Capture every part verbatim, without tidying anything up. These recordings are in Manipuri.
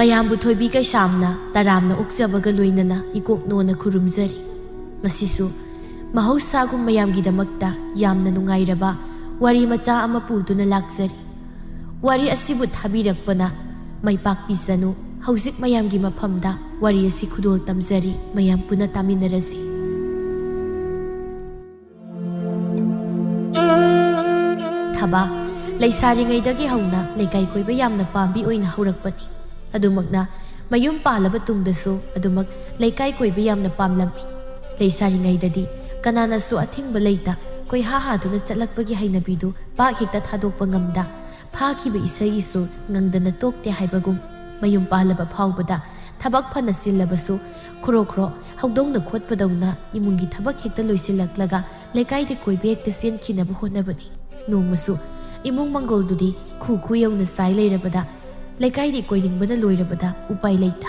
ꯃꯌꯥꯝꯕꯨ ꯊꯣꯏꯕꯤ ꯀꯩꯁꯥꯝꯅ ꯇꯔꯥꯝꯅ ꯑꯣꯛꯆꯕꯒ ꯂꯣꯏꯅꯅ ꯏꯀꯣꯛꯅꯣꯅ ꯈꯨꯔꯨꯝꯖꯔꯤ꯫ ꯉꯁꯤꯁꯨ ꯃꯍꯧꯁꯥꯒꯨꯝ ꯃꯌꯥꯝꯒꯤꯗꯃꯛꯇ ꯌꯥꯝꯅ ꯅꯨꯡꯉꯥꯏꯔꯕ ꯋꯥꯔꯤ ꯃꯆꯥ ꯑꯃ ꯄꯨꯗꯨꯅ ꯂꯥꯛꯆꯔꯤ꯫ ꯋꯥꯔꯤ ꯑꯁꯤꯕꯨ ꯊꯥꯕꯤꯔꯛꯄꯅ ꯃꯥꯏ ꯄꯥꯛꯄꯤꯁꯅꯨ꯫ ꯍꯧꯖꯤꯛ ꯃꯌꯥꯝꯒꯤ ꯃꯐꯝꯗ ꯋꯥꯔꯤ ꯑꯁꯤ ꯈꯨꯗꯣꯜ ꯇꯝꯖꯔꯤ, ꯃꯌꯥꯝ ꯄꯨꯟꯅ ꯇꯥꯃꯤꯟꯅꯔꯁꯤ꯫ ꯊꯕꯥ, ꯂꯩꯁꯥꯔꯤꯉꯩꯗꯒꯤ ꯍꯧꯅ ꯂꯩꯀꯥꯏ ꯀꯣꯏꯕ ꯌꯥꯝꯅ ꯄꯥꯝꯕꯤ ꯑꯣꯏꯅ ꯍꯧꯔꯛꯄꯅꯤ꯫ ꯑꯗꯨꯃꯛꯅ ꯃꯌꯨꯝ ꯄꯥꯜꯂꯕ ꯇꯨꯡꯗꯁꯨ ꯑꯗꯨꯃꯛ ꯂꯩꯀꯥꯏ ꯀꯣꯏꯕ ꯌꯥꯝꯅ ꯄꯥꯝꯂꯝꯃꯤ꯫ ꯂꯩꯁꯥꯔꯤꯉꯩꯗꯗꯤ ꯀꯅꯥꯅꯁꯨ ꯑꯊꯤꯡꯕ ꯂꯩꯇ ꯀꯣꯏꯍꯥ ꯍꯥꯗꯨꯅ ꯆꯠꯂꯛꯄꯒꯤ ꯍꯩꯅꯕꯤꯗꯨ ꯄꯥꯛ ꯍꯦꯛꯇ ꯊꯥꯗꯣꯛꯄ ꯉꯝꯗ, ꯐꯥꯈꯤꯕ ꯏꯁꯩꯒꯤꯁꯨ ꯉꯪꯗꯅ ꯇꯣꯛꯇꯦ ꯍꯥꯏꯕꯒꯨꯝ, ꯃꯌꯨꯝ ꯄꯥꯜꯂꯕ ꯐꯥꯎꯕꯗ ꯊꯕꯛ ꯐꯅ ꯆꯤꯜꯂꯕꯁꯨ ꯈꯨꯔꯣ ꯈꯨꯔꯣ ꯍꯧꯗꯣꯡꯅ ꯈꯣꯠꯄꯗꯧꯅ ꯏꯃꯨꯡꯒꯤ ꯊꯕꯛ ꯍꯦꯛꯇ ꯂꯣꯏꯁꯤꯜꯂꯛꯂꯒ ꯂꯩꯀꯥꯏꯗ ꯀꯣꯏꯕ ꯍꯦꯛꯇ ꯆꯦꯟꯈꯤꯅꯕ ꯍꯣꯠꯅꯕꯅꯤ꯫ ꯅꯣꯡꯃꯁꯨ ꯏꯃꯨꯡ ꯃꯪꯒꯣꯜꯗꯨꯗꯤ ꯈꯨ ꯈꯨ ꯌꯧꯅ ꯆꯥꯏ ꯂꯩꯔꯕꯗ ꯂꯩꯀꯥꯏꯗꯤ ꯀꯣꯏꯅꯤꯡꯕꯅ ꯂꯣꯏꯔꯕꯗ ꯎꯄꯥꯏ ꯂꯩꯇ,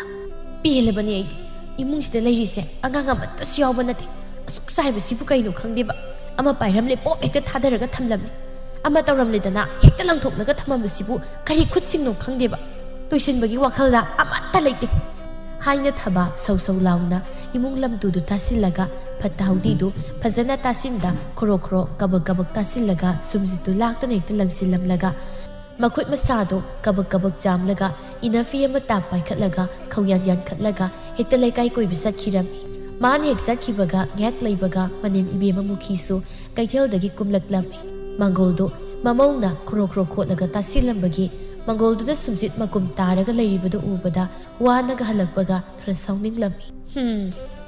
"ꯄꯦꯜꯂꯕꯅꯤ ꯑꯩꯗꯤ꯫ ꯏꯃꯨꯡꯁꯤꯗ ꯂꯩꯔꯤꯁꯦ ꯑꯉꯥꯡ ꯑꯃꯠꯇꯁꯨ ꯌꯥꯎꯕ ꯅꯠꯇꯦ꯫ ꯑꯁꯨꯛ ꯆꯥꯏꯕꯁꯤꯕꯨ ꯀꯩꯅꯣ ꯈꯪꯗꯦꯕ꯫ ꯑꯃ ꯄꯥꯏꯔꯝꯂꯦ ꯄꯣꯞ ꯍꯦꯛꯇ ꯊꯥꯗꯔꯒ ꯊꯝꯂꯝꯃꯤ꯫ ꯑꯃ ꯇꯧꯔꯝꯂꯦꯗꯅ ꯍꯦꯛꯇ ꯂꯪꯊꯣꯛꯂꯒ ꯊꯝꯃꯝꯕꯁꯤꯕꯨ ꯀꯔꯤ ꯈꯨꯠꯁꯤꯡꯅꯣ ꯈꯪꯗꯦꯕ꯫ ꯂꯣꯏꯁꯤꯟꯕꯒꯤ ꯋꯥꯈꯜꯗ ꯑꯃꯠꯇ ꯂꯩꯇꯦ," ꯍꯥꯏꯅ ꯊꯕꯥ ꯁꯧ ꯁꯧ ꯂꯥꯎꯅ ꯏꯃꯨꯡ ꯂꯝꯇꯨꯗꯨ ꯇꯥꯁꯤꯜꯂꯒ ꯐꯠꯇ ꯍꯥꯎꯗꯤꯗꯨ ꯐꯖꯅ ꯇꯥꯁꯤꯟꯗ ꯈꯣꯔꯣ ꯈꯣꯔꯣ ꯀꯕꯛ ꯀꯕꯛ ꯇꯥꯁꯤꯜꯂꯒ ꯁꯨꯝꯖꯤꯠꯇꯨ ꯂꯥꯛꯇꯅ ꯍꯦꯛꯇ ꯂꯪꯁꯤꯜꯂꯝꯂꯒ ꯃꯈꯨꯠ ꯃꯁꯥꯗꯣ ꯀꯕꯛ ꯀꯕꯛ ꯆꯥꯝꯂꯒ ꯏꯅꯐꯤ ꯑꯃ ꯇꯥꯞ ꯄꯥꯏꯈꯠꯂꯒ ꯈꯧꯌꯥꯟ ꯌꯥꯟꯈꯠꯂꯒ ꯍꯦꯛꯇ ꯂꯩꯀꯥꯏ ꯀꯣꯏꯕ ꯆꯠꯈꯤꯔꯝꯃꯤ꯫ ꯃꯥꯅ ꯍꯦꯛ ꯆꯠꯈꯤꯕꯒ ꯉꯥꯏꯍꯥꯛ ꯂꯩꯕꯒ ꯃꯅꯦꯝ ꯏꯕꯦꯝꯃ ꯃꯨꯈꯤꯁꯨ ꯀꯩꯊꯦꯜꯗꯒꯤ ꯀꯨꯝꯂꯛꯂꯝꯃꯤ꯫ ꯃꯪꯒꯣꯜꯗꯨ ꯃꯃꯧꯅ ꯈ꯭ꯔꯣ ꯈ꯭ꯔꯣ ꯈꯣꯠꯂꯒ ꯇꯥꯁꯤꯜꯂꯝꯕꯒꯤ ꯃꯪꯒꯣꯜꯗꯨꯗ ꯁꯨꯝꯖꯤꯠ ꯃꯀꯨꯝ ꯇꯥꯔꯒ ꯂꯩꯔꯤꯕꯗꯨ ꯎꯕꯗ ꯋꯥꯅꯒ ꯍꯜꯂꯛꯄꯒ ꯈꯔ ꯁꯥꯎꯅꯤꯡꯂꯝꯃꯤ꯫ "ꯍꯨꯝ,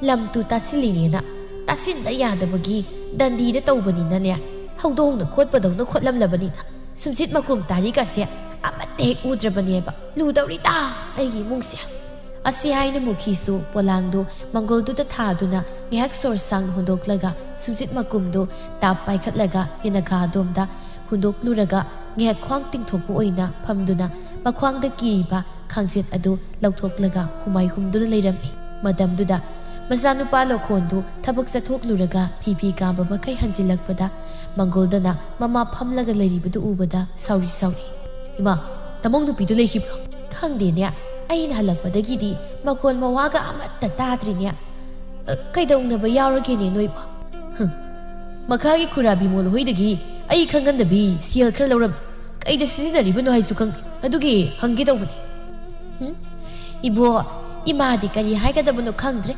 ꯂꯝꯇꯨ ꯇꯥꯁꯤꯜꯂꯤꯅꯦꯅ ꯇꯥꯁꯤꯟꯕ ꯌꯥꯗꯕꯒꯤ ꯗꯟꯗꯤꯗ ꯇꯧꯕꯅꯤꯅꯅꯦ, ꯍꯧꯗꯣꯡꯅ ꯈꯣꯠꯄꯗꯧꯅ ꯈꯣꯠꯂꯝꯂꯕꯅꯤꯅ ꯁꯨꯝꯖꯤꯠ ꯃꯀꯨꯝ ꯇꯥꯔꯤꯒꯁꯦ ꯑꯃꯠꯇ ꯍꯦꯛ ꯎꯗ꯭ꯔꯕꯅꯦꯕ꯫ ꯂꯨꯗꯧꯔꯤꯗ ꯑꯩꯒꯤ ꯏꯃꯨꯡꯁꯦ꯫" ꯑꯁꯤ ꯍꯥꯏꯅ ꯃꯨꯈꯤꯁꯨ ꯄꯣꯂꯥꯡꯗꯨ ꯃꯪꯒꯣꯜꯗꯨꯗ ꯊꯥꯗꯨꯅ ꯉꯥꯏꯍꯥꯛ ꯁꯣꯔ ꯁꯥꯡꯅ ꯍꯣꯟꯗꯣꯛꯂꯒ ꯁꯨꯝꯖꯤꯠ ꯃꯀꯨꯝꯗꯨ ꯇꯥꯞ ꯄꯥꯏꯈꯠꯂꯒ ꯌꯦꯅꯈꯥ ꯑꯗꯣꯝꯗ ꯍꯨꯟꯗꯣꯛꯂꯨꯔꯒ ꯉꯥꯏꯍꯥꯛ ꯈ꯭ꯋꯥꯡ ꯇꯤꯡꯊꯣꯛꯄ ꯑꯣꯏꯅ ꯐꯝꯗꯨꯅ ꯃꯈ꯭ꯋꯥꯡꯗ ꯀꯤꯔꯤꯕ ꯈꯥꯡꯆꯦꯠ ꯑꯗꯨ ꯂꯧꯊꯣꯛꯂꯒ ꯍꯨꯃꯥꯏ ꯍꯨꯝꯗꯨꯅ ꯂꯩꯔꯝꯃꯤ꯫ ꯃꯇꯝꯗꯨꯗ ꯃꯆꯥꯅꯨꯄꯥ ꯂꯣꯈꯣꯟꯗꯨ ꯊꯕꯛ ꯆꯠꯊꯣꯛꯂꯨꯔꯒ ꯐꯤ ꯐꯤ ꯀꯥꯝꯕ ꯃꯈꯩ ꯍꯟꯖꯤꯜꯂꯛꯄꯗ ꯃꯪꯒꯣꯜꯗꯅ ꯃꯃꯥ ꯐꯝꯂꯒ ꯂꯩꯔꯤꯕꯗꯨ ꯎꯕꯗ ꯁꯥꯎꯔꯤ ꯁꯥꯎꯔꯤ, "ꯏꯃꯥ, ꯅꯃꯧ ꯅꯨꯄꯤꯗꯨ ꯂꯩꯈꯤꯕ꯭ꯔꯣ?" "ꯈꯪꯗꯦꯅꯦ, ꯑꯩꯅ ꯍꯜꯂꯛꯄꯗꯒꯤꯗꯤ ꯃꯈꯣꯟ ꯃꯋꯥꯒ ꯑꯃꯠꯇ ꯇꯥꯗ꯭ꯔꯤꯅꯦ꯫ ꯑ, ꯀꯩꯗꯧꯅꯕ ꯌꯥꯎꯔꯒꯦꯅꯦ ꯅꯣꯏꯕꯣ?" "ꯍꯨꯝ, ꯃꯈꯥꯒꯤ ꯈꯨꯔꯥ ꯕꯤꯃꯣꯜ ꯍꯣꯏꯗꯒꯤ ꯑꯩ ꯈꯪꯍꯟꯗꯕꯤ ꯁꯦꯜ ꯈꯔ ꯂꯧꯔꯝꯃꯤ꯫ ꯀꯩꯗ ꯁꯤꯖꯤꯟꯅꯔꯤꯕꯅꯣ ꯍꯥꯏꯁꯨ ꯈꯪꯗꯦ꯫ ꯑꯗꯨꯒꯤ ꯍꯪꯒꯦ ꯇꯧꯕꯅꯤ꯫" "ꯍꯨꯝ, ꯏꯕꯣ, ꯏꯃꯥꯗꯤ ꯀꯔꯤ ꯍꯥꯏꯒꯗꯕꯅꯣ ꯈꯪꯗ꯭ꯔꯦ꯫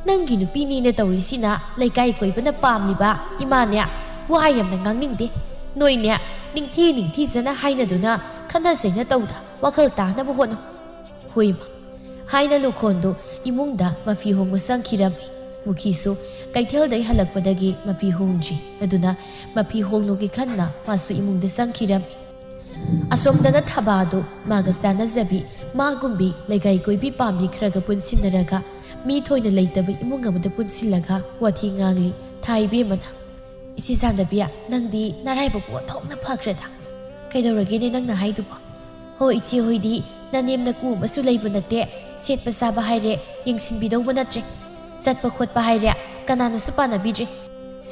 ꯅꯪꯒꯤ ꯅꯨꯄꯤꯅꯤꯅ ꯇꯧꯔꯤꯁꯤꯅ ꯂꯩꯀꯥꯏ ꯀꯣꯏꯕꯅ ꯄꯥꯝꯂꯤꯕ ꯏꯃꯥꯅꯦ꯫ ꯋꯥ ꯌꯥꯝꯅ ꯉꯥꯡꯅꯤꯡꯗꯦ꯫ ꯅꯣꯏꯅꯦ ꯅꯤꯡꯊꯤ ꯅꯤꯡꯊꯤꯖꯅ ꯍꯥꯏꯅꯗꯨꯅ ꯈꯠꯅ ꯆꯩꯅ ꯇꯧꯗ ꯋꯥꯈꯜ ꯇꯥꯅꯕ ꯍꯣꯠꯅꯧ꯫" "ꯍꯣꯏ ꯏꯃꯥ꯫" ꯍꯥꯏꯅ ꯂꯨꯈꯣꯟꯗꯨ ꯏꯃꯨꯡꯗ ꯃꯐꯤ ꯍꯣꯡꯕ ꯆꯪꯈꯤꯔꯝꯃꯤ꯫ ꯃꯨꯈꯤꯁꯨ ꯀꯩꯊꯦꯜꯗꯩ ꯍꯜꯂꯛꯄꯗꯒꯤ ꯃꯐꯤ ꯍꯣꯡꯗ꯭ꯔꯤ꯫ ꯑꯗꯨꯅ ꯃꯐꯤ ꯍꯣꯡꯂꯨꯒꯦ ꯈꯟꯅ ꯃꯥꯁꯨ ꯏꯃꯨꯡꯗ ꯆꯪꯈꯤꯔꯝꯃꯤ꯫ ꯑꯁꯣꯝꯗꯅ ꯊꯕꯥꯗꯨ ꯃꯥꯒ ꯆꯥꯟꯅꯖꯕꯤ, ꯃꯥꯒꯨꯝꯕꯤ ꯂꯩꯀꯥꯏ ꯀꯣꯏꯕꯤ ꯄꯥꯝꯕꯤ ꯈꯔꯒ ꯄꯨꯟꯁꯤꯟꯅꯔꯒ ꯃꯤ ꯊꯣꯏꯅ ꯂꯩꯇꯕ ꯏꯃꯨꯡ ꯑꯃꯗ ꯄꯨꯟꯁꯤꯜꯂꯒ ꯋꯥꯊꯤ ꯉꯥꯡꯂꯤ꯫ ꯊꯥ ꯏꯕꯦꯝꯃꯅ, "ꯏꯆꯦ ꯆꯥꯟꯗꯕꯤ, ꯅꯪꯗꯤ ꯅꯔꯥꯏꯕꯛꯄꯨ ꯑꯣꯟꯊꯣꯛꯅ ꯐꯈ꯭ꯔꯦꯗ꯫ ꯀꯩꯗꯧꯔꯒꯦꯅꯦ ꯅꯪꯅ ꯍꯥꯏꯗꯨꯕꯣ? ꯍꯣ, ꯏꯆꯦ ꯍꯣꯏꯗꯤ ꯅꯅꯦꯝ ꯅꯀꯨ ꯑꯃꯁꯨ ꯂꯩꯕ ꯅꯠꯇꯦ꯫ ꯁꯦꯠꯄ ꯆꯥꯕ ꯍꯥꯏꯔꯦ ꯌꯦꯡꯁꯤꯟꯕꯤꯗꯧꯕ ꯅꯠꯇ꯭ꯔꯦ꯫ ꯆꯠꯄ ꯈꯣꯠꯄ ꯍꯥꯏꯔꯦ ꯀꯅꯥꯅꯁꯨ ꯄꯥꯟꯅꯕꯤꯗ꯭ꯔꯦ꯫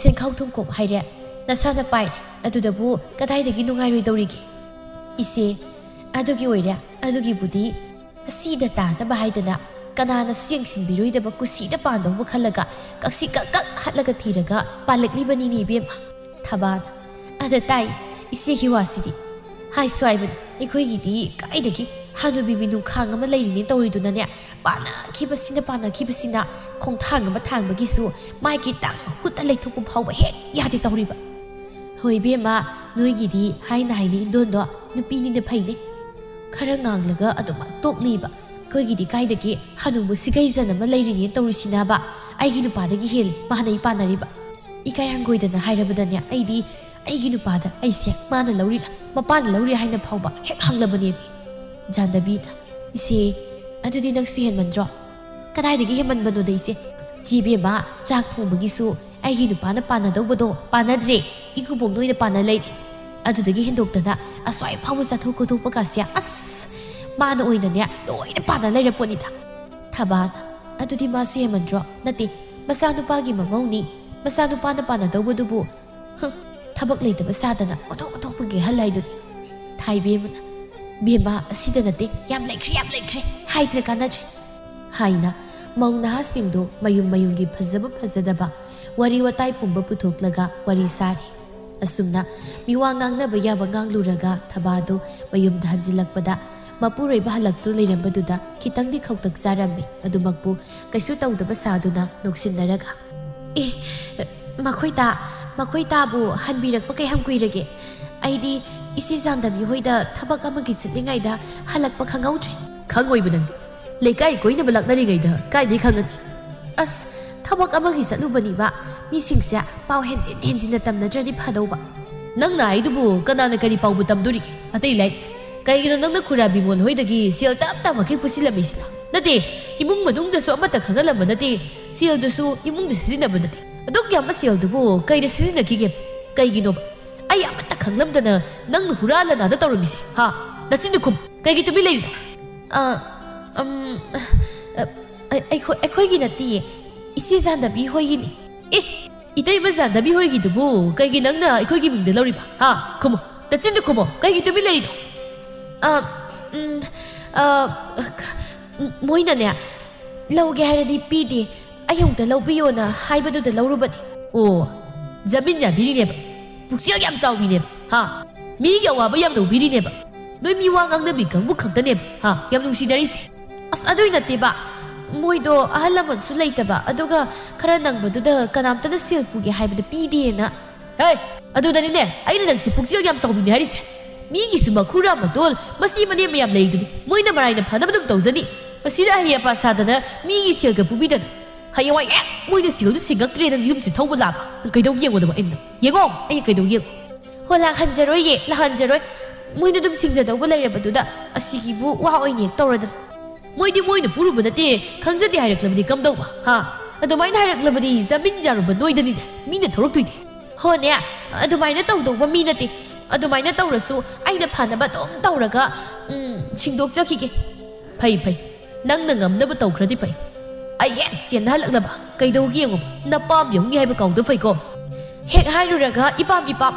ꯁꯦꯟꯈꯥꯎ ꯊꯨꯝꯀꯣꯞ ꯍꯥꯏꯔꯦ ꯅꯁꯥꯅ ꯄꯥꯏꯔꯦ꯫ ꯑꯗꯨꯗꯕꯨ ꯀꯗꯥꯏꯗꯒꯤ ꯅꯨꯡꯉꯥꯏꯔꯣꯏꯗꯧꯔꯤꯒꯦ?" "ꯏꯆꯦ, ꯑꯗꯨꯒꯤ ꯑꯣꯏꯔꯦ, ꯑꯗꯨꯒꯤꯕꯨꯗꯤ ꯑꯁꯤꯗ ꯇꯥꯅꯕ ꯍꯥꯏꯗꯅ ꯀꯅꯥꯅꯁꯨ ꯌꯦꯡꯁꯤꯟꯕꯤꯔꯣꯏꯗꯕ ꯀꯨꯁꯤꯗ ꯄꯥꯟꯗꯧꯕ ꯈꯜꯂꯒ ꯀꯛꯁꯤ ꯀꯛ ꯀꯛ ꯍꯠꯂꯒ ꯊꯤꯔꯒ ꯄꯥꯜꯂꯛꯂꯤꯕꯅꯤꯅꯦ ꯏꯕꯦꯝꯃ꯫" ꯊꯕꯥꯅ, "ꯑꯗ ꯇꯥꯏ, ꯏꯆꯦꯒꯤ ꯋꯥꯁꯤꯗꯤ꯫ ꯍꯥꯏꯁꯨ ꯍꯥꯏꯕꯅꯤ, ꯑꯩꯈꯣꯏꯒꯤꯗꯤ ꯀꯥꯏꯗꯒꯤ ꯍꯅꯨꯕꯤ ꯃꯤꯅꯨꯡꯈꯥꯡ ꯑꯃ ꯂꯩꯔꯤꯅꯦ ꯇꯧꯔꯤꯗꯨꯅꯅꯦ, ꯄꯥꯟꯅꯈꯤꯕꯁꯤꯅ ꯄꯥꯟꯅꯈꯤꯕꯁꯤꯅ ꯈꯣꯡꯊꯥꯡ ꯑꯃ ꯊꯥꯡꯕꯒꯤꯁꯨ ꯃꯥꯏ ꯈꯤꯇꯪ ꯈꯨꯠꯇ ꯂꯩꯊꯣꯛꯄ ꯐꯥꯎꯕ ꯍꯦꯛ ꯌꯥꯗꯦ ꯇꯧꯔꯤꯕ꯫" "ꯍꯣꯏ ꯏꯕꯦꯝꯃ, ꯅꯣꯏꯒꯤꯗꯤ ꯍꯥꯏꯅ ꯍꯥꯏꯅ ꯏꯟꯗꯣꯟꯗꯣ ꯅꯨꯄꯤꯅꯤꯅ ꯐꯩꯅꯦ꯫ ꯈꯔ ꯉꯥꯡꯂꯒ ꯑꯗꯨꯃꯛ ꯇꯣꯛꯂꯤꯕ꯫ ꯑꯩꯈꯣꯏꯒꯤꯗꯤ ꯀꯥꯏꯗꯒꯤ ꯍꯅꯨꯕ ꯁꯤꯒꯩꯖꯅ ꯑꯃ ꯂꯩꯔꯤꯅꯦ ꯇꯧꯔꯤꯁꯤꯅꯕ꯫ ꯑꯩꯒꯤ ꯅꯨꯄꯥꯗꯒꯤ ꯍꯦꯜꯂꯤ ꯃꯥꯅ ꯑꯩ ꯄꯥꯟꯅꯔꯤꯕ꯫ ꯏꯀꯥꯏ ꯍꯪꯒꯣꯏꯗꯅ ꯍꯥꯏꯔꯕꯗꯅꯦ, ꯑꯩꯗꯤ ꯑꯩꯒꯤ ꯅꯨꯄꯥꯗ ꯑꯩꯁꯦ ꯃꯥꯅ ꯂꯧꯔꯤꯔꯥ ꯃꯄꯥꯅ ꯂꯧꯔꯤꯔꯥ ꯍꯥꯏꯅ ꯐꯥꯎꯕ ꯍꯦꯛ ꯍꯪꯂꯕꯅꯦꯃꯤ꯫" ꯖꯥꯟꯗꯕꯤꯅ, "ꯏꯆꯦ, ꯑꯗꯨꯗꯤ ꯅꯪꯁꯨ ꯍꯦꯟꯃꯟꯗ꯭ꯔꯣ?" "ꯀꯗꯥꯏꯗꯒꯤ ꯍꯦꯟꯃꯟꯕꯅꯣꯗ ꯏꯆꯦ? ꯏꯆꯦ ꯏꯕꯦꯝꯃ, ꯆꯥꯛ ꯊꯣꯡꯕꯒꯤꯁꯨ ꯑꯩꯒꯤ ꯅꯨꯄꯥꯅ ꯄꯥꯟꯅꯗꯧꯕꯗꯣ ꯄꯥꯟꯅꯗ꯭ꯔꯦ, ꯏꯀꯨꯕꯣꯛꯅ ꯑꯣꯏꯅ ꯄꯥꯟꯅ ꯂꯩꯔꯦ꯫ ꯑꯗꯨꯗꯒꯤ ꯍꯦꯟꯗꯣꯛꯇꯅ ꯑꯁ꯭ꯋꯥꯏ ꯐꯥꯎꯕ ꯆꯠꯊꯣꯛ ꯈꯣꯠꯇꯣꯛꯄ ꯀꯥꯁꯦ ꯑꯁ ꯃꯥꯅ ꯑꯣꯏꯅꯅꯦ ꯂꯣꯏꯅ ꯄꯥꯟꯅ ꯂꯩꯔ ꯄꯣꯠꯅꯤꯗ꯫" ꯊꯕꯥꯅ, ꯑꯗꯨꯗꯤ ꯃꯥꯁꯨ ꯍꯦꯟꯃꯟꯗ꯭ꯔꯣ? ꯅꯠꯇꯦ, ꯃꯆꯥꯅꯨꯄꯥꯒꯤ ꯃꯃꯧꯅꯤ, ꯃꯆꯥꯅꯨꯄꯥꯅ ꯄꯥꯟꯅꯗꯧꯕꯗꯨꯕꯨ꯫ ꯍꯨꯝ, ꯊꯕꯛ ꯂꯩꯇꯕ ꯁꯥꯗꯅ ꯑꯣꯟꯊꯣꯛ ꯑꯣꯟꯊꯣꯛꯄꯒꯤ ꯑꯍꯜ ꯍꯥꯏꯗꯨꯅꯤ꯫ ꯊꯥꯏꯕꯦꯝꯃꯅ, "ꯕꯦꯝꯃ, ꯑꯁꯤꯗ ꯅꯠꯇꯦ, ꯌꯥꯝ ꯂꯩꯈ꯭ꯔꯦ, ꯌꯥꯝ ꯂꯩꯈ꯭ꯔꯦ, ꯍꯥꯏꯗ꯭ꯔ ꯀꯥꯟꯅꯗ꯭ꯔꯦ" ꯍꯥꯏꯅ ꯃꯧ ꯅꯍꯥꯁꯤꯡꯗꯨ ꯃꯌꯨꯝ ꯃꯌꯨꯝꯒꯤ ꯐꯖꯕ ꯐꯖꯗꯕ ꯋꯥꯔꯤ ꯋꯥꯇꯥꯏ ꯄꯨꯝꯕ ꯄꯨꯊꯣꯛꯂꯒ ꯋꯥꯔꯤ ꯁꯥꯔꯤ꯫ ꯑꯁꯨꯝꯅ ꯃꯤꯋꯥ ꯉꯥꯡꯅꯕ ꯌꯥꯕ ꯉꯥꯡꯂꯨꯔꯒ ꯊꯕꯥꯗꯨ ꯃꯌꯨꯝꯗ ꯍꯟꯖꯤꯜꯂꯛꯄꯗ ꯃꯄꯨꯔꯣꯏꯕ ꯍꯜꯂꯛꯇꯨ ꯂꯩꯔꯝꯕꯗꯨꯗ ꯈꯤꯇꯪꯗꯤ ꯈꯧꯇꯛ ꯆꯥꯔꯝꯃꯤ꯫ ꯑꯗꯨꯃꯛꯄꯨ ꯀꯩꯁꯨ ꯇꯧꯗꯕ ꯁꯥꯗꯨꯅ ꯅꯣꯛꯁꯤꯟꯅꯔꯒ, "ꯑꯦ, ꯃꯈꯣꯏ ꯇꯥ, ꯃꯈꯣꯏ ꯇꯥꯕꯨ ꯍꯟꯕꯤꯔꯛꯄ ꯀꯌꯥꯝ ꯀꯨꯏꯔꯒꯦ? ꯑꯩꯗꯤ ꯏꯆꯦ ꯖꯥꯟꯗꯕꯤ ꯍꯣꯏꯗ ꯊꯕꯛ ꯑꯃꯒꯤ ꯆꯠꯂꯤꯉꯩꯗ ꯍꯜꯂꯛꯄ ꯈꯪꯍꯧꯗ꯭ꯔꯦ꯫" "ꯈꯪꯉꯣꯏꯕ ꯅꯪꯗꯤ꯫ ꯂꯩꯀꯥꯏ ꯀꯣꯏꯅꯕ ꯂꯥꯛꯅꯔꯤꯉꯩꯗ ꯀꯥꯏꯗꯩ ꯈꯪꯒꯅꯤ?" "ꯑꯁ, ꯊꯕꯛ ꯑꯃꯒꯤ ꯆꯠꯂꯨꯕꯅꯤꯕ, ꯃꯤꯁꯤꯡꯁꯦ ꯄꯥꯎ ꯍꯦꯟꯖꯤꯟ ꯍꯦꯟꯖꯤꯟꯅ ꯇꯝꯅꯗ꯭ꯔꯗꯤ ꯐꯗꯧꯕ꯫" "ꯅꯪꯅ ꯍꯥꯏꯗꯨꯕꯨ ꯀꯅꯥꯅ ꯀꯔꯤ ꯄꯥꯎꯕꯨ ꯇꯝꯗꯣꯔꯤꯒꯦ? ꯑꯇꯩ ꯂꯥꯏ꯫ ꯀꯩꯒꯤꯅꯣ ꯅꯪꯅ ꯈꯨꯔꯥ ꯕꯤꯃꯣꯜ ꯍꯣꯏꯗꯒꯤ ꯁꯦꯜ ꯇꯞ ꯇꯞꯃꯛꯀꯤ ꯄꯨꯁꯤꯜꯂꯝꯃꯤꯁꯤꯅ? ꯅꯠꯇꯦ, ꯏꯃꯨꯡ ꯃꯅꯨꯡꯗꯁꯨ ꯑꯃꯠꯇ ꯈꯪꯍꯜꯂꯝꯕ ꯅꯠꯇꯦ, ꯁꯦꯜꯗꯨꯁꯨ ꯏꯃꯨꯡꯗ ꯁꯤꯖꯤꯟꯅꯕ ꯅꯠꯇꯦ꯫ ꯑꯗꯨꯛ ꯌꯥꯝꯕ ꯁꯦꯜꯗꯨꯕꯨ ꯀꯩꯗ ꯁꯤꯖꯤꯟꯅꯈꯤꯒꯦ? ꯀꯩꯒꯤꯅꯣꯕ? ꯑꯩ ꯑꯃꯠꯇ ꯈꯪꯂꯝꯗꯅ ꯅꯪꯅ ꯍꯨꯔꯥ ꯂꯅꯥꯗ ꯇꯧꯔꯝꯃꯤꯁꯦ, ꯍꯥ? ꯅꯆꯤꯟꯗꯨ ꯈꯨꯝ꯫ ꯀꯩꯒꯤ ꯇꯨꯃꯤꯟ ꯂꯩꯔꯤꯅꯣ?" "ꯑ, ꯎꯝ, ꯑ, ꯑ, ꯑꯩꯈꯣꯏ, ꯑꯩꯈꯣꯏꯒꯤ ꯅꯠꯇꯤꯌꯦ, ꯏꯆꯦ ꯖꯥꯟꯗꯕꯤ ꯍꯣꯏꯒꯤꯅꯤ꯫" "ꯑꯦ, ꯏꯇꯩꯃ ꯖꯥꯟꯗꯕꯤ ꯍꯣꯏꯒꯤꯗꯨꯕꯨ ꯀꯩꯒꯤ ꯅꯪꯅ ꯑꯩꯈꯣꯏꯒꯤ ꯃꯤꯡꯗ ꯂꯧꯔꯤꯕ? ꯍꯥ? ꯈꯨꯝꯃꯣ, ꯅꯆꯤꯟꯗꯨ ꯈꯨꯝꯃꯣ, ꯀꯩꯒꯤ ꯇꯨꯃꯤꯟ ꯂꯩꯔꯤꯅꯣ?" "ꯑ, ꯎꯝ, ꯑ, ꯈ-, ꯎꯝ, ꯃꯣꯏꯅꯅꯦ, ꯂꯧꯒꯦ ꯍꯥꯏꯔꯗꯤ ꯄꯤꯗꯦ, ꯑꯩ ꯑꯃꯨꯛꯇ ꯂꯧꯕꯤꯌꯣꯅ ꯍꯥꯏꯕꯗꯨꯗ ꯂꯧꯔꯨꯕꯅꯤ꯫" "ꯑꯣ, ꯖꯃꯤꯟ ꯌꯥꯕꯤꯔꯤꯅꯦꯕ, ꯄꯨꯛꯆꯦꯜ ꯌꯥꯝ ꯆꯥꯎꯕꯤꯅꯦꯕ, ꯍꯥ? ꯃꯤꯒꯤ ꯑꯋꯥꯕ ꯌꯥꯝ ꯂꯧꯕꯤꯔꯤꯅꯦꯕ꯫ ꯅꯣꯏ ꯃꯤ ꯋꯥ ꯉꯥꯡꯅꯕꯤ ꯀꯥꯡꯕꯨ ꯈꯛꯇꯅꯦꯕ, ꯍꯥ, ꯌꯥꯝ ꯅꯨꯡꯁꯤꯅꯔꯤꯁꯦ꯫" "ꯑꯁ, ꯑꯗꯨꯏ ꯅꯠꯇꯦꯕ, ꯃꯣꯏꯗꯣ ꯑꯍꯜ ꯂꯃꯟꯁꯨ ꯂꯩꯇꯕ, ꯑꯗꯨꯒ ꯈꯔ ꯅꯪꯕꯗꯨꯗ ꯀꯅꯥꯝꯇꯅ ꯁꯦꯜ ꯄꯨꯒꯦ ꯍꯥꯏꯕꯗ ꯄꯤꯗꯦꯅ꯫" "ꯍꯦ, ꯑꯗꯨꯗꯅꯤꯅꯦ ꯑꯩꯅ ꯅꯪꯁꯦ ꯄꯨꯛꯆꯦꯜ ꯌꯥꯝ ꯆꯥꯎꯕꯤꯅꯦ ꯍꯥꯏꯔꯤꯁꯦ꯫ ꯃꯤꯒꯤꯁꯨ ꯃꯈꯨꯔꯥ ꯃꯇꯣꯜ, ꯃꯆꯤ ꯃꯅꯦꯝ ꯃꯌꯥꯝ ꯂꯩꯗꯨꯅꯤ, ꯃꯣꯏꯅ ꯃꯔꯥꯏꯅ ꯐꯅꯕ ꯑꯗꯨꯝ ꯇꯧꯖꯅꯤ꯫ ꯃꯁꯤꯗ ꯑꯍꯩ ꯑꯄꯥ ꯁꯥꯗꯅ ꯃꯤꯒꯤ ꯁꯦꯜꯒ ꯄꯨꯕꯤꯗꯅ꯫ ꯍꯌꯦꯡꯋꯥꯏ ꯍꯦꯛ ꯃꯣꯏꯅ ꯁꯦꯜꯗꯨ ꯁꯤꯡꯉꯛꯇ꯭ꯔꯦꯅ ꯌꯨꯝꯁꯤ ꯊꯧꯕ ꯂꯥꯛꯄ ꯀꯩꯗꯧ ꯌꯦꯡꯉꯨꯗꯕ ꯑꯩꯅ? ꯌꯦꯡꯉꯣ, ꯑꯩꯅ ꯀꯩꯗꯧ ꯌꯦꯡꯉꯣ?" "ꯍꯣ, ꯂꯥꯛꯍꯟꯖꯔꯣꯏꯌꯦ, ꯂꯥꯛꯍꯟꯖꯔꯣꯏ꯫ ꯃꯣꯏꯅ ꯑꯗꯨꯝ ꯁꯤꯡꯖꯗꯧꯕ ꯂꯩꯔꯕꯗꯨꯗ ꯑꯁꯤꯒꯤꯕꯨ ꯋꯥ ꯑꯣꯏꯅ ꯍꯦꯛ ꯇꯧꯔꯗꯅ꯫" "ꯃꯣꯏꯗꯤ ꯃꯣꯏꯅ ꯄꯨꯔꯨꯕ ꯅꯠꯇꯦ, ꯈꯪꯖꯗꯦ ꯍꯥꯏꯔꯛꯂꯕꯗꯤ ꯀꯝꯗꯧꯕ? ꯍꯥ? ꯑꯗꯨꯃꯥꯏꯅ ꯍꯥꯏꯔꯛꯂꯕꯗꯤ ꯖꯃꯤꯟ ꯌꯥꯔꯨꯕ ꯅꯣꯏꯗꯅꯤꯅꯦ ꯃꯤꯅ ꯊꯧꯔꯛꯇꯣꯏꯗꯤ꯫" "ꯍꯣꯅꯦ, ꯑꯗꯨꯃꯥꯏꯅ ꯇꯧꯗꯧꯕ ꯃꯤ ꯅꯠꯇꯦ꯫ ꯑꯗꯨꯃꯥꯏꯅ ꯇꯧꯔꯁꯨ ꯑꯩꯅ ꯐꯅꯕ ꯑꯗꯨꯝ ꯇꯧꯔꯒ, ꯎꯝ, ꯁꯤꯡꯗꯣꯛꯆꯈꯤꯒꯦ꯫" "ꯐꯩ, ꯐꯩ꯫ ꯅꯪꯅ ꯉꯝꯅꯕ ꯇꯧꯈ꯭ꯔꯗꯤ ꯐꯩ꯫ ꯑꯩ ꯍꯦꯛ ꯆꯦꯟꯅꯍꯜꯂꯛꯅꯕ꯫ ꯀꯩꯗꯧꯒꯦ ꯌꯦꯡꯉꯨ, ꯅꯄꯥꯝ ꯌꯧꯅꯤ ꯍꯥꯏꯕ ꯀꯥꯎꯗ ꯐꯩꯀꯣ꯫ ꯍꯦꯛ ꯍꯥꯏꯔꯨꯔꯒ ꯏꯄꯥꯝ ꯏꯄꯥꯝ,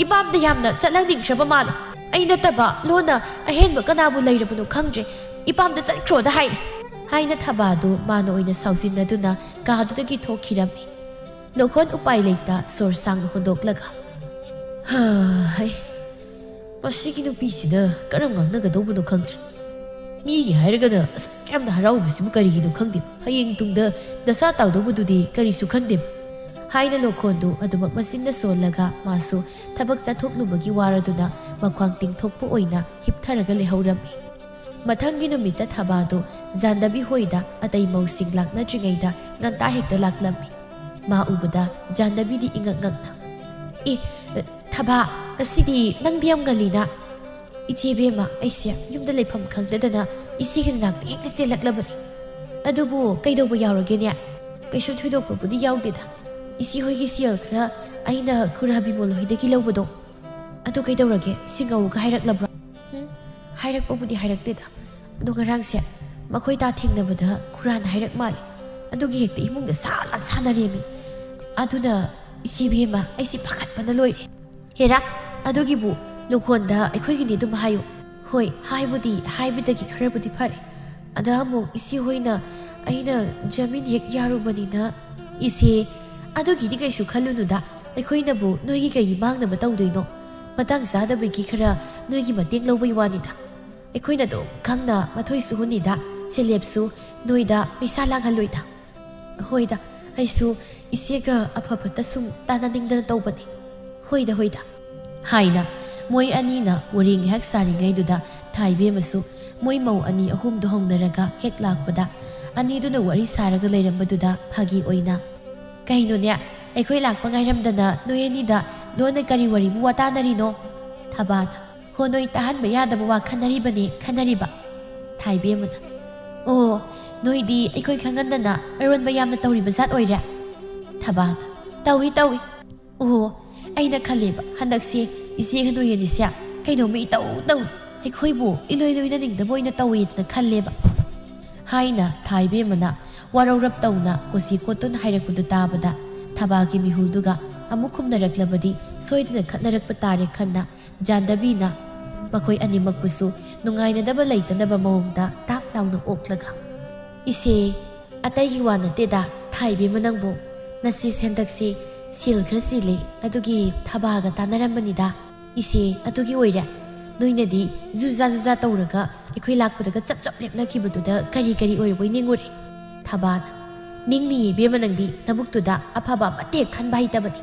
ꯏꯄꯥꯝꯗ ꯌꯥꯝꯅ ꯆꯠꯍꯟꯅꯤꯡꯗ꯭ꯔꯕ ꯃꯥꯜꯂꯦ꯫ ꯑꯩ ꯅꯠꯇꯕ ꯂꯣꯟꯅ ꯑꯍꯦꯟꯕ ꯀꯅꯥꯕꯨ ꯂꯩꯔꯕꯅꯣ ꯈꯪꯗ꯭ꯔꯦ꯫ ꯏꯄꯥꯝꯗ ꯆꯠꯈ꯭ꯔꯣꯗ ꯍꯥꯏꯔꯦ꯫ ꯍꯥꯏꯅ ꯊꯕꯥꯗꯨ ꯃꯥꯅ ꯑꯣꯏꯅ ꯁꯥꯎꯖꯤꯟꯅꯗꯨꯅ ꯀꯥꯗꯨꯗꯒꯤ ꯊꯣꯛꯈꯤꯔꯝꯃꯤ꯫ ꯂꯣꯈꯣꯟ ꯎꯄꯥꯏ ꯂꯩꯇ ꯁꯣꯔ ꯁꯥꯡꯅ ꯍꯣꯟꯗꯣꯛꯂꯒ, "ꯍꯥ, ꯍꯩ, ꯃꯁꯤꯒꯤ ꯅꯨꯄꯤꯁꯤꯅ ꯀꯔꯝ ꯉꯥꯡꯅꯒꯗꯧꯕꯅꯣ ꯈꯪꯗ꯭ꯔꯦ꯫ ꯃꯤꯒꯤ ꯍꯥꯏꯔꯒꯅ ꯑꯁꯨꯛ ꯌꯥꯝꯅ ꯍꯔꯥꯎꯕꯁꯤꯕꯨ ꯀꯔꯤꯒꯤꯅꯣ ꯈꯪꯗꯦ꯫ ꯍꯌꯦꯡ ꯇꯨꯡꯗ ꯗꯁꯥ ꯇꯥꯗꯧꯕꯗꯨꯗꯤ ꯀꯔꯤꯁꯨ ꯈꯟꯗꯦ"꯫ ꯍꯥꯏꯅ ꯂꯣꯈꯣꯟꯗꯨ ꯑꯗꯨꯃꯛ ꯃꯆꯤꯟꯅ ꯁꯣꯜꯂꯒ ꯃꯥꯁꯨ ꯊꯕꯛ ꯆꯠꯊꯣꯛꯂꯨꯕꯒꯤ ꯋꯥꯔꯗꯨꯅ ꯃꯈ꯭ꯋꯥꯡ ꯇꯤꯡꯊꯣꯛꯄ ꯑꯣꯏꯅ ꯍꯤꯞꯊꯔꯒ ꯂꯩꯍꯧꯔꯝꯃꯤ꯫ ꯃꯊꯪꯒꯤ ꯅꯨꯃꯤꯠꯇ ꯊꯕꯥꯗꯨ ꯖꯥꯟꯗꯕꯤ ꯍꯣꯏꯗ ꯑꯇꯩ ꯃꯧꯁꯤꯡ ꯂꯥꯛꯅꯗ꯭ꯔꯤꯉꯩꯗ ꯉꯟꯇꯥ ꯍꯦꯛꯇ ꯂꯥꯛꯂꯝꯃꯤ꯫ ꯃꯥ ꯎꯕꯗ ꯖꯥꯟꯗꯕꯤꯗꯤ ꯏꯉꯛ ꯉꯛꯅ, "ꯑꯦ, ꯊꯕꯥ, ꯉꯁꯤꯗꯤ ꯅꯪꯗꯤ ꯌꯥꯝ ꯉꯜꯂꯤꯅ?" "ꯏꯆꯦ ꯕꯦꯝꯃ, ꯑꯩꯁꯦ ꯌꯨꯝꯗ ꯂꯩꯐꯝ ꯈꯪꯗꯗꯅ ꯏꯆꯦꯒꯤ ꯅꯥꯛꯇ ꯍꯦꯛꯇ ꯆꯦꯜꯂꯛꯂꯕꯅꯤ꯫ ꯑꯗꯨꯕꯨ ꯀꯩꯗꯧꯕ ꯌꯥꯎꯔꯒꯦꯅꯦ?" "ꯀꯩꯁꯨ ꯊꯣꯏꯗꯣꯛꯄꯕꯨꯗꯤ ꯌꯥꯎꯗꯦꯗ꯫ ꯏꯆꯦ ꯍꯣꯏꯒꯤ ꯁꯦꯜ ꯈꯔ ꯑꯩꯅ ꯈꯨꯔꯥ ꯕꯤꯃꯣꯜ ꯍꯣꯏꯗꯒꯤ ꯂꯧꯕꯗꯣ, ꯑꯗꯨ ꯀꯩꯗꯧꯔꯒꯦ? ꯁꯤꯡꯉꯧꯒ ꯍꯥꯏꯔꯛꯂꯕ꯭ꯔꯣ?" "ꯎꯝ, ꯍꯥꯏꯔꯛꯄꯕꯨꯗꯤ ꯍꯥꯏꯔꯛꯇꯦꯗ꯫ ꯑꯗꯣ ꯉꯔꯥꯡꯁꯦ ꯃꯈꯣꯏ ꯇꯥ ꯊꯦꯡꯅꯕꯗ ꯈꯨꯔꯥꯅ ꯍꯥꯏꯔꯛ ꯃꯥꯜꯂꯦ꯫ ꯑꯗꯨꯒꯤ ꯍꯦꯛꯇ ꯏꯃꯨꯡꯗ ꯁꯥꯅ ꯁꯥꯅꯔꯦꯃꯤ꯫ ꯑꯗꯨꯅ ꯏꯆꯦ ꯕꯦꯝꯃ, ꯑꯩꯁꯦ ꯄꯥꯈꯠꯄꯅ ꯂꯣꯏꯔꯦ"꯫ "ꯍꯦꯔꯥ, ꯑꯗꯨꯒꯤꯕꯨ ꯂꯨꯈꯣꯟꯗ ꯑꯩꯈꯣꯏꯒꯤꯅꯤ ꯑꯗꯨꯝ ꯍꯥꯏꯌꯨ"꯫ "ꯍꯣꯏ, ꯍꯥꯏꯕꯨꯗꯤ ꯍꯥꯏꯕꯗꯒꯤ ꯈꯔꯕꯨꯗꯤ ꯐꯔꯦ꯫ ꯑꯗ ꯑꯃꯨꯛ ꯏꯆꯦ ꯍꯣꯏꯅ ꯑꯩꯅ ꯖꯃꯤꯟ ꯍꯦꯛ ꯌꯥꯔꯨꯕꯅꯤꯅ"꯫ "ꯏꯆꯦ, ꯑꯗꯨꯒꯤꯗꯤ ꯀꯩꯁꯨ ꯈꯜꯂꯨꯅꯨꯗ꯫ ꯑꯩꯈꯣꯏꯅꯕꯨ ꯅꯣꯏꯒꯤ ꯀꯩꯒꯤ ꯃꯥꯡꯅꯕ ꯇꯧꯗꯣꯏꯅꯣ? ꯃꯇꯥꯡ ꯆꯥꯗꯕꯒꯤ ꯈꯔ ꯅꯣꯏꯒꯤ ꯃꯇꯦꯡ ꯂꯧꯕꯒꯤ ꯋꯥꯅꯤꯗ꯫ ꯑꯩꯈꯣꯏꯅ ꯑꯗꯨꯝ ꯈꯪꯅ ꯃꯊꯣꯏꯁꯨ ꯍꯨꯟꯅꯤꯗ, ꯁꯦꯂꯦꯞꯁꯨ ꯅꯣꯏꯗ ꯄꯩꯁꯥ ꯂꯥꯡꯍꯜꯂꯣꯏꯗ"꯫ "ꯍꯣꯏꯗ, ꯑꯩꯁꯨ ꯏꯆꯦꯒ ꯑꯐ ꯐꯠꯇ ꯁꯨꯝ ꯇꯥꯟꯅꯅꯤꯡꯗꯅ ꯇꯧꯕꯅꯤ"꯫ "ꯍꯣꯏꯗ, ꯍꯣꯏꯗ" ꯍꯥꯏꯅ ꯃꯣꯏ ꯑꯅꯤꯅ ꯋꯥꯔꯤ ꯉꯥꯏꯍꯥꯛ ꯁꯥꯔꯤꯉꯩꯗꯨꯗ ꯊꯥꯏꯕꯦꯝꯃꯁꯨ ꯃꯣꯏ ꯃꯧ ꯑꯅꯤ ꯑꯍꯨꯝꯗꯨ ꯍꯧꯅꯔꯒ ꯍꯦꯛ ꯂꯥꯛꯄꯗ ꯑꯅꯤꯗꯨꯅ ꯋꯥꯔꯤ ꯁꯥꯔꯒ ꯂꯩꯔꯝꯕꯗꯨꯗ ꯐꯥꯒꯤ ꯑꯣꯏꯅ, "ꯀꯩꯅꯣꯅꯦ, ꯑꯩꯈꯣꯏ ꯂꯥꯛꯄ ꯉꯥꯏꯔꯝꯗꯅ ꯅꯣꯏ ꯑꯅꯤꯗ ꯂꯣꯟꯅ ꯀꯔꯤ ꯋꯥꯔꯤꯕꯨ ꯋꯥꯇꯥꯅꯔꯤꯅꯣ?" ꯊꯕꯥꯅ, "ꯍꯣ, ꯅꯣꯏ ꯇꯥꯍꯟꯕ ꯌꯥꯗꯕ ꯋꯥ ꯈꯟꯅꯔꯤꯕꯅꯦ, ꯈꯟꯅꯔꯤꯕ"꯫ ꯊꯥꯏꯕꯦꯝꯃꯅ, "ꯑꯣ, ꯅꯣꯏꯗꯤ ꯑꯩꯈꯣꯏ ꯈꯪꯍꯟꯗꯅ ꯑꯔꯣꯟꯕ ꯌꯥꯝꯅ ꯇꯧꯔꯤꯕ ꯖꯥꯠ ꯑꯣꯏꯔꯦ"꯫ ꯊꯕꯥꯅ, "ꯇꯧꯏ, ꯇꯧꯏ"꯫ "ꯑꯣ, ꯑꯩꯅ ꯈꯜꯂꯦꯕ, ꯍꯟꯗꯛꯁꯦ ꯏꯆꯦꯒ ꯅꯣꯏ ꯑꯅꯤꯁꯦ ꯀꯩꯅꯣꯝꯃ ꯏꯇꯧ ꯇꯧꯏ, ꯑꯩꯈꯣꯏꯕꯨ ꯏꯂꯣꯏ ꯂꯣꯏꯅꯅꯤꯡꯗꯕ ꯑꯣꯏꯅ ꯇꯧꯏꯗꯅ ꯈꯜꯂꯦꯕ"꯫ ꯍꯥꯏꯅ ꯊꯥꯏꯕꯦꯝꯃꯅ ꯋꯥꯔꯧꯔꯞ ꯇꯧꯅ ꯀꯣꯁꯤ ꯀꯣꯠꯇꯨꯅ ꯍꯥꯏꯔꯛꯄꯗꯨ ꯇꯥꯕꯗ ꯊꯕꯥꯒꯤ ꯃꯤꯍꯨꯜꯗꯨꯒ ꯑꯃꯨꯛ ꯈꯨꯝꯅꯔꯛꯂꯕꯗꯤ ꯁꯣꯏꯗꯅ ꯈꯠꯅꯔꯛꯄ ꯇꯥꯔꯦ ꯈꯟꯅ ꯖꯥꯟꯗꯕꯤꯅ ꯃꯈꯣꯏ ꯑꯅꯤꯃꯛꯄꯨꯁꯨ ꯅꯨꯡꯉꯥꯏꯅꯗꯕ ꯂꯩꯇꯅꯕ ꯃꯑꯣꯡꯗ ꯇꯥꯞ ꯂꯥꯎꯅ ꯑꯣꯛꯂꯒ, "ꯏꯆꯦ, ꯑꯇꯩꯒꯤ ꯋꯥ ꯅꯠꯇꯦꯗ, ꯊꯥꯏꯕꯦꯝꯃ ꯅꯪꯕꯨ꯫ ꯅꯁꯤ ꯍꯟꯗꯛꯁꯤ ꯁꯦꯜ ꯈꯔ ꯆꯤꯜꯂꯤ, ꯑꯗꯨꯒꯤ ꯊꯕꯥꯒ ꯇꯥꯟꯅꯔꯝꯕꯅꯤꯗ꯫ ꯏꯆꯦ, ꯑꯗꯨꯒꯤ ꯑꯣꯏꯔꯦ꯫ ꯅꯣꯏꯅꯗꯤ ꯖꯨꯖꯥ ꯖꯨꯖꯥ ꯇꯧꯔꯒ ꯑꯩꯈꯣꯏ ꯂꯥꯛꯄꯗꯒ ꯆꯞ ꯆꯞ ꯂꯦꯞꯅꯈꯤꯕꯗꯨꯗ ꯀꯔꯤ ꯀꯔꯤ ꯑꯣꯏꯔꯕꯣꯏ ꯅꯤꯡꯉꯨꯔꯦ?" ꯊꯕꯥꯅ, "ꯅꯤꯡꯅꯤ ꯏꯕꯦꯝꯃ, ꯅꯪꯗꯤ ꯅꯕꯨꯛꯇꯨꯗ ꯑꯐꯕ ꯑꯃꯠꯇ ꯍꯦꯛ ꯈꯟꯕ ꯍꯩꯇꯕꯅꯤ꯫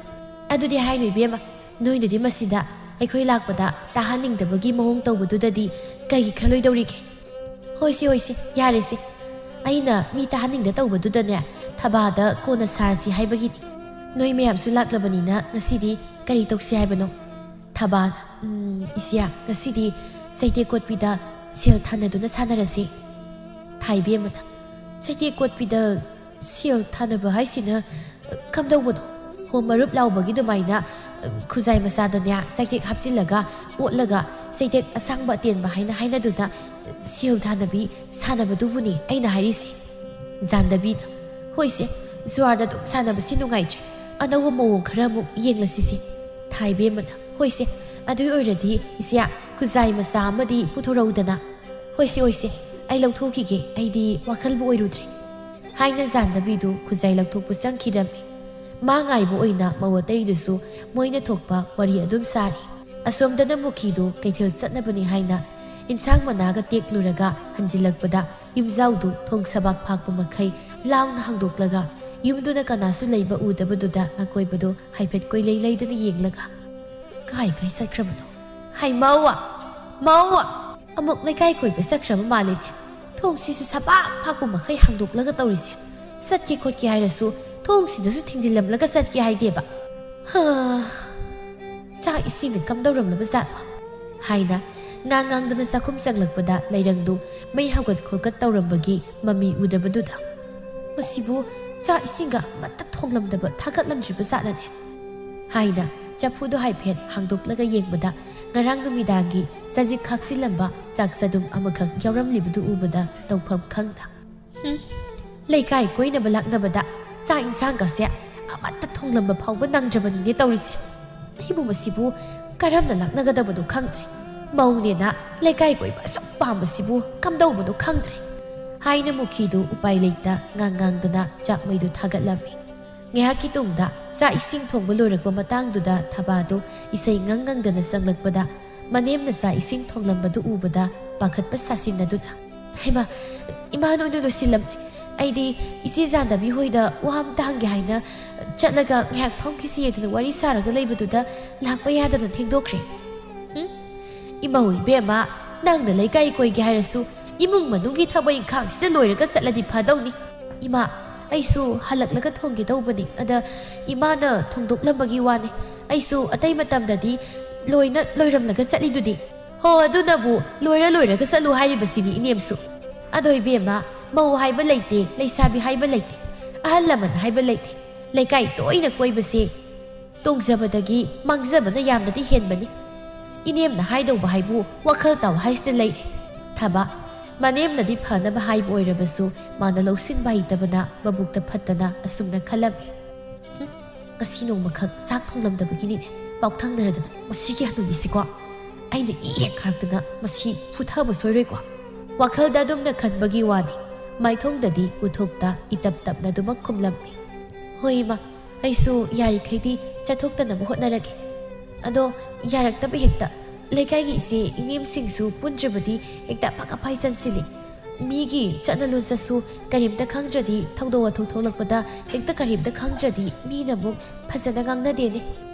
ꯑꯗꯨꯗꯤ ꯍꯥꯏꯅꯨ ꯏꯕꯦꯝꯃ, ꯅꯣꯏꯅꯗꯤ ꯃꯁꯤꯗ ꯑꯩꯈꯣꯏ ꯂꯥꯛꯄꯗ ꯇꯥꯍꯟꯅꯤꯡꯗꯕꯒꯤ ꯃꯑꯣꯡ ꯇꯧꯕꯗꯨꯗꯗꯤ ꯀꯩꯒꯤ ꯈꯜꯂꯣꯏꯗꯧꯔꯤꯒꯦ?" "ꯍꯣꯏꯁꯦ, ꯍꯣꯏꯁꯦ, ꯌꯥꯔꯦꯁꯦ꯫ ꯑꯩꯅ ꯃꯤ ꯇꯥꯍꯟꯅꯤꯡꯗ ꯇꯧꯕꯗꯨꯗꯅꯦ, ꯊꯕꯥꯗ ꯀꯣꯟꯅ ꯁꯥꯔꯁꯤ ꯍꯥꯏꯕꯒꯤꯅꯤ꯫ ꯅꯣꯏ ꯃꯌꯥꯝꯁꯨ ꯂꯥꯛꯂꯕꯅꯤꯅ ꯉꯁꯤꯗꯤ ꯀꯔꯤ ꯇꯧꯁꯤ ꯍꯥꯏꯕꯅꯣ?" ꯊꯕꯥꯅ, "ꯎꯝ, ꯏꯆꯦ, ꯉꯁꯤꯗꯤ ꯆꯩꯇꯦꯛ ꯀꯣꯠꯄꯤꯗ ꯁꯦꯜ ꯊꯥꯅꯗꯨꯅ ꯁꯥꯟꯅꯔꯁꯤ꯫" ꯊꯥꯏꯕꯦꯝꯃꯅ, "ꯆꯩꯇꯦꯛ ꯀꯣꯠꯄꯤꯗ ꯁꯦꯜ ꯊꯥꯅꯕ ꯍꯥꯏꯁꯤꯅ ꯀꯝꯗꯧꯕꯅꯣ?" "ꯍꯣ, ꯃꯔꯨꯞ ꯂꯥꯎꯕꯒꯤ ꯑꯗꯨꯃꯥꯏꯅ ꯈꯨꯖꯥꯏ ꯃꯆꯥꯗꯅꯦ ꯆꯩꯇꯦꯛ ꯍꯥꯞꯆꯤꯜꯂꯒ ꯑꯣꯠꯂꯒ ꯆꯩꯇꯦꯛ ꯑꯁꯥꯡꯕ ꯑꯇꯦꯟꯕ ꯍꯥꯏꯅ ꯍꯥꯏꯅꯗꯨꯅ ꯁꯦꯜ ꯊꯥꯅꯕꯤ ꯁꯥꯟꯅꯕꯗꯨꯕꯨꯅꯤ ꯑꯩꯅ ꯍꯥꯏꯔꯤꯁꯦ꯫" ꯖꯥꯟꯗꯕꯤꯅ, "ꯍꯣꯏꯁꯦ, ꯖꯨꯋꯥꯔꯗ ꯑꯗꯨꯝ ꯁꯥꯟꯅꯕꯁꯤ ꯅꯨꯡꯉꯥꯏꯇ꯭ꯔꯦ꯫ ꯑꯅꯧꯕ ꯃꯑꯣꯡ ꯈꯔ ꯑꯃꯨꯛ ꯌꯦꯡꯂꯁꯤꯁꯦ꯫" ꯊꯥꯏꯕꯦꯝꯃꯅ, "ꯍꯣꯏꯁꯦ, ꯑꯗꯨꯒꯤ ꯑꯣꯏꯔꯗꯤ ꯏꯆꯦ, ꯈꯨꯖꯥꯏ ꯃꯆꯥ ꯑꯃꯗꯤ ꯄꯨꯊꯣꯔꯛꯎꯗꯅ꯫" "ꯍꯣꯏꯁꯦ, ꯍꯣꯏꯁꯦ, ꯑꯩ ꯂꯧꯊꯣꯛꯈꯤꯒꯦ, ꯑꯩꯗꯤ ꯋꯥꯈꯜꯕꯨ ꯑꯣꯏꯔꯨꯗ꯭ꯔꯦ꯫" ꯍꯥꯏꯅ ꯖꯥꯟꯗꯕꯤꯗꯨ ꯈꯨꯖꯥꯏ ꯂꯧꯊꯣꯛꯄ ꯆꯪꯈꯤꯔꯝꯃꯤ꯫ ꯃꯥ ꯉꯥꯏꯕ ꯑꯣꯏꯅ ꯃꯧ ꯑꯇꯩꯗꯨꯁꯨ ꯃꯣꯏꯅ ꯊꯣꯛꯄ ꯋꯥꯔꯤ ꯑꯗꯨꯝ ꯁꯥꯔꯤ꯫ ꯑꯁꯣꯝꯗꯅ ꯃꯨꯈꯤꯗꯨ ꯀꯩꯊꯦꯜ ꯆꯠꯅꯕꯅꯤ ꯍꯥꯏꯅ ꯏꯟꯁꯥꯡ ꯃꯅꯥꯒ ꯇꯦꯛꯂꯨꯔꯒ ꯍꯟꯖꯤꯜꯂꯛꯄꯗ ꯌꯨꯝꯖꯥꯎꯗꯨ ꯊꯣꯡ ꯁꯕꯥꯛ ꯐꯥꯛꯄ ꯃꯈꯩ ꯂꯥꯎꯅ ꯍꯥꯡꯗꯣꯛꯂꯒ ꯌꯨꯝꯗꯨꯅ ꯀꯅꯥꯁꯨ ꯂꯩꯕ ꯎꯗꯕꯗꯨꯗ ꯑꯀꯣꯏꯕꯗꯨ ꯍꯥꯏꯐꯦꯠ ꯀꯣꯏꯂꯩ ꯂꯩꯗꯅ ꯌꯦꯡꯂꯒ, "ꯀꯥꯏ ꯀꯥꯏ ꯆꯠꯈ꯭ꯔꯕꯅꯣ? ꯍꯥꯏ ꯃꯧꯋꯥ! ꯃꯧꯋꯥ! ꯑꯃꯨꯛ ꯂꯩꯀꯥꯏ ꯀꯣꯏꯕ ꯆꯠꯈ꯭ꯔꯕ ꯃꯥꯜꯂꯤꯅꯦ꯫ ꯊꯣꯡꯁꯤꯁꯨ ꯁꯕꯥꯛ ꯐꯥꯛꯄ ꯃꯈꯩ ꯍꯥꯡꯗꯣꯛꯂꯒ ꯇꯧꯔꯤꯁꯦ꯫ ꯆꯠꯀꯦ ꯈꯣꯠꯀꯦ ꯍꯥꯏꯔꯁꯨ ꯊꯣꯡꯁꯤꯗꯁꯨ ꯊꯤꯡꯖꯤꯜꯂꯝꯂꯒ ꯆꯠꯀꯦ ꯍꯥꯏꯗꯦꯕ꯫ ꯍꯥ, ꯆꯥꯛ ꯏꯁꯤꯡꯅ ꯀꯝꯗꯧꯔꯝꯂꯕ ꯖꯥꯠꯅꯣ?" ꯍꯥꯏꯅ ꯉꯥꯡ ꯉꯥꯡꯗꯅ ꯆꯥꯛꯈꯨꯝ ꯆꯪꯂꯛꯄꯗ ꯂꯩꯔꯪꯗꯨ ꯃꯩ ꯍꯧꯒꯠ ꯈꯣꯠꯀꯠ ꯇꯧꯔꯝꯕꯒꯤ ꯃꯃꯤ ꯎꯗꯕꯗꯨꯗ, "ꯃꯁꯤꯕꯨ ꯆꯥꯛ ꯏꯁꯤꯡꯒ ꯑꯃꯠꯇ ꯊꯣꯡꯂꯝꯗꯕ, ꯊꯥꯒꯠꯂꯝꯗ꯭ꯔꯤꯕ ꯖꯥꯠꯂꯅꯦ?" ꯍꯥꯏꯅ ꯆꯐꯨꯗꯨ ꯍꯥꯏꯐꯦꯠ ꯍꯥꯡꯗꯣꯛꯂꯒ ꯌꯦꯡꯕꯗ ꯉꯔꯥꯡ ꯅꯨꯃꯤꯗꯥꯡꯒꯤ ꯆꯖꯤꯛ ꯈꯥꯛꯆꯤꯜꯂꯝꯕ ꯆꯥꯛ ꯆꯗꯨꯝ ꯑꯃꯈꯛ ꯌꯥꯎꯔꯝꯂꯤꯕꯗꯨ ꯎꯕꯗ ꯇꯧꯐꯝ ꯈꯪꯗ, "ꯍꯨꯝ, ꯂꯩꯀꯥꯏ ꯀꯣꯏꯅꯕ ꯂꯥꯛꯅꯕꯗ ꯆꯥꯛ ꯏꯟꯁꯥꯡꯒꯁꯦ ꯑꯃꯠꯇ ꯊꯣꯡꯂꯝꯕ ꯐꯥꯎꯕ ꯅꯪꯗ꯭ꯔꯕꯅꯤꯅꯦ ꯇꯧꯔꯤꯁꯦ꯫ ꯑꯩꯕꯨ ꯃꯁꯤꯕꯨ ꯀꯔꯝꯅ ꯂꯥꯛꯅꯒꯗꯕꯅꯣ ꯈꯪꯗ꯭ꯔꯦ꯫ ꯃꯧꯅꯦꯅ ꯂꯩꯀꯥꯏ ꯀꯣꯏꯕ ꯑꯁꯨꯛ ꯄꯥꯝꯕꯁꯤꯕꯨ ꯀꯝꯗꯧꯕꯅꯣ ꯈꯪꯗ꯭ꯔꯦ ꯍꯥꯏꯅ ꯃꯨꯈꯤꯗꯨ ꯎꯄꯥꯏ ꯂꯩꯇ ꯉꯥꯡ ꯉꯥꯡꯗꯅ ꯆꯥꯛ ꯃꯩꯗꯨ ꯊꯥꯒꯠꯂꯝꯃꯤ꯫ ꯉꯥꯏꯍꯥꯛꯀꯤ ꯇꯨꯡꯗ ꯆꯥꯛ ꯏꯁꯤꯡ ꯊꯣꯡꯕ ꯂꯣꯏꯔꯛꯄ ꯃꯇꯥꯡꯗꯨꯗ ꯊꯕꯥꯗꯨ ꯏꯁꯩ ꯉꯪ ꯉꯪꯗꯅ ꯆꯪꯂꯛꯄꯗ ꯃꯅꯦꯝꯅ ꯆꯥꯛ ꯏꯁꯤꯡ ꯊꯣꯡꯂꯝꯕꯗꯨ ꯎꯕꯗ ꯄꯥꯈꯠꯄ ꯁꯥꯁꯤꯟꯅꯗꯨꯅ, "ꯍꯩꯃꯥ, ꯏꯃꯥꯅ ꯑꯣꯏꯅ ꯂꯣꯏꯁꯤꯜꯂꯝꯃꯦ꯫ ꯑꯩꯗꯤ ꯏꯆꯦ ꯖꯥꯟꯗꯕꯤ ꯍꯣꯏꯗ ꯋꯥ ꯑꯝꯇ ꯍꯪꯒꯦ ꯍꯥꯏꯅ ꯆꯠꯂꯒ ꯉꯥꯏꯍꯥꯛ ꯐꯝꯈꯤꯁꯤ ꯍꯥꯏꯗꯅ ꯋꯥꯔꯤ ꯁꯥꯔꯒ ꯂꯩꯕꯗꯨꯗ ꯂꯥꯛꯄ ꯌꯥꯗꯅ ꯊꯦꯡꯗꯣꯛꯈ꯭ꯔꯦ꯫" ꯍꯨꯝ? ꯏꯃꯧ ꯏꯕꯦꯝꯃ, ꯅꯪꯅ ꯂꯩꯀꯥꯏ ꯀꯣꯏꯒꯦ ꯍꯥꯏꯔꯁꯨ ꯏꯃꯨꯡ ꯃꯅꯨꯡꯒꯤ ꯊꯕꯛ ꯏꯪꯈꯥꯡꯁꯤꯗ ꯂꯣꯏꯔꯒ ꯆꯠꯂꯗꯤ ꯐꯗꯧꯅꯤ꯫ ꯏꯃꯥ, ꯑꯩꯁꯨ ꯍꯜꯂꯛꯂꯒ ꯊꯣꯡꯒꯦ ꯇꯧꯕꯅꯤ꯫ ꯑꯗ ꯏꯃꯥꯅ ꯊꯣꯡꯗꯣꯛꯂꯝꯕꯒꯤ ꯋꯥꯅꯤ꯫ ꯑꯩꯁꯨ ꯑꯇꯩ ꯃꯇꯝꯗꯗꯤ ꯂꯣꯏꯅ ꯂꯣꯏꯔꯝꯂꯒ ꯆꯠꯂꯤꯗꯨꯗꯤ꯫ ꯍꯣ, ꯑꯗꯨꯅꯕꯨ ꯂꯣꯏꯔ ꯂꯣꯏꯔꯒ ꯆꯠꯂꯨ ꯍꯥꯏꯔꯤꯕꯁꯤꯅꯤ ꯏꯅꯦꯝꯁꯨ꯫ ꯑꯗꯣ ꯏꯕꯦꯝꯃ, ꯃꯧ ꯍꯥꯏꯕ ꯂꯩꯇꯦ, ꯂꯩꯁꯥꯕꯤ ꯍꯥꯏꯕ ꯂꯩꯇꯦ, ꯑꯍꯜ ꯂꯃꯟ ꯍꯥꯏꯕ ꯂꯩꯇꯦ꯫ ꯂꯩꯀꯥꯏ ꯇꯣꯏꯅ ꯀꯣꯏꯕꯁꯦ ꯇꯣꯡꯖꯕꯗꯒꯤ ꯃꯥꯡꯖꯕꯅ ꯌꯥꯝꯅꯗꯤ ꯍꯦꯟꯕꯅꯤ꯫ ꯏꯅꯦꯝꯅ ꯍꯥꯏꯗꯧꯕ ꯍꯥꯏꯕꯨ ꯋꯥꯈꯜ ꯇꯥꯎ ꯍꯥꯏꯁꯤꯗ ꯂꯩꯔꯦ꯫ ꯊꯕ, ꯃꯅꯦꯝꯅꯗꯤ ꯐꯅꯕ ꯍꯥꯏꯕ ꯑꯣꯏꯔꯕꯁꯨ ꯃꯥꯅ ꯂꯧꯁꯤꯟꯕ ꯍꯩꯇꯕꯅ ꯃꯕꯨꯛꯇ ꯐꯠꯇꯅ ꯑꯁꯨꯝꯅ ꯈꯜꯂꯝꯃꯤ꯫ "ꯍꯨꯝ, ꯉꯁꯤ ꯅꯣꯡꯃꯈꯛ ꯆꯥꯛ ꯊꯣꯡꯂꯝꯗꯕꯒꯤꯅꯤꯅꯦ ꯄꯥꯎꯊꯪꯅꯔꯗꯅ ꯃꯁꯤꯒꯤ ꯍꯅꯨꯕꯤꯁꯤꯀꯣ꯫ ꯑꯩꯅ ꯏ ꯍꯦꯛ ꯈꯥꯔꯛꯇꯅ ꯃꯁꯤ ꯐꯨꯊꯕ ꯁꯣꯏꯔꯣꯏꯀꯣ꯫" ꯋꯥꯈꯜꯗ ꯑꯗꯨꯝꯅ ꯈꯟꯕꯒꯤ ꯋꯥꯅꯤ꯫ ꯃꯥꯏꯊꯣꯡꯗꯗꯤ ꯎꯊꯣꯛꯇ ꯏꯇꯞ ꯇꯞꯅ ꯑꯗꯨꯃꯛ ꯈꯨꯝꯂꯝꯃꯤ꯫ "ꯍꯣꯏ ꯏꯃꯥ, ꯑꯩꯁꯨ ꯌꯥꯔꯤꯈꯩꯗꯤ ꯆꯠꯊꯣꯛꯇꯅꯕ ꯍꯣꯠꯅꯔꯒꯦ꯫ ꯑꯗꯣ ꯌꯥꯔꯛꯇꯕ ꯍꯦꯛꯇ ꯂꯩꯀꯥꯏꯒꯤ ꯏꯆꯦ ꯏꯅꯦꯝꯁꯤꯡꯁꯨ ꯄꯨꯟꯗ꯭ꯔꯕꯗꯤ ꯍꯦꯛꯇ ꯑꯐꯛ ꯑꯐꯥꯏ ꯆꯟꯁꯤꯜꯂꯤ꯫ ꯃꯤꯒꯤ ꯆꯠꯅ ꯂꯣꯟꯆꯠꯁꯨ ꯀꯔꯤꯝꯇ ꯈꯪꯗ꯭ꯔꯗꯤ ꯊꯧꯗꯣꯛ ꯋꯥꯊꯣꯛ ꯊꯣꯛꯂꯛꯄꯗ ꯍꯦꯛꯇ ꯀꯔꯤꯝꯇ ꯈꯪꯗ꯭ꯔꯗꯤ ꯃꯤꯅ ꯑꯃꯨꯛ ꯐꯖꯅ ꯉꯥꯡꯅꯗꯦꯅꯦ꯫"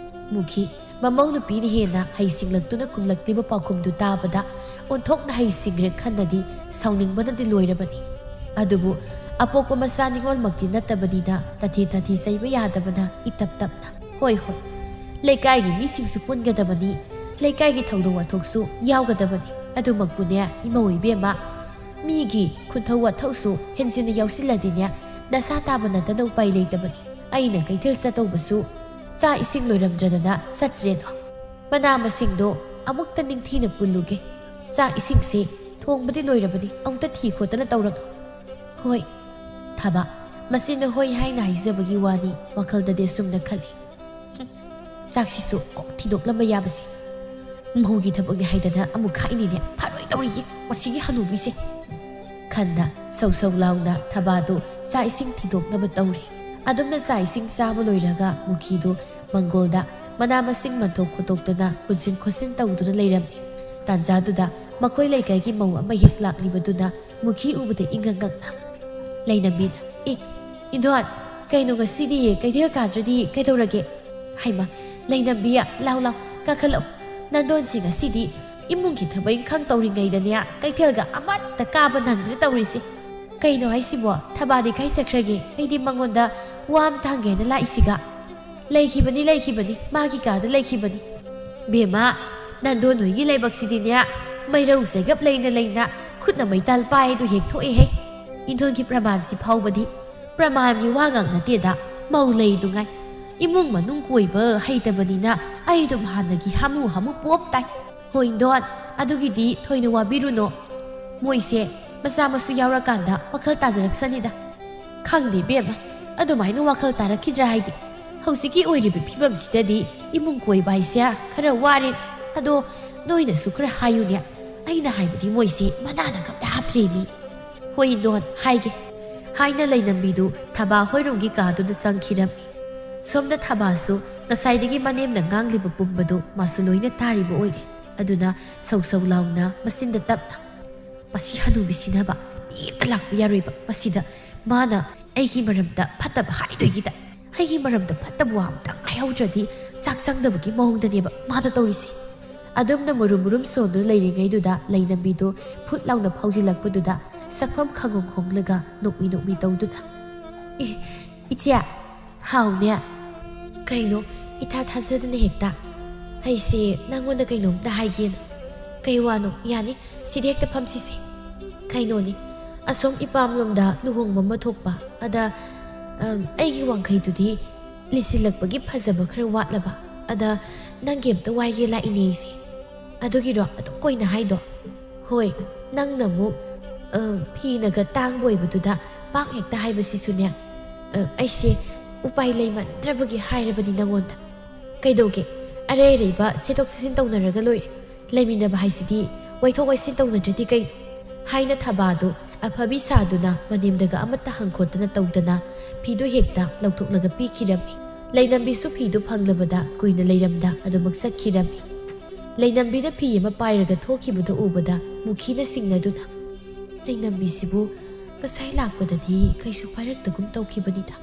ꯃꯨꯈꯤ ꯃꯃꯧ ꯅꯨꯄꯤꯅ ꯍꯦꯟꯅ ꯍꯩꯁꯤꯡꯂꯛꯇꯨꯅ ꯈꯨꯝꯂꯛꯂꯤꯕ ꯄꯥꯎꯈꯨꯝꯗꯨ ꯇꯥꯕꯗ ꯑꯣꯟꯊꯣꯛꯅ ꯍꯩꯁꯤꯡꯒ꯭ꯔꯦ ꯈꯟꯅꯗꯤ ꯁꯥꯎꯅꯤꯡꯕꯅꯗꯤ ꯂꯣꯏꯔꯕꯅꯤ꯫ ꯑꯗꯨꯕꯨ ꯑꯄꯣꯛꯄ ꯃꯆꯥ ꯅꯤꯉꯣꯜꯃꯛꯇꯤ ꯅꯠꯇꯕꯅꯤꯅ ꯇꯥꯊꯤ ꯇꯥꯊꯤ ꯆꯩꯕ ꯌꯥꯗꯕꯅ ꯏꯇꯞ ꯇꯞꯅ, "ꯍꯣꯏ, ꯍꯣꯏ, ꯂꯩꯀꯥꯏꯒꯤ ꯃꯤꯁꯤꯡꯁꯨ ꯄꯨꯟꯒꯗꯕꯅꯤ, ꯂꯩꯀꯥꯏꯒꯤ ꯊꯧꯗꯣꯛ ꯋꯥꯊꯣꯛꯁꯨ ꯌꯥꯎꯒꯗꯕꯅꯤ꯫ ꯑꯗꯨꯃꯛꯄꯨꯅꯦ ꯏꯃꯧ ꯏꯕꯦꯝꯃ, ꯃꯤꯒꯤ ꯈꯨꯟꯊꯧ ꯋꯥꯊꯧꯁꯨ ꯍꯦꯟꯖꯤꯟꯅ ꯌꯥꯎꯁꯤꯜꯂꯗꯤꯅꯦ ꯅꯁꯥ ꯇꯥꯕ ꯅꯠꯇꯅ ꯎꯄꯥꯏ ꯂꯩꯇꯕꯅꯤ꯫ ꯑꯩꯅ ꯀꯩꯊꯦꯜ ꯆꯠꯇꯧꯕꯁꯨ ꯆꯥꯛ ꯏꯁꯤꯡ ꯂꯣꯏꯔꯝꯗ꯭ꯔꯗꯅ ꯆꯠꯇ꯭ꯔꯦꯗꯣ꯫ ꯃꯅꯥ ꯃꯁꯤꯡꯗꯣ ꯑꯃꯨꯛꯇ ꯅꯤꯡꯊꯤꯅ ꯄꯨꯜꯂꯨꯒꯦ꯫ ꯆꯥꯛ ꯏꯁꯤꯡꯁꯦ ꯊꯣꯡꯕꯗꯤ ꯂꯣꯏꯔꯕꯅꯤ, ꯑꯃꯨꯛꯇ ꯊꯤ ꯈꯣꯠꯇꯅ ꯇꯧꯔꯛꯎ꯫" "ꯍꯣꯏ, ꯍꯥꯏꯕ, ꯃꯆꯤꯟꯅ ꯍꯣꯏ ꯍꯥꯏꯅ ꯍꯥꯏꯖꯕꯒꯤ ꯋꯥꯅꯤ, ꯋꯥꯈꯜꯗꯗꯤ ꯑꯁꯨꯝꯅ ꯈꯜꯂꯤ꯫ "ꯍꯨꯝ, ꯆꯥꯛꯁꯤꯁꯨ ꯀꯣꯛ ꯊꯤꯗꯣꯛꯂꯝꯕ ꯌꯥꯕꯁꯦ꯫ ꯃꯧꯒꯤ ꯊꯕꯛꯅꯤ ꯍꯥꯏꯗꯅ ꯑꯃꯨꯛ ꯈꯥꯛꯏꯅꯤꯅꯦ, ꯐꯔꯣꯏ ꯇꯧꯔꯤꯌꯦ ꯃꯁꯤꯒꯤ ꯍꯅꯨꯕꯤꯁꯦ"꯫ ꯈꯟꯗ ꯁꯧ ꯁꯧ ꯂꯥꯎꯅ ꯊꯕꯥꯗꯨ ꯆꯥꯛ ꯏꯁꯤꯡ ꯊꯤꯗꯣꯛꯅꯕ ꯇꯧꯔꯤ꯫ ꯑꯗꯨꯝꯅ ꯆꯥꯛ ꯏꯁꯤꯡ ꯆꯥꯕ ꯂꯣꯏꯔꯒ ꯃꯨꯈꯤꯗꯨ ꯃꯪꯒꯣꯜꯗ ꯃꯅꯥ ꯃꯁꯤꯡ ꯃꯟꯊꯣꯛ ꯈꯣꯠꯇꯣꯛꯇꯅ ꯄꯨꯟꯁꯤꯟ ꯈꯣꯠꯆꯤꯟ ꯇꯧꯗꯨꯅ ꯂꯩꯔꯝꯃꯤ꯫ ꯇꯥꯟꯖꯥꯗꯨꯗ ꯃꯈꯣꯏ ꯂꯩꯀꯥꯏꯒꯤ ꯃꯧ ꯑꯃ ꯍꯦꯛ ꯂꯥꯛꯂꯤꯕꯗꯨꯅ ꯃꯨꯈꯤ ꯎꯕꯗ ꯏꯪꯉꯛ ꯉꯛꯅ ꯂꯩꯅꯕꯤꯗ, "ꯑꯦ, ꯏꯟꯗꯣꯟ, ꯀꯩꯅꯣ ꯉꯁꯤꯗꯤ ꯀꯩꯊꯦꯜ ꯀꯥꯗ꯭ꯔꯗꯤ ꯀꯩꯗꯧꯔꯒꯦ? ꯍꯩꯃ, ꯂꯩꯅꯕꯤ, ꯂꯥꯎ ꯂꯥꯎ, ꯀꯥꯈꯠꯂꯛꯎ꯫ ꯅꯟꯗꯣꯟꯁꯤ ꯉꯁꯤꯗꯤ ꯏꯃꯨꯡꯒꯤ ꯊꯕꯛ ꯏꯪꯈꯥꯡ ꯇꯧꯔꯤꯉꯩꯗꯅꯦ ꯀꯩꯊꯦꯜꯒ ꯑꯃꯠꯇ ꯀꯥꯕ ꯅꯪꯗ꯭ꯔꯦ ꯇꯧꯔꯤꯁꯦ꯫ ꯀꯩꯅꯣ ꯍꯥꯏꯁꯤꯕꯣ? ꯊꯕꯥꯗꯤ ꯀꯥꯏ ꯆꯠꯈ꯭ꯔꯒꯦ? ꯑꯩꯗꯤ ꯃꯉꯣꯟꯗ ꯋꯥ ꯑꯃ ꯊꯥꯡꯒꯦꯅ ꯂꯥꯛꯏꯁꯤꯒ"꯫ "ꯂꯩꯈꯤꯕꯅꯤ, ꯂꯩꯈꯤꯕꯅꯤ, ꯃꯥꯒꯤ ꯀꯥꯗ ꯂꯩꯈꯤꯕꯅꯤ"꯫ "ꯕꯦꯝꯃ, ꯅꯟꯗꯣꯟ ꯍꯣꯏꯒꯤ ꯂꯥꯏꯕꯛꯁꯤꯗꯤꯅꯦ, ꯃꯩꯔꯧ ꯆꯩꯒꯞ ꯂꯩꯅ ꯂꯩꯅ ꯈꯨꯠꯅ ꯃꯩꯇꯥꯜ ꯄꯥꯏꯗꯨ ꯍꯦꯛ ꯊꯣꯛꯑꯦꯍꯦ꯫ ꯏꯟꯗꯣꯟꯒꯤ ꯄ꯭ꯔꯃꯥꯟꯁꯤ ꯐꯥꯎꯕꯗꯤ ꯄ꯭ꯔꯃꯥꯟꯒꯤ ꯋꯥ ꯉꯥꯛ ꯅꯠꯇꯦꯗ, ꯃꯧ ꯂꯩꯗꯨꯉꯥꯏ꯫ ꯏꯃꯨꯡ ꯃꯅꯨꯡ ꯀꯣꯏꯕ ꯍꯩꯇꯕꯅꯤꯅ ꯑꯩ ꯑꯗꯨꯝ ꯍꯥꯟꯅꯒꯤ ꯍꯥꯃꯨ ꯍꯥꯃꯨ ꯄꯣꯞ ꯇꯥꯏ"꯫ "ꯍꯣꯏ ꯏꯟꯗꯣꯟ, ꯑꯗꯨꯒꯤꯗꯤ ꯊꯣꯏꯅ ꯋꯥꯕꯤꯔꯨꯅꯣ꯫ ꯃꯣꯏꯁꯦ ꯃꯆꯥ ꯃꯁꯨ ꯌꯥꯎꯔꯀꯥꯟꯗ ꯋꯥꯈꯜ ꯇꯥꯖꯔꯛꯁꯅꯤꯗ"꯫ "ꯈꯪꯗꯦ ꯏꯕꯦꯝꯃ, ꯑꯗꯨꯃꯥꯏꯅ ꯋꯥꯈꯜ ꯇꯥꯔꯛꯈꯤꯗ꯭ꯔꯥ ꯍꯥꯏꯗꯤ꯫ ꯍꯧꯖꯤꯛꯀꯤ ꯑꯣꯏꯔꯤꯕ ꯐꯤꯕꯝꯁꯤꯗꯗꯤ ꯏꯃꯨꯡ ꯀꯣꯏꯕ ꯍꯥꯏꯁꯦ ꯈꯔ ꯋꯥꯔꯦ꯫ ꯑꯗꯣ ꯅꯣꯏꯅꯁꯨ ꯈꯔ ꯍꯥꯏꯌꯨꯅꯦ꯫ ꯑꯩꯅ ꯍꯥꯏꯕꯗꯤ ꯃꯣꯏꯁꯦ ꯃꯅꯥꯅ ꯀꯝꯇ ꯍꯥꯞꯇ꯭ꯔꯦꯃꯤ"꯫ "ꯍꯣꯏ ꯏꯟꯗꯣꯟ, ꯍꯥꯏꯒꯦ"꯫ ꯍꯥꯏꯅ ꯂꯩꯅꯝꯕꯤꯗꯨ ꯊꯕꯥ ꯍꯣꯏꯔꯣꯝꯒꯤ ꯀꯥꯗꯨꯗ ꯆꯪꯈꯤꯔꯝꯃꯤ꯫ ꯁꯣꯝꯗ ꯊꯕꯥꯁꯨ ꯉꯁꯥꯏꯗꯒꯤ ꯃꯅꯦꯝꯅ ꯉꯥꯡꯂꯤꯕ ꯄꯨꯝꯕꯗꯨ ꯃꯥꯁꯨ ꯂꯣꯏꯅ ꯇꯥꯔꯤꯕ ꯑꯣꯏꯔꯦ꯫ ꯑꯗꯨꯅ ꯁꯧ ꯁꯧ ꯂꯥꯎꯅ ꯃꯆꯤꯟꯗ ꯇꯞꯅ, "ꯃꯁꯤ ꯍꯅꯨꯕꯤꯁꯤꯅꯕ ꯃꯤ ꯑꯃꯇ ꯂꯥꯛꯄ ꯌꯥꯔꯣꯏꯕ꯫ ꯃꯁꯤꯗ ꯃꯥꯅ ꯑꯩꯒꯤ ꯃꯔꯝꯗ ꯐꯠꯇꯕ ꯍꯥꯏꯗꯣꯏꯒꯤꯗ, ꯑꯩꯒꯤ ꯃꯔꯝꯗ ꯐꯠꯇꯕ ꯋꯥ ꯑꯃꯇꯪ ꯍꯥꯏꯍꯧꯗ꯭ꯔꯗꯤ ꯆꯥꯛ ꯆꯪꯗꯕꯒꯤ ꯃꯑꯣꯡꯗꯅꯦꯕ ꯃꯥꯅ ꯇꯧꯔꯤꯁꯦ"꯫ ꯑꯗꯨꯝꯅ ꯃꯨꯔꯨꯝ ꯃꯨꯔꯨꯝ ꯁꯣꯟꯗꯨꯅ ꯂꯩꯔꯤꯉꯩꯗꯨꯗ ꯂꯩꯅꯝꯕꯤꯗꯨ ꯐꯨꯠ ꯂꯥꯎꯅ ꯐꯥꯎꯖꯤꯜꯂꯛꯄꯗꯨꯗ ꯁꯛꯐꯝ ꯈꯪꯍꯣꯡ ꯍꯣꯡꯂꯒ ꯅꯣꯛꯃꯤ ꯅꯣꯛꯃꯤ ꯇꯧꯗꯨꯅ, "ꯑꯦ, ꯏꯆꯦ, ꯍꯥꯎꯅꯦ꯫ ꯀꯩꯅꯣ, ꯏꯊꯥ ꯊꯥꯖꯗꯅ ꯍꯦꯛꯇ꯫ ꯑꯩꯁꯦ ꯅꯪꯉꯣꯟꯗ ꯀꯩꯅꯣꯝꯇ ꯍꯥꯏꯒꯦꯅ"꯫ "ꯀꯩ ꯋꯥꯅꯣ? ꯌꯥꯅꯤ, ꯁꯤꯗ ꯍꯦꯛꯇ ꯐꯝꯁꯤꯁꯦ"꯫ "ꯀꯩꯅꯣꯅꯤ, ꯑꯁꯣꯝ ꯏꯄꯥꯝꯂꯣꯝꯗ ꯂꯨꯍꯣꯡꯕ ꯑꯃ ꯊꯣꯛꯄ꯫ ꯑꯗ, ꯑꯝ, ꯑꯩꯒꯤ ꯋꯥꯡꯈꯩꯗꯨꯗꯤ ꯂꯤꯁꯤꯜꯂꯛꯄꯒꯤ ꯐꯖꯕ ꯈꯔ ꯋꯥꯠꯂꯕ꯫ ꯑꯗ ꯅꯪꯒꯤ ꯑꯝꯇ ꯋꯥꯏꯒꯦ ꯂꯥꯛꯏꯅꯦ ꯑꯩꯁꯦ"꯫ "ꯑꯗꯨꯒꯤꯔꯣ ꯑꯗꯨꯛ ꯀꯨꯏꯅ ꯍꯥꯏꯗꯣ?" "ꯍꯣꯏ, ꯅꯪꯅ ꯑꯃꯨꯛ, ꯑ, ꯐꯤꯅꯒ ꯇꯥꯡꯕ ꯑꯣꯏꯕꯗꯨꯗ ꯄꯥꯛ ꯍꯦꯛꯇ ꯍꯥꯏꯕꯁꯤꯁꯨꯅꯦ, ꯑ, ꯑꯩꯁꯦ ꯎꯄꯥꯏ ꯂꯩꯃꯟꯗ꯭ꯔꯕꯒꯤ ꯍꯥꯏꯔꯕꯅꯤ ꯅꯪꯉꯣꯟꯗ꯫ ꯀꯩꯗꯧꯒꯦ? ꯑꯔꯩ ꯑꯔꯩꯕ ꯁꯦꯠꯇꯣꯛ ꯁꯦꯠꯆꯤꯟ ꯇꯧꯅꯔꯒ ꯂꯣꯏꯔꯦ꯫ ꯂꯩꯃꯤꯟꯅꯕ ꯍꯥꯏꯁꯤꯗꯤ ꯋꯥꯏꯊꯣꯛ ꯋꯥꯏꯁꯤꯟ ꯇꯧꯅꯗ꯭ꯔꯗꯤ ꯀꯩꯅꯣ? ꯍꯥꯏꯅ ꯊꯕꯥꯗꯨ ꯑꯐꯕꯤ ꯁꯥꯗꯨꯅ ꯃꯅꯦꯝꯗꯒ ꯑꯃꯠꯇ ꯍꯪꯈꯣꯠꯇꯅ ꯇꯧꯗꯅ ꯐꯤꯗꯨ ꯍꯦꯛꯇ ꯂꯧꯊꯣꯛꯂꯒ ꯄꯤꯈꯤꯔꯝꯃꯤ꯫ ꯂꯩꯅꯝꯕꯤꯁꯨ ꯐꯤꯗꯨ ꯐꯪꯂꯕꯗ ꯀꯨꯏꯅ ꯂꯩꯔꯝꯗ ꯑꯗꯨꯃꯛ ꯆꯠꯈꯤꯔꯝꯃꯤ꯫ ꯂꯩꯅꯝꯕꯤꯅ ꯐꯤ ꯑꯃ ꯄꯥꯏꯔꯒ ꯊꯣꯛꯈꯤꯕꯗꯨ ꯎꯕꯗ ꯃꯨꯈꯤꯅ ꯁꯤꯡꯅꯗꯨꯅ, "ꯂꯩꯅꯝꯕꯤꯁꯤꯕꯨ ꯉꯁꯥꯏ ꯂꯥꯛꯄꯗꯗꯤ ꯀꯩꯁꯨ ꯄꯥꯏꯔꯛꯇꯒꯨꯝ ꯇꯧꯈꯤꯕꯅꯤꯗ꯫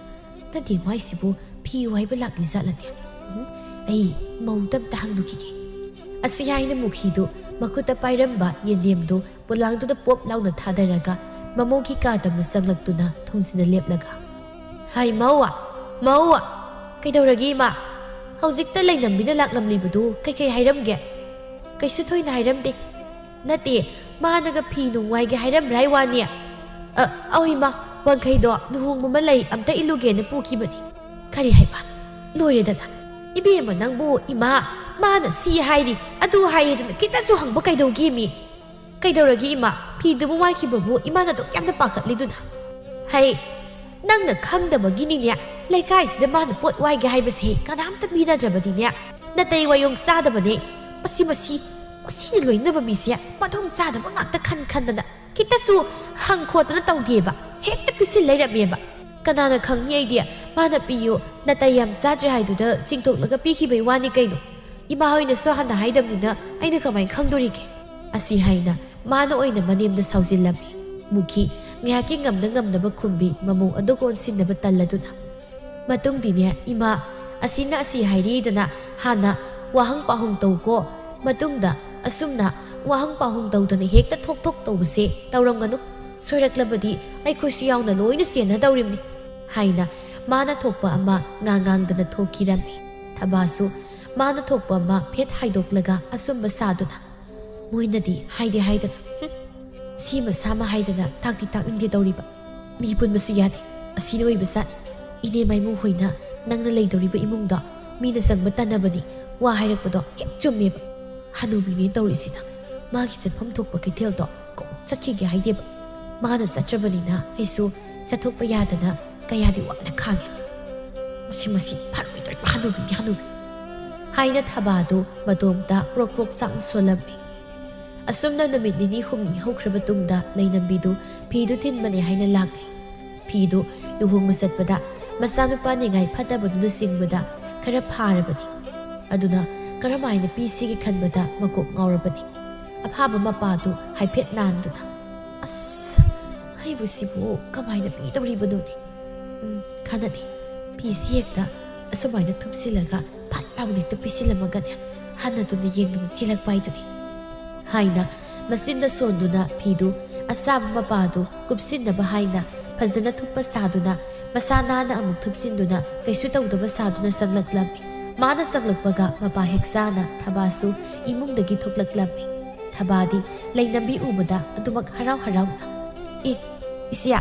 ꯅꯠꯇꯦ, ꯃꯥꯏꯁꯤꯕꯨ ꯐꯤ ꯋꯥꯏꯕ ꯂꯥꯛꯂꯤ ꯖꯥꯠꯂꯅꯦ? ꯎꯝ, ꯑꯩ ꯃꯧꯗ ꯑꯝꯇ ꯍꯪꯂꯨꯈꯤꯒꯦ"꯫ ꯑꯁꯤ ꯍꯥꯏꯅ ꯃꯨꯈꯤꯗꯨ ꯃꯈꯨꯠꯇ ꯄꯥꯏꯔꯝꯕ ꯌꯦꯟꯗꯦꯝꯗꯨ ꯄꯣꯂꯥꯡꯗꯨꯗ ꯄꯣꯞ ꯂꯥꯎꯅ ꯊꯥꯗꯔꯒ ꯃꯃꯧꯒꯤ ꯀꯥ ꯇꯝꯅ ꯆꯪꯂꯛꯇꯨꯅ ꯊꯣꯡꯖꯤꯟꯗ ꯂꯦꯞꯂꯒ, "ꯍꯥꯏ ꯃꯧ, ꯃꯧ!" "ꯀꯩꯗꯧꯔꯒꯦ ꯏꯃꯥ? ꯍꯧꯖꯤꯛꯇ ꯂꯩꯅꯝꯕꯤꯅ ꯂꯥꯛꯂꯝꯂꯤꯕꯗꯨ ꯀꯩꯀꯩ ꯍꯥꯏꯔꯝꯒꯦ?" "ꯀꯩꯁꯨ ꯊꯣꯏꯅ ꯍꯥꯏꯔꯝꯗꯦ"꯫ "ꯅꯠꯇꯦ, ꯃꯥꯅꯒ ꯐꯤ ꯅꯨꯡ ꯋꯥꯏꯒꯦ ꯍꯥꯏꯔꯝꯕ꯭ꯔꯥ ꯍꯥꯏ ꯋꯥꯅꯤ?" "ꯑ, ꯑꯧ ꯏꯃꯥ, ꯋꯥꯡꯈꯩꯗꯣ ꯂꯨꯍꯣꯡꯕ ꯑꯃ ꯂꯩ, ꯑꯝꯇ ꯏꯜꯂꯨꯒꯦꯅ ꯄꯨꯈꯤꯕꯅꯤ"꯫ "ꯀꯔꯤ ꯍꯥꯏꯕ? ꯂꯣꯏꯔꯦꯗꯅ! ꯏꯕꯦꯝꯃ ꯅꯪꯕꯨ ꯏꯃꯥ, ꯃꯥꯅ ꯁꯤ ꯍꯥꯏꯔꯤ, ꯑꯗꯨ ꯍꯥꯏꯌꯦꯗꯅ ꯈꯤꯇꯁꯨ ꯍꯪꯕ ꯀꯩꯗꯧꯒꯦ ꯃꯤ? ꯀꯩꯗꯧꯔꯒꯦ ꯏꯃꯥ? ꯐꯤꯗꯨꯕꯨ ꯋꯥꯏꯈꯤꯕꯕꯨ ꯏꯃꯥꯅ ꯑꯗꯨꯛ ꯌꯥꯝꯅ ꯄꯥꯈꯠꯂꯤꯗꯨꯅ?" "ꯍꯩ, ꯅꯪꯅ ꯈꯪꯗꯕꯒꯤꯅꯤꯅꯦ꯫ ꯂꯩꯀꯥꯏꯁꯤꯗ ꯃꯥꯅ ꯄꯣꯠ ꯋꯥꯏꯒꯦ ꯍꯥꯏꯕꯁꯦ ꯀꯅꯥꯝꯇ ꯄꯤꯅꯗ꯭ꯔꯕꯗꯤꯅꯦ, ꯅꯥꯇꯩ ꯋꯥꯌꯣꯡ ꯆꯥꯗꯕꯅꯦ꯫ ꯃꯁꯤ, ꯃꯁꯤ, ꯃꯁꯤꯅ ꯂꯣꯏꯅꯕ ꯃꯤꯁꯦ ꯃꯊꯣꯡ ꯆꯥꯗꯕ ꯉꯥꯛꯇ ꯈꯟ ꯈꯟꯗꯅ ꯈꯤꯇꯁꯨ ꯍꯪ ꯈꯣꯠꯇꯅ ꯇꯧꯗꯦꯕ꯫ ꯍꯦꯛꯇ ꯄꯤꯁꯤꯜ ꯂꯩꯔꯝꯃꯦꯕ꯫ ꯀꯅꯥꯅ ꯈꯪꯅꯤ ꯑꯩꯗꯤ ꯃꯥꯅ ꯄꯤꯌꯨ, ꯅꯥꯇꯩ ꯌꯥꯝ ꯆꯥꯗ꯭ꯔꯦ ꯍꯥꯏꯗꯨꯗ ꯆꯤꯡꯊꯣꯛꯂꯒ ꯄꯤꯈꯤꯕꯩ ꯋꯥꯅꯤ ꯀꯩꯅꯣ꯫ ꯏꯃꯥ ꯍꯣꯏꯅꯁꯨ ꯍꯥꯟꯅ ꯍꯥꯏꯗꯕꯅꯤꯅ ꯑꯩꯅ ꯀꯃꯥꯏꯅ ꯈꯪꯗꯣꯔꯤꯒꯦ?" ꯑꯁꯤ ꯍꯥꯏꯅ ꯃꯥꯅ ꯑꯣꯏꯅ ꯃꯅꯦꯝꯗ ꯁꯥꯎꯖꯤꯜꯂꯝꯃꯤ꯫ ꯃꯨꯈꯤ ꯉꯥꯏꯍꯥꯛꯀꯤ ꯉꯝꯅ ꯉꯝꯅꯕ ꯈꯨꯝꯕꯤ ꯃꯃꯧ ꯑꯗꯨꯒ ꯑꯣꯟꯁꯤꯟꯅꯕ ꯇꯜꯂꯗꯨꯅ꯫ ꯃꯇꯨꯡꯗꯤꯅꯦ, "ꯏꯃꯥ, ꯑꯁꯤꯅ ꯑꯁꯤ ꯍꯥꯏꯔꯤꯗꯅ ꯍꯥꯟꯅ ꯋꯥꯍꯪ ꯄꯥꯎꯍꯪ ꯇꯧꯀꯣ꯫ ꯃꯇꯨꯡꯗ ꯑꯁꯨꯝꯅ ꯋꯥꯍꯪ ꯄꯥꯎꯍꯪ ꯇꯧꯗꯅ ꯍꯦꯛꯇ ꯊꯣꯛ ꯊꯣꯛ ꯇꯧꯕꯁꯦ ꯇꯧꯔꯝꯒꯅꯨ꯫ ꯁꯣꯏꯔꯛꯂꯕꯗꯤ ꯑꯩꯈꯣꯏꯁꯨ ꯌꯥꯎꯅ ꯂꯣꯏꯅ ꯆꯦꯟꯅꯗꯧꯔꯤꯕꯅꯤ" ꯍꯥꯏꯅ ꯃꯥꯅ ꯊꯣꯛꯄ ꯑꯃ ꯉꯥꯡ ꯉꯥꯡꯗꯅ ꯊꯣꯛꯈꯤꯔꯝꯃꯤ꯫ ꯊꯕꯥꯁꯨ ꯃꯥꯅ ꯊꯣꯛꯄ ꯑꯃ ꯐꯦꯠ ꯍꯥꯏꯗꯣꯛꯂꯒ ꯑꯆꯨꯝꯕ ꯁꯥꯗꯨꯅ, "ꯃꯣꯏꯅꯗꯤ ꯍꯥꯏꯗꯤ ꯍꯥꯏꯗꯅ, ꯍꯨꯝ, ꯁꯤ ꯃꯁꯥꯃ ꯍꯥꯏꯗꯅ ꯇꯥꯛꯇꯤ ꯇꯥꯛꯅꯤꯡꯗꯦ ꯇꯧꯔꯤꯕ꯫ ꯃꯤ ꯄꯨꯟꯕꯁꯨ ꯌꯥꯗꯦ꯫ ꯑꯁꯤꯅ ꯑꯣꯏꯕ ꯖꯥꯠꯅꯤ꯫ ꯏꯅꯦ ꯃꯥꯏꯃꯨ ꯍꯣꯏꯅ ꯅꯪꯅ ꯂꯩꯗꯧꯔꯤꯕ ꯏꯃꯨꯡꯗꯣ ꯃꯤꯅ ꯆꯪꯕ ꯇꯟꯅꯕꯅꯤ꯫ ꯋꯥ ꯍꯥꯏꯔꯛꯄꯗꯣ ꯍꯦꯛ ꯆꯨꯝꯃꯦꯕ꯫ ꯍꯅꯨꯕꯤꯅꯦ ꯇꯧꯔꯤꯁꯤꯅ ꯃꯥꯒꯤ ꯆꯠꯐꯝ ꯊꯣꯛꯄ ꯀꯩꯊꯦꯜꯗꯣ ꯀꯣꯛ ꯆꯠꯈꯤꯒꯦ ꯍꯥꯏꯗꯦꯕ꯫ ꯃꯥꯅ ꯆꯠꯇ꯭ꯔꯕꯅꯤꯅ ꯑꯩꯁꯨ ꯆꯠꯊꯣꯛꯄ ꯌꯥꯗꯅ ꯀꯌꯥꯗꯤ ꯋꯥꯅ ꯈꯥꯡꯉꯤ꯫ "ꯃꯁꯤ, ꯃꯁꯤ ꯐꯔꯣꯏꯗꯧꯔꯤꯕ ꯍꯅꯨꯕꯤꯅꯤ, ꯍꯅꯨꯕꯤ" ꯍꯥꯏꯅ ꯊꯕꯥꯗꯨ ꯃꯇꯣꯝꯇ ꯄ꯭ꯔꯣꯛ ꯄ꯭ꯔꯣꯛ ꯆꯥꯛꯅ ꯁꯣꯜꯂꯝꯃꯤ꯫ ꯑꯁꯨꯝꯅ ꯅꯨꯃꯤꯠ ꯅꯤꯅꯤ ꯍꯨꯝꯅꯤ ꯍꯧꯈ꯭ꯔꯕ ꯇꯨꯡꯗ ꯂꯩꯅꯝꯕꯤꯗꯨ ꯐꯤꯗꯨ ꯊꯤꯟꯕꯅꯦ ꯍꯥꯏꯅ ꯂꯥꯛꯂꯤ꯫ ꯐꯤꯗꯨ ꯂꯨꯍꯣꯡꯕ ꯆꯠꯄꯗ ꯃꯆꯥꯅꯨꯄꯥ ꯅꯤꯡꯉꯥꯏ ꯐꯠꯇꯕꯗꯨꯅ ꯆꯤꯡꯕꯗ ꯈꯔ ꯐꯥꯔꯕꯅꯤ꯫ ꯑꯗꯨꯅ ꯀꯔꯝꯍꯥꯏꯅ ꯄꯤꯁꯤꯒꯦ ꯈꯟꯕꯗ ꯃꯀꯣꯛ ꯉꯥꯎꯔꯕꯅꯤ꯫ ꯑꯐꯥꯕ ꯃꯄꯥꯗꯨ ꯍꯥꯏꯐꯦꯠ ꯅꯥꯟꯗꯨꯅ, "ꯑꯁ, ꯑꯩꯕꯨ ꯁꯤꯕꯨ ꯀꯃꯥꯏꯅ ꯄꯤꯗꯧꯔꯤꯕꯅꯣꯅꯦ? ꯎꯝ, ꯀꯥꯟꯅꯗꯦ꯫ ꯐꯤꯁꯤ ꯍꯦꯛꯇ ꯑꯁꯨꯃꯥꯏꯅ ꯊꯨꯞꯆꯤꯜꯂꯒ ꯐꯠ ꯂꯥꯎꯅ ꯍꯦꯛꯇ ꯄꯤꯁꯤꯜꯂꯝꯃꯒꯅꯦ, ꯍꯟꯅꯗꯨꯅ ꯌꯦꯡꯗꯨꯅ ꯆꯦꯜꯂꯛꯄ ꯍꯥꯏꯗꯨꯅꯤ" ꯍꯥꯏꯅ ꯃꯆꯤꯟꯗ ꯁꯣꯟꯗꯨꯅ ꯐꯤꯗꯨ ꯑꯁꯥꯕ ꯃꯄꯥꯗꯨ ꯀꯨꯞꯁꯤꯟꯅꯕ ꯍꯥꯏꯅ ꯐꯖꯅ ꯊꯨꯞꯄ ꯁꯥꯗꯨꯅ, ꯃꯁꯥ ꯅꯥꯟꯅ ꯑꯃꯨꯛ ꯊꯨꯞꯆꯤꯟꯗꯨꯅ ꯀꯩꯁꯨ ꯇꯧꯗꯕ ꯁꯥꯗꯨꯅ ꯆꯪꯂꯛꯂꯝꯃꯤ꯫ ꯃꯥꯅ ꯆꯪꯂꯛꯄꯒ ꯃꯄꯥ ꯍꯦꯛ ꯆꯥꯅ ꯊꯕꯥꯁꯨ ꯏꯃꯨꯡꯗꯒꯤ ꯊꯣꯛꯂꯛꯂꯝꯃꯤ꯫ ꯊꯕꯥꯗꯤ ꯂꯩꯅꯝꯕꯤ ꯎꯕꯗ ꯑꯗꯨꯃꯛ ꯍꯔꯥꯎ ꯍꯔꯥꯎꯅ, "ꯑꯦ, ꯏꯆꯦ,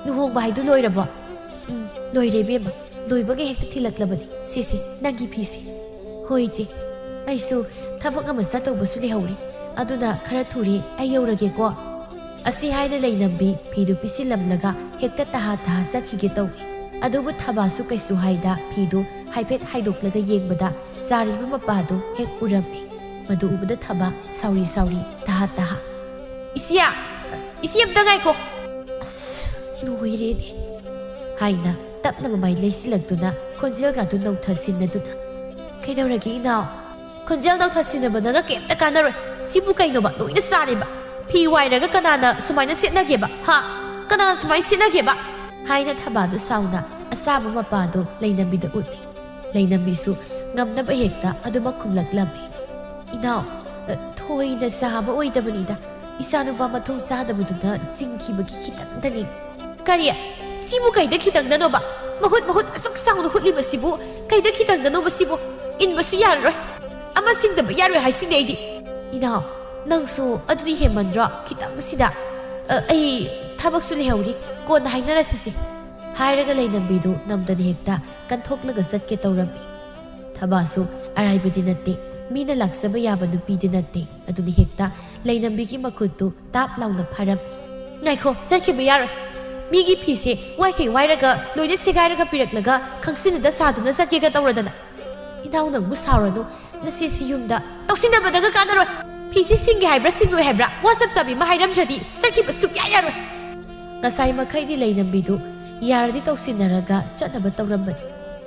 ꯂꯨꯍꯣꯡꯕ ꯍꯥꯏꯗꯨ ꯂꯣꯏꯔꯕꯣ?" "ꯎꯝ, ꯂꯣꯏꯔꯦ ꯏꯕꯦꯝꯃ, ꯂꯣꯏꯕꯒ ꯍꯦꯛꯇ ꯊꯤꯜꯂꯛꯂꯕꯅꯤ꯫ ꯁꯤꯁꯤ, ꯅꯪꯒꯤ ꯐꯤꯁꯤ꯫ ꯍꯣꯏ ꯏꯆꯦ, ꯑꯩꯁꯨ ꯊꯕꯛ ꯑꯃ ꯆꯠꯇꯧꯕꯁꯨ ꯂꯩꯍꯧꯔꯤ, ꯑꯗꯨꯅ ꯈꯔ ꯊꯨꯔꯦ, ꯑꯩ ꯌꯧꯔꯒꯦꯀꯣ"꯫ ꯑꯁꯤ ꯍꯥꯏꯅ ꯂꯩꯅꯝꯕꯤ ꯐꯤꯗꯨ ꯄꯤꯁꯤꯜꯂꯝꯂꯒ ꯍꯦꯛꯇ ꯇꯍꯥ ꯇꯍꯥ ꯆꯠꯈꯤꯒꯦ ꯇꯧꯏ꯫ ꯑꯗꯨꯕꯨ ꯊꯕꯥꯁꯨ ꯀꯩꯁꯨ ꯍꯥꯏꯗ ꯐꯤꯗꯨ ꯍꯥꯏꯐꯦꯠ ꯍꯥꯏꯗꯣꯛꯂꯒ ꯌꯦꯡꯕꯗ ꯆꯥꯔꯤꯕ ꯃꯄꯥꯗꯨ ꯍꯦꯛ ꯎꯔꯝꯃꯤ꯫ ꯃꯗꯨ ꯎꯕꯗ ꯊꯕꯥ ꯁꯥꯎꯔꯤ ꯁꯥꯎꯔꯤ ꯇꯍꯥ ꯇꯍꯥ, "ꯏꯆꯦ, ꯏꯆꯦ ꯑꯝꯇ ꯉꯥꯏꯈꯣ꯫ ꯑꯁ, ꯂꯣꯏꯔꯦꯅꯦ" ꯍꯥꯏꯅ ꯇꯞꯅ ꯃꯃꯥꯏ ꯂꯩꯁꯤꯜꯂꯛꯇꯨꯅ ꯈꯣꯟꯖꯦꯜꯒꯗꯨ ꯅꯧꯊꯁꯤꯟꯅꯗꯨꯅ, "ꯀꯩꯗꯧꯔꯒꯦ ꯏꯅꯥꯎ? ꯈꯣꯟꯖꯦꯜ ꯅꯧꯊꯁꯤꯟꯅꯕꯗꯒ ꯀꯩꯝꯇ ꯀꯥꯟꯅꯔꯣꯏ꯫ ꯁꯤꯕꯨ ꯀꯩꯅꯣꯕ, ꯂꯣꯏꯅ ꯆꯥꯔꯦꯕ꯫ ꯐꯤ ꯋꯥꯏꯔꯒ ꯀꯅꯥꯅ ꯁꯨꯃꯥꯏꯅ ꯁꯦꯠꯅꯒꯦꯕ? ꯍꯥ? ꯀꯅꯥꯅ ꯁꯨꯃꯥꯏꯅ ꯁꯦꯠꯅꯒꯦꯕ?" ꯍꯥꯏꯅ ꯊꯕꯥꯗꯨ ꯁꯥꯎꯅ ꯑꯁꯥꯕ ꯃꯄꯥꯗꯨ ꯂꯩꯅꯝꯕꯤꯗ ꯎꯠꯂꯤ꯫ ꯂꯩꯅꯝꯕꯤꯁꯨ ꯉꯝꯅꯕ ꯍꯦꯛꯇ ꯑꯗꯨꯃꯛ ꯈꯨꯝꯂꯛꯂꯝꯃꯤ꯫ "ꯏꯅꯥꯎ, ꯊꯣꯏꯅ ꯆꯥꯕ ꯑꯣꯏꯗꯕꯅꯤꯗ, ꯏꯆꯥꯅꯨꯄꯥ ꯃꯊꯧ ꯆꯥꯗꯕꯗꯨꯅ ꯆꯤꯡꯈꯤꯕꯒꯤ ꯈꯤꯇꯪꯗꯅꯤ"꯫ "ꯀꯔꯤ? ꯁꯤꯕꯨ ꯀꯩꯗ ꯈꯤꯇꯪꯗꯅꯣꯕ? ꯃꯍꯨꯠ ꯃꯍꯨꯠ ꯑꯁꯨꯛ ꯆꯥꯎꯅ ꯍꯨꯠꯂꯤꯕꯁꯤꯕꯨ ꯀꯩꯗ ꯈꯤꯇꯪꯗꯅꯣꯕ ꯁꯤꯕꯨ? ꯏꯟꯕꯁꯨ ꯌꯥꯔꯔꯣꯏ꯫ ꯑꯃ ꯁꯤꯡꯗꯕ ꯌꯥꯔꯣꯏ ꯍꯥꯏꯁꯤꯅꯦ ꯑꯩꯗꯤ"꯫ "ꯏꯅꯥꯎ, ꯅꯪꯁꯨ ꯑꯗꯨꯗꯤ ꯍꯦꯟꯃꯟꯗ꯭ꯔꯣ? ꯈꯤꯇꯪꯁꯤꯗ꯫ ꯑ, ꯑꯩ ꯊꯕꯛꯁꯨ ꯂꯩꯍꯧꯔꯤ, ꯀꯣꯟꯅ ꯍꯥꯏꯅꯔꯁꯤꯁꯦ" ꯍꯥꯏꯔꯒ ꯂꯩꯅꯝꯕꯤꯗꯨ ꯅꯝꯗꯅ ꯍꯦꯛꯇ ꯀꯟꯊꯣꯛꯂꯒ ꯆꯠꯀꯦ ꯇꯧꯔꯝꯃꯤ꯫ ꯊꯕꯥꯁꯨ ꯑꯔꯥꯏꯕꯗꯤ ꯅꯠꯇꯦ, ꯃꯤꯅ ꯂꯥꯛꯆꯕ ꯌꯥꯕ ꯅꯨꯄꯤꯗꯤ ꯅꯠꯇꯦ꯫ ꯑꯗꯨꯅ ꯍꯦꯛꯇ ꯂꯩꯅꯝꯕꯤꯒꯤ ꯃꯈꯨꯠꯇꯨ ꯇꯥꯞ ꯂꯥꯎꯅ ꯐꯥꯔꯝꯃꯤ꯫ "ꯉꯥꯏꯈꯣ, ꯆꯠꯈꯤꯕ ꯌꯥꯔꯣꯏ꯫ ꯃꯤꯒꯤ ꯐꯤꯁꯦ ꯋꯥꯏꯈꯩ ꯋꯥꯏꯔꯒ ꯂꯣꯏꯅ ꯁꯦꯒꯥꯏꯔꯒ ꯄꯤꯔꯛꯂꯒ ꯈꯪꯁꯤꯟꯅꯗ ꯁꯥꯗꯨꯅ ꯆꯠꯀꯦꯒ ꯇꯧꯔꯗꯅ꯫ ꯏꯅꯥꯎ, ꯅꯪꯕꯨ ꯁꯥꯎꯔꯅꯨ, ꯅꯆꯦꯁꯤ ꯌꯨꯝꯗ ꯇꯧꯁꯤꯟꯅꯕꯗꯒ ꯀꯥꯟꯅꯔꯣꯏ꯫ ꯐꯤꯁꯤ ꯁꯤꯡꯒꯦ ꯍꯥꯏꯕ꯭ꯔꯥ ꯁꯤꯡꯂꯣꯏ ꯍꯥꯏꯕ꯭ꯔꯥ ꯋꯥ ꯆꯞ ꯆꯥꯕꯤ ꯑꯃ ꯍꯥꯏꯔꯝꯗ꯭ꯔꯗꯤ ꯆꯠꯈꯤꯕ ꯁꯨꯛꯌꯥ ꯌꯥꯔꯣꯏ꯫ ꯉꯁꯥꯏ ꯃꯈꯩꯗꯤ ꯂꯩꯅꯝꯕꯤꯗꯨ ꯌꯥꯔꯗꯤ ꯇꯧꯁꯤꯟꯅꯔꯒ ꯆꯠꯅꯕ ꯇꯧꯔꯝꯕꯅꯤ꯫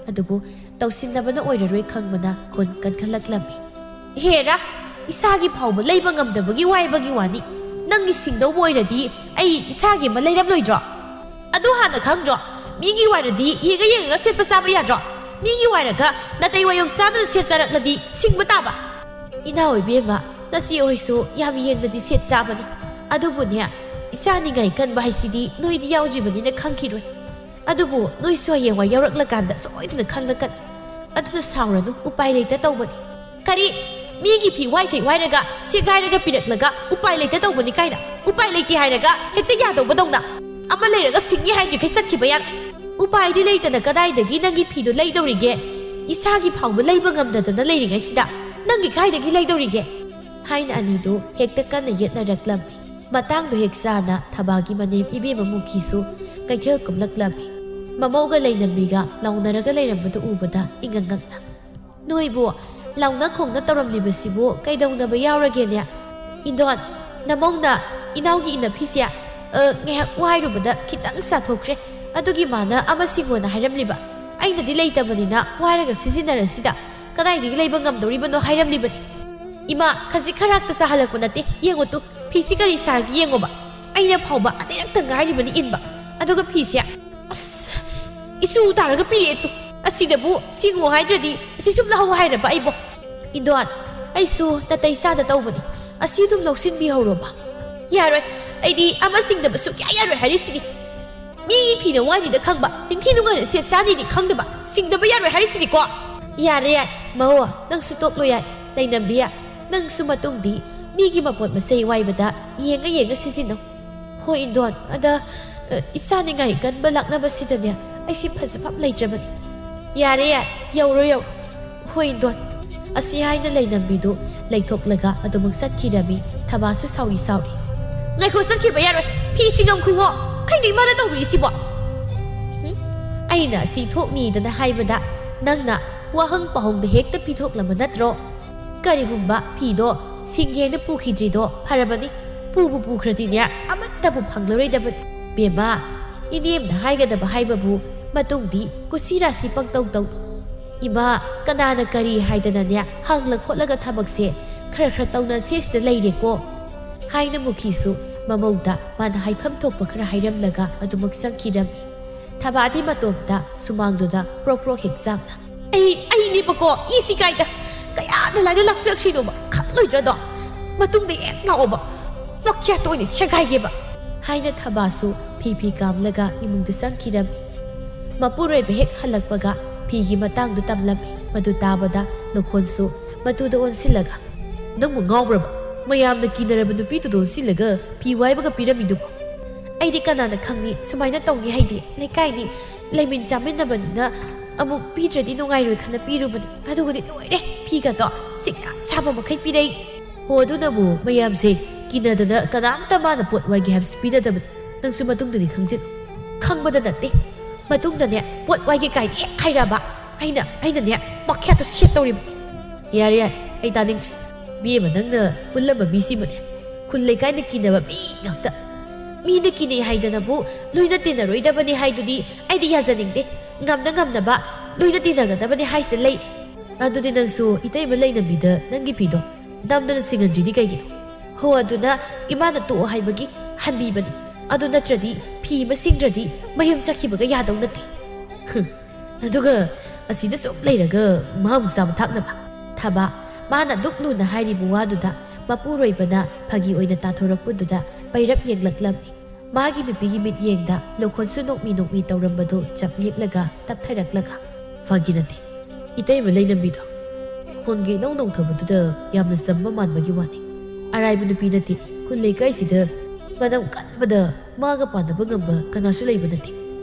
ꯑꯗꯨꯕꯨ ꯇꯧꯁꯤꯟꯅꯕꯅ ꯑꯣꯏꯔꯔꯣꯏ ꯈꯪꯕꯅ ꯈꯨꯟ ꯀꯟꯈꯠꯂꯛꯂꯝꯃꯤ꯫ ꯍꯦꯔꯥ, ꯏꯁꯥꯒꯤ ꯐꯥꯎꯕ ꯂꯩꯕ ꯉꯝꯗꯕꯒꯤ ꯋꯥꯏꯕꯒꯤ ꯋꯥꯅꯤ꯫ ꯅꯪꯒꯤ ꯁꯤꯡꯗꯧꯕ ꯑꯣꯏꯔꯗꯤ ꯑꯩ ꯏꯁꯥꯒꯤ ꯑꯃ ꯂꯩꯔꯝꯂꯣꯏꯗ꯭ꯔꯣ? ꯑꯗꯨ ꯍꯥꯟꯅ ꯈꯪꯗ꯭ꯔꯣ? ꯃꯤꯒꯤ ꯋꯥꯏꯔꯗꯤ ꯌꯦꯡꯉ ꯌꯦꯡꯉꯒ ꯁꯦꯠꯄ ꯆꯥꯕ ꯌꯥꯗ꯭ꯔꯣ? ꯃꯤꯒꯤ ꯋꯥꯏꯔꯒ ꯅꯥꯇꯩ ꯋꯥꯌꯣꯡ ꯆꯥꯗꯅ ꯁꯦꯠ ꯆꯥꯔꯛꯂꯗꯤ ꯁꯤꯡꯕ ꯇꯥꯕ꯫ ꯏꯅꯥꯎ ꯏꯕꯦꯝꯃ, ꯅꯆꯦ ꯍꯣꯏꯁꯨ ꯌꯥꯝ ꯌꯦꯡꯅꯗꯤ ꯁꯦꯠ ꯆꯥꯕꯅꯤ꯫ ꯑꯗꯨꯕꯨꯅꯦ, ꯏꯆꯥ ꯅꯤꯡꯉꯥꯏ ꯀꯟꯕ ꯍꯥꯏꯁꯤꯗꯤ ꯅꯣꯏꯗꯤ ꯌꯥꯎꯗ꯭ꯔꯤꯕꯅꯤꯅ ꯈꯪꯈꯤꯔꯣꯏ꯫ ꯑꯗꯨꯕꯨ ꯅꯣꯏꯁꯨ ꯍꯌꯦꯡꯋꯥꯏ ꯌꯥꯎꯔꯛꯂꯀꯥꯟꯗ ꯁꯣꯏꯗꯅ ꯈꯪꯂꯛꯀꯅꯤ꯫ ꯑꯗꯨꯅ ꯁꯥꯎꯔꯅꯨ, ꯎꯄꯥꯏ ꯂꯩꯇ ꯇꯧꯕꯅꯤ꯫ ꯀꯔꯤ? ꯃꯤꯒꯤ ꯐꯤ ꯋꯥꯏꯈꯩ ꯋꯥꯏꯔꯒ ꯁꯦꯒꯥꯏꯔꯒ ꯄꯤꯔꯛꯂꯒ ꯎꯄꯥꯏ ꯂꯩꯇ ꯇꯧꯕꯅꯤ ꯀꯥꯏꯅ? ꯎꯄꯥꯏ ꯂꯩꯇꯦ ꯍꯥꯏꯔꯒ ꯍꯦꯛꯇ ꯌꯥꯗꯧꯕꯗꯧꯅ? ꯑꯃ ꯂꯩꯔꯒ ꯁꯤꯡꯉꯤ ꯍꯥꯏꯗ꯭ꯔꯤꯈꯩ ꯆꯠꯈꯤꯕ ꯌꯥꯔꯣꯏ꯫ ꯎꯄꯥꯏꯗꯤ ꯂꯩꯇꯅ ꯀꯗꯥꯏꯗꯒꯤ ꯅꯪꯒꯤ ꯐꯤꯗꯣ ꯂꯩꯗꯧꯔꯤꯒꯦ? ꯏꯁꯥꯒꯤ ꯐꯥꯎꯕ ꯂꯩꯕ ꯉꯝꯗꯗꯅ ꯂꯩꯔꯤꯉꯩꯁꯤꯗ ꯅꯪꯒꯤ ꯀꯥꯏꯗꯒꯤ ꯂꯩꯗꯧꯔꯤꯒꯦ? ꯍꯥꯏꯅ ꯑꯅꯤꯗꯨ ꯍꯦꯛꯇ ꯀꯟꯅ ꯌꯦꯠꯅꯔꯛꯂꯝꯃꯤ꯫ ꯃꯇꯥꯡꯗꯨ ꯍꯦꯛ ꯆꯥꯅ ꯊꯕꯥꯒꯤ ꯃꯅꯦꯝ ꯏꯕꯦꯝꯃ ꯃꯨꯈꯤꯁꯨ ꯀꯩꯊꯦꯜ ꯀꯨꯝꯂꯛꯂꯝꯃꯤ꯫ ꯃꯃꯧꯒ ꯂꯩꯅꯝꯕꯤꯒ ꯂꯥꯎꯅꯔꯒ ꯂꯩꯔꯝꯕꯗꯨ ꯎꯕꯗ ꯏꯉꯛ ꯉꯛꯅ, "ꯅꯣꯏꯕꯨ ꯂꯥꯎꯅ ꯈꯣꯡꯅ ꯇꯧꯔꯝꯂꯤꯕꯁꯤꯕꯨ ꯀꯩꯗꯧꯅꯕ ꯌꯥꯎꯔꯒꯦꯅꯦ? ꯏꯟꯗꯣꯟ, ꯅꯃꯧꯅ ꯏꯅꯥꯎꯒꯤ ꯏꯟꯅꯐꯤꯁꯦ, ꯑ, ꯉꯥꯏꯍꯥꯛ ꯋꯥꯏꯔꯨꯕꯗ ꯈꯤꯇꯪ ꯆꯥꯊꯣꯛꯈ꯭ꯔꯦ꯫ ꯑꯗꯨꯒꯤ ꯃꯥꯅ ꯑꯃ ꯁꯤꯡꯉꯣꯅ ꯍꯥꯏꯔꯝꯂꯤꯕ꯫ ꯑꯩꯅꯗꯤ ꯂꯩꯇꯕꯅꯤꯅ ꯋꯥꯏꯔꯒ ꯁꯤꯖꯤꯟꯅꯔꯁꯤꯗ ꯀꯗꯥꯏꯗꯒꯤ ꯂꯩꯕ ꯉꯝꯗꯧꯔꯤꯕꯅꯣ ꯍꯥꯏꯔꯝꯂꯤꯕꯅꯤ꯫ ꯏꯃꯥ, ꯈꯖꯤꯛ ꯈꯔꯥꯛꯇ ꯆꯥꯍꯜꯂꯛꯄ ꯅꯠꯇꯦ꯫ ꯌꯦꯡꯉꯨ ꯇꯨ, ꯐꯤꯁꯤ ꯀꯔꯤ ꯁꯥꯔꯒꯦ ꯌꯦꯡꯉꯣꯕ꯫ ꯑꯩꯅ ꯐꯥꯎꯕ ꯑꯅꯤꯔꯛꯇ ꯉꯥꯏꯔꯤꯕꯅꯤ ꯏꯟꯕ꯫ ꯑꯗꯨꯒ ꯐꯤꯁꯦ, ꯑꯁ, ꯏꯁꯨ ꯇꯥꯔꯒ ꯄꯤꯔꯛꯑꯦ ꯇꯨ꯫ ꯑꯁꯤꯗꯕꯨ ꯁꯤꯡꯉꯣ ꯍꯥꯏꯗ꯭ꯔꯗꯤ ꯑꯁꯤ ꯁꯨꯝ ꯂꯧꯍꯧ ꯍꯥꯏꯔꯕ ꯑꯩꯕꯣ?" "ꯏꯟꯗꯣꯟ, ꯑꯩꯁꯨ ꯅꯥꯇꯩ ꯆꯥꯗ ꯇꯧꯕꯅꯤ꯫ ꯑꯁꯤ ꯑꯗꯨꯝ ꯂꯧꯁꯤꯟꯕꯤꯍꯧꯔꯣꯕ?" "ꯌꯥꯔꯣꯏ, ꯑꯩꯗꯤ ꯑꯃ ꯁꯤꯡꯗꯕ ꯁꯨꯛꯌꯥ ꯌꯥꯔꯣꯏ ꯍꯥꯏꯔꯤꯁꯤꯅꯤ꯫ ꯃꯤꯒꯤ ꯐꯤꯅ ꯋꯥꯏꯅꯤꯗ ꯈꯪꯕ, ꯅꯤꯡꯊꯤ ꯅꯨꯡꯉꯥꯏꯅ ꯁꯦꯠ ꯆꯥꯅꯤꯗꯤ ꯈꯪꯗꯕ, ꯁꯤꯡꯗꯕ ꯌꯥꯔꯣꯏ ꯍꯥꯏꯔꯤꯁꯤꯅꯤꯀꯣ?" "ꯌꯥꯔꯦ, ꯌꯥꯔꯦ, ꯃꯧ, ꯅꯪꯁꯨ ꯇꯣꯛꯂꯣ ꯌꯥꯏ꯫ ꯂꯩꯅꯝꯕꯤ, ꯅꯪꯁꯨ ꯃꯇꯨꯡꯗꯤ ꯃꯤꯒꯤ ꯃꯄꯣꯠ ꯃꯆꯩ ꯋꯥꯏꯕꯗ ꯌꯦꯡꯉ ꯌꯦꯡꯉ ꯁꯤꯖꯤꯟꯅꯧ꯫" "ꯍꯣꯏ ꯏꯟꯗꯣꯟ, ꯑꯗ, ꯑ, ꯏꯆꯥ ꯅꯤꯡꯉꯥꯏ ꯀꯟꯕ ꯂꯥꯛꯅꯕꯁꯤꯗꯅꯦ ꯑꯩꯁꯦ ꯐꯖꯐꯝ ꯂꯩꯇ꯭ꯔꯕꯅꯤ꯫" "ꯌꯥꯔꯦ, ꯌꯥꯔꯦ, ꯌꯧꯔꯣ, ꯌꯧꯔꯣ꯫" "ꯍꯣꯏ ꯏꯟꯗꯣꯟ꯫" ꯑꯁꯤ ꯍꯥꯏꯅ ꯂꯩꯅꯝꯕꯤꯗꯨ ꯂꯩꯊꯣꯛꯂꯒ ꯑꯗꯨꯃꯛ ꯆꯠꯈꯤꯔꯝꯃꯤ꯫ ꯊꯕꯥꯁꯨ ꯁꯥꯎꯔꯤ ꯁꯥꯎꯔꯤ꯫ "ꯉꯥꯏꯈꯣ, ꯆꯠꯈꯤꯕ ꯌꯥꯔꯣꯏ꯫ ꯐꯤꯁꯤ ꯉꯝꯈꯨꯋꯣ꯫ ꯀꯩꯅꯣ ꯏꯃꯥꯅ ꯇꯧꯕꯤꯔꯤꯁꯤꯕꯣ? ꯍꯨꯝ? ꯑꯩꯅ ꯑꯁꯤ ꯊꯣꯛꯅꯤꯗꯅ ꯍꯥꯏꯕꯗ ꯅꯪꯅ ꯋꯥꯍꯪ ꯄꯥꯎꯍꯪꯗ ꯍꯦꯛꯇ ꯄꯤꯊꯣꯛꯂꯝꯕ ꯅꯠꯇ꯭ꯔꯣ? ꯀꯔꯤꯒꯨꯝꯕ ꯐꯤꯗꯣ ꯁꯤꯡꯒꯦꯅ ꯄꯨꯈꯤꯗ꯭ꯔꯤꯗꯣ ꯐꯔꯕꯅꯤ꯫ ꯄꯨꯕꯨ ꯄꯨꯈ꯭ꯔꯗꯤꯅꯦ, ꯑꯃꯠꯇꯕꯨ ꯐꯪꯂꯔꯣꯏꯗꯕꯅꯤ꯫ ꯕꯦꯝꯃ, ꯏꯅꯦꯝꯅ ꯍꯥꯏꯒꯗꯕ ꯍꯥꯏꯕꯕꯨ ꯃꯇꯨꯡꯗꯤ ꯀꯨꯁꯤ ꯔꯥꯁꯤ ꯄꯪꯇꯧ ꯇꯧ꯫ ꯏꯃꯥ, ꯀꯅꯥꯅ ꯀꯔꯤ ꯍꯥꯏꯗꯅꯅꯦ ꯍꯪꯂ ꯈꯣꯠꯂꯒ ꯊꯕꯛꯁꯦ ꯈꯔ ꯈꯔ ꯇꯧꯅꯁꯦ ꯁꯤꯗ ꯂꯩꯔꯦꯀꯣ꯫ ꯍꯥꯏꯅ ꯃꯨꯈꯤꯁꯨ ꯃꯃꯧꯗ ꯃꯥꯅ ꯍꯥꯏꯐꯝ ꯊꯣꯛꯄ ꯈꯔ ꯍꯥꯏꯔꯝꯂꯒ ꯑꯗꯨꯃꯛ ꯆꯪꯈꯤꯔꯝꯃꯤ꯫ ꯊꯕꯥꯗꯤ ꯃꯇꯣꯝꯇ ꯁꯨꯃꯥꯡꯗꯨꯗ ꯄ꯭ꯔꯣꯛ ꯄ꯭ꯔꯣꯛ ꯍꯦꯛ ꯆꯥꯛꯅ꯫ "ꯑꯩ, ꯑꯩꯅꯦꯕꯀꯣ, ꯏꯁꯤ ꯀꯥꯏꯗ? ꯀꯌꯥꯗ ꯂꯥꯏꯅ ꯂꯥꯛꯆꯈ꯭ꯔꯤꯅꯣꯕ? ꯈꯪꯂꯣꯏꯗ꯭ꯔꯗꯣ? ꯃꯇꯨꯡꯗ ꯍꯦꯛ ꯂꯥꯛꯑꯣꯕ꯫ ꯃꯈ꯭ꯌꯥꯠꯇ ꯑꯣꯏꯅ ꯁꯦꯒꯥꯏꯒꯦꯕ!" ꯍꯥꯏꯅ ꯊꯕꯥꯁꯨ ꯐꯤ ꯐꯤ ꯀꯥꯝꯂꯒ ꯏꯃꯨꯡꯗ ꯆꯪꯈꯤꯔꯝꯃꯤ꯫ ꯃꯄꯨꯔꯣꯏꯕ ꯍꯦꯛ ꯍꯜꯂꯛꯄꯒ ꯐꯤꯒꯤ ꯃꯇꯥꯡꯗꯨ ꯇꯝꯂꯝꯃꯤ꯫ ꯃꯗꯨ ꯇꯥꯕꯗ ꯂꯧꯈꯣꯟꯁꯨ ꯃꯇꯨꯗ ꯑꯣꯟꯁꯤꯜꯂꯒ, "ꯅꯪꯕꯨ ꯉꯥꯎꯕ꯭ꯔꯕ? ꯃꯌꯥꯝꯅ ꯀꯤꯅꯔꯕ ꯅꯨꯄꯤꯗꯨꯗ ꯑꯣꯟꯁꯤꯜꯂꯒ ꯐꯤ ꯋꯥꯏꯕꯒ ꯄꯤꯔꯝꯃꯤꯗꯨꯕꯨ?" "ꯑꯩꯗꯤ ꯀꯅꯥꯅ ꯈꯪꯅꯤ ꯁꯨꯃꯥꯏꯅ ꯇꯧꯅꯤ ꯍꯥꯏꯗꯤ? ꯂꯩꯀꯥꯏꯅꯤ, ꯂꯩꯃꯤꯟ ꯆꯥꯃꯤꯟꯅꯕꯅꯤꯅ ꯑꯃꯨꯛ ꯄꯤꯗ꯭ꯔꯗꯤ ꯅꯨꯡꯉꯥꯏꯔꯣꯏ ꯈꯟꯅ ꯄꯤꯔꯨꯕꯅꯤ꯫ ꯑꯗꯨꯒꯗꯤ ꯂꯣꯏꯔꯦ, ꯐꯤꯒꯗꯣ ꯁꯤꯡꯅ ꯁꯥꯕ ꯃꯈꯩ ꯄꯤꯔꯛꯏ꯫ ꯍꯣ, ꯑꯗꯨꯅꯕꯨ ꯃꯌꯥꯝꯁꯦ ꯀꯤꯅꯗꯅ ꯀꯅꯥꯝꯇ ꯃꯥꯅ ꯄꯣꯠ ꯋꯥꯏꯒꯦ ꯍꯥꯏꯕꯁꯤ ꯄꯤꯅꯗꯕꯅꯤ꯫ ꯅꯪꯁꯨ ꯃꯇꯨꯡꯗꯗꯤ ꯈꯪꯖꯤꯜꯂꯨ꯫ ꯈꯪꯕꯗ ꯅꯠꯇꯦ, ꯃꯇꯨꯡꯗꯅꯦ ꯄꯣꯠ ꯋꯥꯏꯒꯦ ꯀꯥꯏꯅ ꯍꯦꯛ ꯍꯥꯏꯔꯛꯑꯕ ꯑꯩꯅ, ꯑꯩꯅꯅꯦ ꯃꯈ꯭ꯌꯥꯠꯇ ꯁꯦꯠ ꯇꯧꯔꯤꯕꯅꯤ꯫" "ꯌꯥꯔꯦ, ꯌꯥꯔꯦ, ꯑꯩ ꯇꯥꯅꯤꯡꯗ꯭ꯔꯦ꯫ ꯏꯕꯦꯝꯃ, ꯅꯪꯅ ꯄꯨꯜꯂꯝꯕ ꯃꯤꯁꯤꯃꯅꯦ ꯈꯨꯜ ꯂꯩꯀꯥꯏꯅ ꯀꯤꯅꯕ ꯃꯤ ꯉꯥꯛꯇ꯫ ꯃꯤꯅ ꯀꯤꯅꯩ ꯍꯥꯏꯗꯅꯕꯨ ꯂꯣꯏꯅ ꯇꯤꯟꯅꯔꯣꯏꯗꯕꯅꯤ ꯍꯥꯏꯗꯨꯗꯤ ꯑꯩꯗꯤ ꯌꯥꯖꯅꯤꯡꯗꯦ꯫ ꯉꯝꯅ ꯉꯝꯅꯕ ꯂꯣꯏꯅ ꯇꯤꯟꯅꯒꯗꯕꯅꯤ ꯍꯥꯏꯁꯦ ꯂꯩ꯫ ꯑꯗꯨꯗꯤ ꯅꯪꯁꯨ ꯏꯇꯩꯃ ꯂꯩꯅꯝꯕꯤꯗ ꯅꯪꯒꯤ ꯐꯤꯗꯣ ꯅꯝꯗꯅ ꯁꯤꯡꯍꯟꯗ꯭ꯔꯤꯗꯤ ꯀꯩꯒꯤꯅꯣ?" "ꯍꯣ, ꯑꯗꯨꯅ ꯏꯃꯥꯅ ꯇꯣꯛꯑꯣ ꯍꯥꯏꯕꯒꯤ ꯍꯟꯕꯤꯕꯅꯤ꯫ ꯑꯗꯨ ꯅꯠꯇ꯭ꯔꯗꯤ ꯐꯤ ꯑꯃ ꯁꯤꯡꯗ꯭ꯔꯗꯤ ꯃꯌꯨꯝ ꯆꯠꯈꯤꯕꯒ ꯌꯥꯗꯧ ꯅꯠꯇꯦ꯫" ꯍꯨꯝ, ꯑꯗꯨꯒ ꯑꯁꯤꯗ ꯁꯨꯝ ꯂꯩꯔꯒ ꯃꯥ ꯑꯃꯨꯛ ꯆꯥꯕ ꯊꯛꯅꯕ? ꯊꯕꯥ, ꯃꯥꯅ ꯑꯗꯨꯛ ꯂꯨꯅ ꯍꯥꯏꯔꯤꯕ ꯋꯥꯗꯨꯗ ꯃꯄꯨꯔꯣꯏꯕꯅ ꯐꯥꯒꯤ ꯑꯣꯏꯅ ꯇꯥꯊꯣꯔꯛꯄꯗꯨꯗ ꯄꯩꯔꯞ ꯌꯦꯡꯂꯛꯂꯝꯃꯤ꯫ ꯃꯥꯒꯤ ꯅꯨꯄꯤꯒꯤ ꯃꯤꯠꯌꯦꯡꯗ ꯂꯧꯈꯣꯟꯁꯨ ꯅꯣꯛꯃꯤ ꯅꯣꯛꯃꯤ ꯇꯧꯔꯝꯕꯗꯨ ꯆꯞ ꯂꯦꯞꯂꯒ ꯇꯞꯊꯔꯛꯂꯒ, "ꯐꯥꯒꯤ ꯅꯠꯇꯦ, ꯏꯇꯩꯃ ꯂꯩꯅꯝꯕꯤꯗꯣ ꯈꯣꯟꯒ ꯏꯅꯧ ꯅꯧꯊꯕꯗꯨꯗ ꯌꯥꯝꯅ ꯆꯝꯕ ꯃꯥꯟꯕꯒꯤ ꯋꯥꯅꯤ꯫ ꯑꯔꯥꯏꯕ ꯅꯨꯄꯤ ꯅꯠꯇꯦ꯫ ꯈꯨꯜ ꯂꯩꯀꯥꯏꯁꯤꯗ ꯃꯅꯝ ꯀꯟꯕꯗ ꯃꯥꯒ ꯄꯥꯟꯅꯕ ꯉꯝꯕ ꯀꯅꯥꯁꯨ ꯂꯩꯕ ꯅꯠꯇꯦ꯫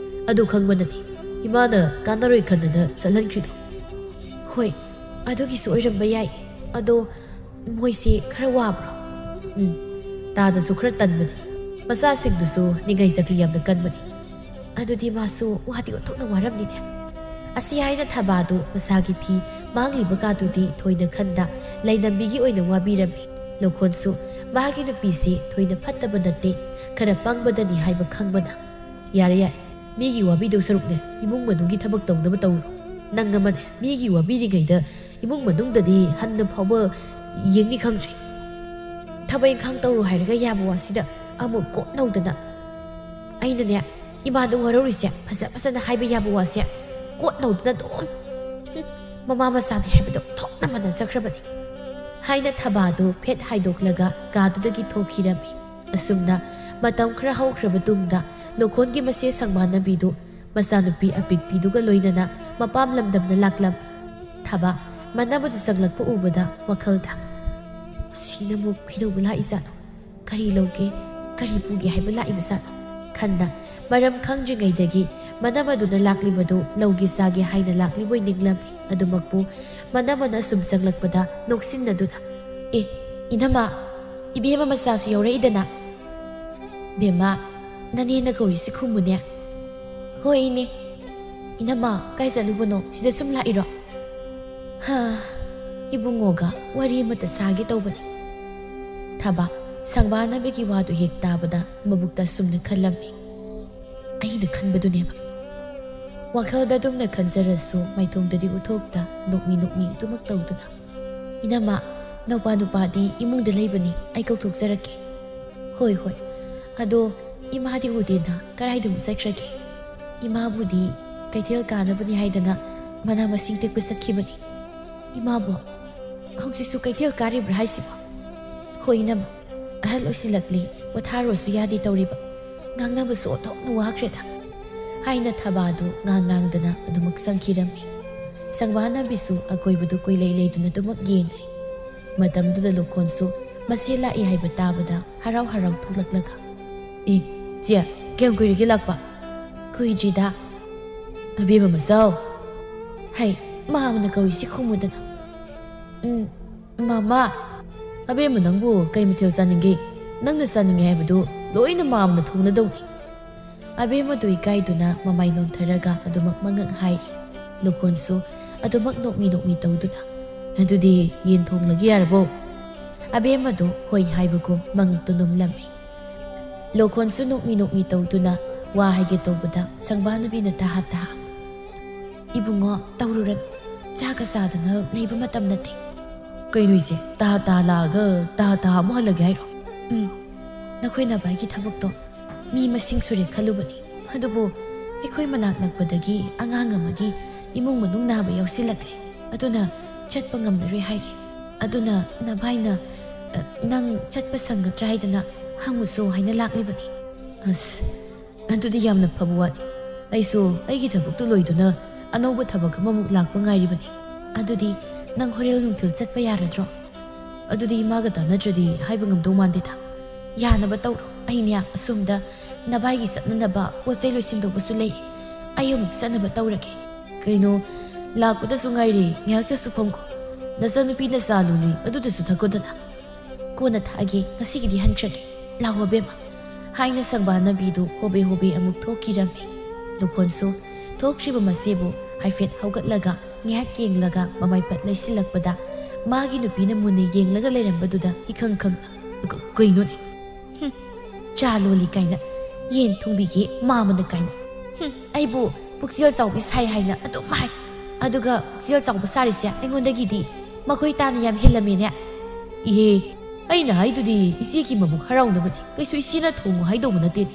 ꯑꯗꯨ ꯈꯪꯕꯅꯅꯤ ꯏꯃꯥꯅ ꯀꯥꯟꯅꯔꯣꯏ ꯈꯟꯗꯅ ꯆꯠꯍꯟꯈ꯭ꯔꯤꯗꯣ꯫" "ꯍꯣꯏ, ꯑꯗꯨꯒꯤꯁꯨ ꯑꯣꯏꯔꯝꯕ ꯌꯥꯏ꯫ ꯑꯗꯣ ꯃꯣꯏꯁꯦ ꯈꯔ ꯋꯥꯕ꯭ꯔꯣ?" "ꯎꯝ, ꯇꯥꯗꯁꯨ ꯈꯔ ꯇꯟꯕꯅꯤ꯫ ꯃꯆꯥꯁꯤꯡꯗꯨꯁꯨ ꯅꯤꯡꯉꯥꯏ ꯆꯀ꯭ꯔꯤ ꯌꯥꯝꯅ ꯀꯟꯕꯅꯤ꯫ ꯑꯗꯨꯗꯤ ꯃꯥꯁꯨ ꯋꯥꯗꯤ ꯑꯣꯟꯊꯣꯛꯅ ꯋꯥꯔꯝꯅꯤꯅꯦ꯫ ꯑꯁꯤ ꯍꯥꯏꯅ ꯊꯕꯥꯗꯨ ꯃꯁꯥꯒꯤ ꯐꯤ ꯃꯥꯡꯂꯤꯕ ꯀꯥꯗꯨꯗꯤ ꯊꯣꯏꯅ ꯈꯟꯗ ꯂꯩꯅꯝꯕꯤꯒꯤ ꯑꯣꯏꯅ ꯋꯥꯕꯤꯔꯝꯃꯤ꯫ ꯂꯧꯈꯣꯟꯁꯨ ꯃꯥꯒꯤ ꯅꯨꯄꯤꯁꯤ ꯊꯣꯏꯅ ꯐꯠꯇꯕ ꯅꯠꯇꯦ, ꯈꯔ ꯄꯪꯕꯗꯅꯤ ꯍꯥꯏꯕ ꯈꯪꯕꯅ, "ꯌꯥꯔꯦ ꯌꯥꯔꯦ, ꯃꯤꯒꯤ ꯋꯥꯕꯤꯗꯧ ꯁꯔꯨꯛꯅꯦ ꯏꯃꯨꯡ ꯃꯅꯨꯡꯒꯤ ꯊꯕꯛ ꯇꯧꯅꯕ ꯇꯧꯔꯣ꯫ ꯅꯪ ꯑꯃꯅꯦ ꯃꯤꯒꯤ ꯋꯥꯕꯤꯔꯤꯉꯩꯗ ꯏꯃꯨꯡ ꯃꯅꯨꯡꯗꯗꯤ ꯍꯟꯅ ꯐꯥꯎꯕ ꯌꯦꯡꯅꯤ ꯈꯪꯗ꯭ꯔꯤ꯫ ꯊꯕꯛ ꯏꯪꯈꯥꯡ ꯇꯧꯔꯣ ꯍꯥꯏꯔꯒ ꯌꯥꯕ ꯋꯥꯁꯤꯗ ꯑꯃꯨꯛ ꯀꯣꯠ ꯅꯧꯗꯅ꯫ ꯑꯩꯅꯅꯦ ꯏꯃꯥꯗ ꯋꯥꯔꯧꯔꯤꯁꯦ ꯐꯖ ꯐꯖꯅ ꯍꯥꯏꯕ ꯌꯥꯕ ꯋꯥꯁꯦ ꯀꯣꯠ ꯅꯧꯗꯅ ꯑꯗꯨꯝ꯫ ꯍꯨꯝ, ꯃꯃꯥ ꯃꯆꯥꯅꯤ ꯍꯥꯏꯕꯗꯣ ꯊꯣꯛꯅ ꯃꯥꯟꯅꯖꯈ꯭ꯔꯕꯅꯤ" ꯍꯥꯏꯅ ꯊꯕꯥꯗꯨ ꯐꯦꯠ ꯍꯥꯏꯗꯣꯛꯂꯒ ꯀꯥꯗꯨꯗꯒꯤ ꯊꯣꯛꯈꯤꯔꯝꯃꯤ꯫ ꯑꯁꯨꯝꯅ ꯃꯇꯝ ꯈꯔ ꯍꯧꯈ꯭ꯔꯕ ꯇꯨꯡꯗ ꯂꯣꯈꯣꯟꯒꯤ ꯃꯆꯦ ꯁꯪꯕꯥꯅꯕꯤꯗꯨ ꯃꯆꯥꯅꯨꯄꯤ ꯑꯄꯤꯛꯄꯤꯗꯨꯒ ꯂꯣꯏꯅꯅ ꯃꯄꯥꯝ ꯂꯝꯗꯝꯗ ꯂꯥꯛꯂꯝꯃꯤ꯫ ꯊꯕꯥ ꯃꯅꯥꯃꯗꯨ ꯆꯪꯂꯛꯄ ꯎꯕꯗ ꯋꯥꯈꯜꯗ, "ꯁꯤꯅꯕꯨ ꯀꯩꯗꯧꯕ ꯂꯥꯛꯏꯖꯥꯠꯅꯣ? ꯀꯔꯤ ꯂꯧꯒꯦ? ꯀꯔꯤ ꯄꯨꯒꯦ ꯍꯥꯏꯕ ꯂꯥꯛꯏꯕꯖꯥꯠꯅꯣ?" ꯈꯟꯅ ꯃꯔꯝ ꯈꯪꯗ꯭ꯔꯤꯉꯩꯗꯒꯤ ꯃꯅꯥꯃꯗꯨꯅ ꯂꯥꯛꯂꯤꯕꯗꯨ ꯂꯧꯒꯦ ꯆꯥꯒꯦ ꯍꯥꯏꯅ ꯂꯥꯛꯂꯤꯕꯣꯏ ꯅꯤꯡꯂꯝꯃꯤ꯫ ꯑꯗꯨꯃꯛꯄꯨ ꯃꯅꯥꯃꯅ ꯑꯁꯨꯝ ꯆꯪꯂꯛꯄꯗ ꯅꯣꯛꯁꯤꯟꯅꯗꯨꯅ, "ꯑꯦ, ꯏꯅꯝꯃ, ꯏꯕꯦꯝꯃ ꯃꯆꯥꯁꯨ ꯌꯥꯎꯔꯛꯏꯗꯅ꯫ ꯕꯦꯝꯃ, ꯅꯅꯦꯅ ꯀꯧꯔꯤꯁꯤ ꯈꯨꯝꯃꯨꯅꯦ꯫" "ꯍꯣꯏ, ꯏꯅꯦ꯫" "ꯏꯅꯝꯃ, ꯀꯥꯏ ꯆꯠꯂꯨꯕꯅꯣ? ꯁꯤꯗ ꯁꯨꯝ ꯂꯥꯛꯏꯔꯣ?" "ꯍꯥ, ꯏꯕꯨꯡꯉꯣꯒ ꯋꯥꯔꯤ ꯑꯃꯇ ꯁꯥꯒꯦ ꯇꯧꯕꯅꯤ꯫" ꯊꯕꯥ ꯁꯪꯕꯥꯅꯕꯤꯒꯤ ꯋꯥꯗꯨ ꯍꯦꯛ ꯇꯥꯕꯗ ꯃꯕꯨꯛꯇ ꯑꯁꯨꯝꯅ ꯈꯜꯂꯝꯃꯤ, "ꯑꯩꯅ ꯈꯟꯕꯗꯨꯅꯦꯕ꯫" ꯋꯥꯈꯜꯗ ꯑꯗꯨꯝꯅ ꯈꯟꯖꯔꯁꯨ ꯃꯥꯏꯊꯣꯡꯗꯗꯤ ꯎꯠꯊꯣꯛꯇ ꯅꯣꯛꯃꯤ ꯅꯣꯛꯃꯤ ꯑꯗꯨꯃꯛ ꯇꯧꯗꯨꯅ, "ꯏꯅꯝꯃ, ꯅꯧꯄꯥ ꯅꯨꯄꯥꯗꯤ ꯏꯃꯨꯡꯗ ꯂꯩꯕꯅꯤ, ꯑꯩ ꯀꯧꯊꯣꯛꯆꯔꯛꯀꯦ꯫" "ꯍꯣꯏ, ꯍꯣꯏ꯫ ꯑꯗꯣ ꯏꯃꯥꯗꯤ ꯎꯗꯦꯅ ꯀꯗꯥꯏꯗ ꯑꯃꯨꯛ ꯆꯠꯈ꯭ꯔꯒꯦ?" "ꯏꯃꯥꯕꯨꯗꯤ ꯀꯩꯊꯦꯜ ꯀꯥꯅꯕꯅꯤ ꯍꯥꯏꯗꯅ ꯃꯅꯥ ꯃꯁꯤꯡ ꯇꯦꯛꯄ ꯆꯠꯈꯤꯕꯅꯤ꯫" "ꯏꯃꯥꯕꯣ? ꯍꯧꯖꯤꯛꯁꯨ ꯀꯩꯊꯦꯜ ꯀꯥꯔꯤꯕ꯭ꯔꯥ ꯍꯥꯏꯁꯤꯕꯣ?" "ꯍꯣꯏ ꯏꯅꯝꯃ, ꯑꯍꯜ ꯑꯣꯏꯁꯤꯜꯂꯛꯂꯤ, ꯄꯣꯊꯥꯔꯣꯁꯨ ꯌꯥꯗꯦ ꯇꯧꯔꯤꯕ꯫ ꯉꯥꯡꯅꯕꯁꯨ ꯑꯣꯟꯊꯣꯛꯅ ꯋꯥꯈ꯭ꯔꯦꯗ꯫" ꯍꯥꯏꯅ ꯊꯕꯥꯗꯨ ꯉꯥꯡ ꯉꯥꯡꯗꯅ ꯑꯗꯨꯃꯛ ꯆꯪꯈꯤꯔꯝꯃꯤ꯫ ꯁꯪꯕꯥꯅꯕꯤꯁꯨ ꯑꯀꯣꯏꯕꯗꯨ ꯀꯣꯏꯂꯩ ꯂꯩꯗꯨꯅ ꯑꯗꯨꯃꯛ ꯌꯦꯡꯂꯤ꯫ ꯃꯇꯝꯗꯨꯗ ꯂꯣꯈꯣꯟꯁꯨ ꯃꯆꯦ ꯂꯥꯛꯏ ꯍꯥꯏꯕ ꯇꯥꯕꯗ ꯍꯔꯥꯎ ꯍꯔꯥꯎ ꯊꯣꯛꯂꯛꯂꯒ, "ꯏ, ꯆꯦ, ꯀꯌꯥꯝ ꯀꯨꯏꯔꯒꯦ ꯂꯥꯛꯄ?" "ꯀꯨꯏꯗ꯭ꯔꯤꯗ꯫" "ꯑꯕꯦꯝꯃ ꯃꯆꯥꯎ꯫" "ꯍꯩ, ꯃꯥ ꯑꯃꯅ ꯀꯧꯔꯤꯁꯤ ꯈꯨꯝꯃꯨꯗꯅ꯫" "ꯎꯝ, ꯃꯃꯥ꯫" "ꯑꯕꯦꯝꯃ, ꯅꯪꯕꯨ ꯀꯩ ꯃꯊꯦꯜ ꯆꯥꯅꯤꯡꯒꯦ? ꯅꯪꯅ ꯆꯥꯅꯤꯡꯉꯦ ꯍꯥꯏꯕꯗꯨ ꯂꯣꯏꯅ ꯃꯥꯝꯅ ꯊꯣꯡꯅꯗꯧꯅꯤ꯫ ꯑꯕꯦꯝꯃꯗꯨ ꯏꯀꯥꯏꯗꯨꯅ ꯃꯃꯥꯏ ꯅꯣꯟꯊꯔꯒ ꯑꯗꯨꯃꯛ ꯃꯉꯛ ꯍꯥꯏꯔꯤ꯫ ꯂꯣꯈꯣꯟꯁꯨ ꯑꯗꯨꯃꯛ ꯅꯣꯛꯃꯤ ꯅꯣꯛꯃꯤ ꯇꯧꯗꯨꯅ, "ꯑꯗꯨꯗꯤ ꯌꯦꯟ ꯊꯣꯡꯂꯒꯦ ꯌꯥꯔꯕꯣ?" ꯑꯕꯦꯝꯃꯗꯨ ꯍꯣꯏ ꯍꯥꯏꯕꯒꯨꯝ ꯃꯉꯛꯇꯨ ꯅꯣꯝꯂꯝꯃꯤ꯫ ꯂꯣꯈꯣꯟꯁꯨ ꯅꯣꯛꯃꯤ ꯅꯣꯛꯃꯤ ꯇꯧꯗꯨꯅ ꯋꯥ ꯍꯥꯏꯒꯦ ꯇꯧꯕꯗ ꯁꯪꯕꯥꯅꯕꯤꯅ ꯇꯍꯥ ꯇꯍꯥ, "ꯏꯕꯨꯡꯉꯣ, ꯇꯧꯔꯨꯔꯅꯨ꯫ ꯆꯥꯒ ꯆꯥꯗꯅ ꯂꯩꯕ ꯃꯇꯝ ꯅꯠꯇꯦ꯫" "ꯀꯩꯅꯣ ꯏꯆꯦ, ꯇꯍꯥ ꯇꯍꯥ ꯂꯥꯛꯑꯒ ꯇꯍꯥ ꯇꯍꯥ ꯑꯃꯨꯛ ꯍꯜꯂꯒꯦ ꯍꯥꯏꯔꯣ?" "ꯎꯝ, ꯅꯈꯣꯏ ꯅꯚꯥꯏꯒꯤ ꯊꯕꯛꯇꯣ ꯃꯤ ꯃꯁꯤꯡ ꯁꯨꯔꯦ ꯈꯜꯂꯨꯕꯅꯤ꯫ ꯑꯗꯨꯕꯨ ꯑꯩꯈꯣꯏ ꯃꯅꯥꯛ ꯅꯛꯄꯗꯒꯤ ꯑꯉꯥꯡ ꯑꯃꯒꯤ ꯏꯃꯨꯡ ꯃꯅꯨꯡ ꯅꯥꯕ ꯌꯥꯎꯁꯤꯜꯂꯛꯂꯦ꯫ ꯑꯗꯨꯅ ꯆꯠꯄ ꯉꯝꯂꯔꯣꯏ ꯍꯥꯏꯔꯦ꯫ ꯑꯗꯨꯅ ꯅꯚꯥꯏꯅ, ꯑ, ꯅꯪ ꯆꯠꯄ ꯁꯪꯒꯗ꯭ꯔꯥ ꯍꯥꯏꯗꯅ ꯍꯪꯉꯨꯁꯨ ꯍꯥꯏꯅ ꯂꯥꯛꯂꯤꯕꯅꯤ꯫" "ꯑꯁ, ꯑꯗꯨꯗꯤ ꯌꯥꯝꯅ ꯐꯕ ꯋꯥꯅꯤ꯫ ꯑꯩꯁꯨ ꯑꯩꯒꯤ ꯊꯕꯛꯇꯨ ꯂꯣꯏꯗꯨꯅ ꯑꯅꯧꯕ ꯊꯕꯛ ꯑꯃꯃꯨꯛ ꯂꯥꯛꯄ ꯉꯥꯏꯔꯤꯕꯅꯤ꯫ ꯑꯗꯨꯗꯤ ꯅꯪ ꯍꯣꯔꯦꯟ ꯅꯨꯡꯊꯤꯜ ꯆꯠꯄ ꯌꯥꯔꯗ꯭ꯔꯣ?" "ꯑꯗꯨꯗꯤ ꯏꯃꯥꯒ ꯇꯥꯟꯅꯗ꯭ꯔꯗꯤ ꯍꯥꯏꯕ ꯉꯝꯗꯧ ꯃꯥꯟꯗꯦꯗ꯫ ꯌꯥꯅꯕ ꯇꯧꯔꯣ꯫ ꯑꯩꯅꯦ ꯑꯁꯣꯝꯗ ꯅꯚꯥꯏꯒꯤ ꯆꯠꯅꯅꯕ ꯄꯣꯠ ꯆꯩ ꯂꯣꯏꯁꯤꯟꯗꯧꯕꯁꯨ ꯂꯩ꯫ ꯑꯩ ꯑꯃꯨꯛ ꯆꯠꯅꯕ ꯇꯧꯔꯒꯦ꯫" "ꯀꯩꯅꯣ, ꯂꯥꯛꯄꯗꯁꯨ ꯉꯥꯏꯔꯤ, ꯉꯥꯏꯍꯥꯛꯇꯁꯨ ꯐꯝꯈꯣ꯫ ꯅꯆꯥꯅꯨꯄꯤꯅ ꯆꯥ ꯂꯣꯜꯂꯤ, ꯑꯗꯨꯗꯁꯨ ꯊꯛꯈꯣꯗꯅ꯫" "ꯀꯣꯟꯅ ꯊꯛꯑꯒꯦ, ꯉꯁꯤꯒꯤꯗꯤ ꯍꯟꯈ꯭ꯔꯒꯦ꯫ ꯂꯥꯛꯑꯣ ꯑꯕꯦꯝꯃ꯫" ꯍꯥꯏꯅ ꯁꯪꯕꯥꯅꯕꯤꯗꯨ ꯍꯣꯕꯦ ꯍꯣꯕꯦ ꯑꯃꯨꯛ ꯊꯣꯛꯈꯤꯔꯝꯃꯤ꯫ ꯂꯣꯈꯣꯟꯁꯨ ꯊꯣꯛꯈ꯭ꯔꯤꯕ ꯃꯆꯦꯕꯨ ꯍꯥꯏꯐꯦꯠ ꯍꯧꯒꯠꯂꯒ ꯉꯥꯏꯍꯥꯛ ꯌꯦꯡꯂꯒ ꯃꯃꯥꯏ ꯄꯠ ꯂꯩꯁꯤꯜꯂꯛꯄꯗ ꯃꯥꯒꯤ ꯅꯨꯄꯤꯅ ꯃꯨꯟꯅ ꯌꯦꯡꯂꯒ ꯂꯩꯔꯝꯕꯗꯨꯗ ꯏꯈꯪ ꯈꯪꯅ, "ꯀ-, ꯀꯩꯅꯣꯅꯦ?" "ꯍꯨꯝ, ꯆꯥ ꯂꯣꯜꯂꯤ ꯀꯥꯏꯅ, ꯌꯦꯟ ꯊꯣꯡꯕꯤꯒꯦ ꯃꯥꯃꯅ ꯀꯥꯏꯅ꯫ ꯍꯨꯝ, ꯑꯩꯕꯨ ꯄꯨꯛꯆꯦꯜ ꯆꯥꯎꯕꯤ ꯁꯥꯏ ꯍꯥꯏꯅ ꯑꯗꯨꯝ ꯍꯥꯏ꯫ ꯑꯗꯨꯒ ꯄꯨꯛꯆꯦꯜ ꯆꯥꯎꯕ ꯁꯥꯔꯤꯁꯦ ꯑꯩꯉꯣꯟꯗꯒꯤꯗꯤ ꯃꯈꯣꯏ ꯇꯥꯅ ꯌꯥꯝ ꯍꯦꯜꯂꯝꯃꯦꯅꯦ꯫" "ꯏꯍꯦ, ꯑꯩꯅ ꯍꯥꯏꯗꯨꯗꯤ ꯏꯆꯦꯒꯤ ꯃꯕꯨꯛ ꯍꯔꯥꯎꯅꯕꯅꯤ, ꯀꯩꯁꯨ ꯏꯆꯦꯅ ꯊꯣꯡꯉꯨ ꯍꯥꯏꯗꯧꯕ ꯅꯠꯇꯦꯅꯦ꯫"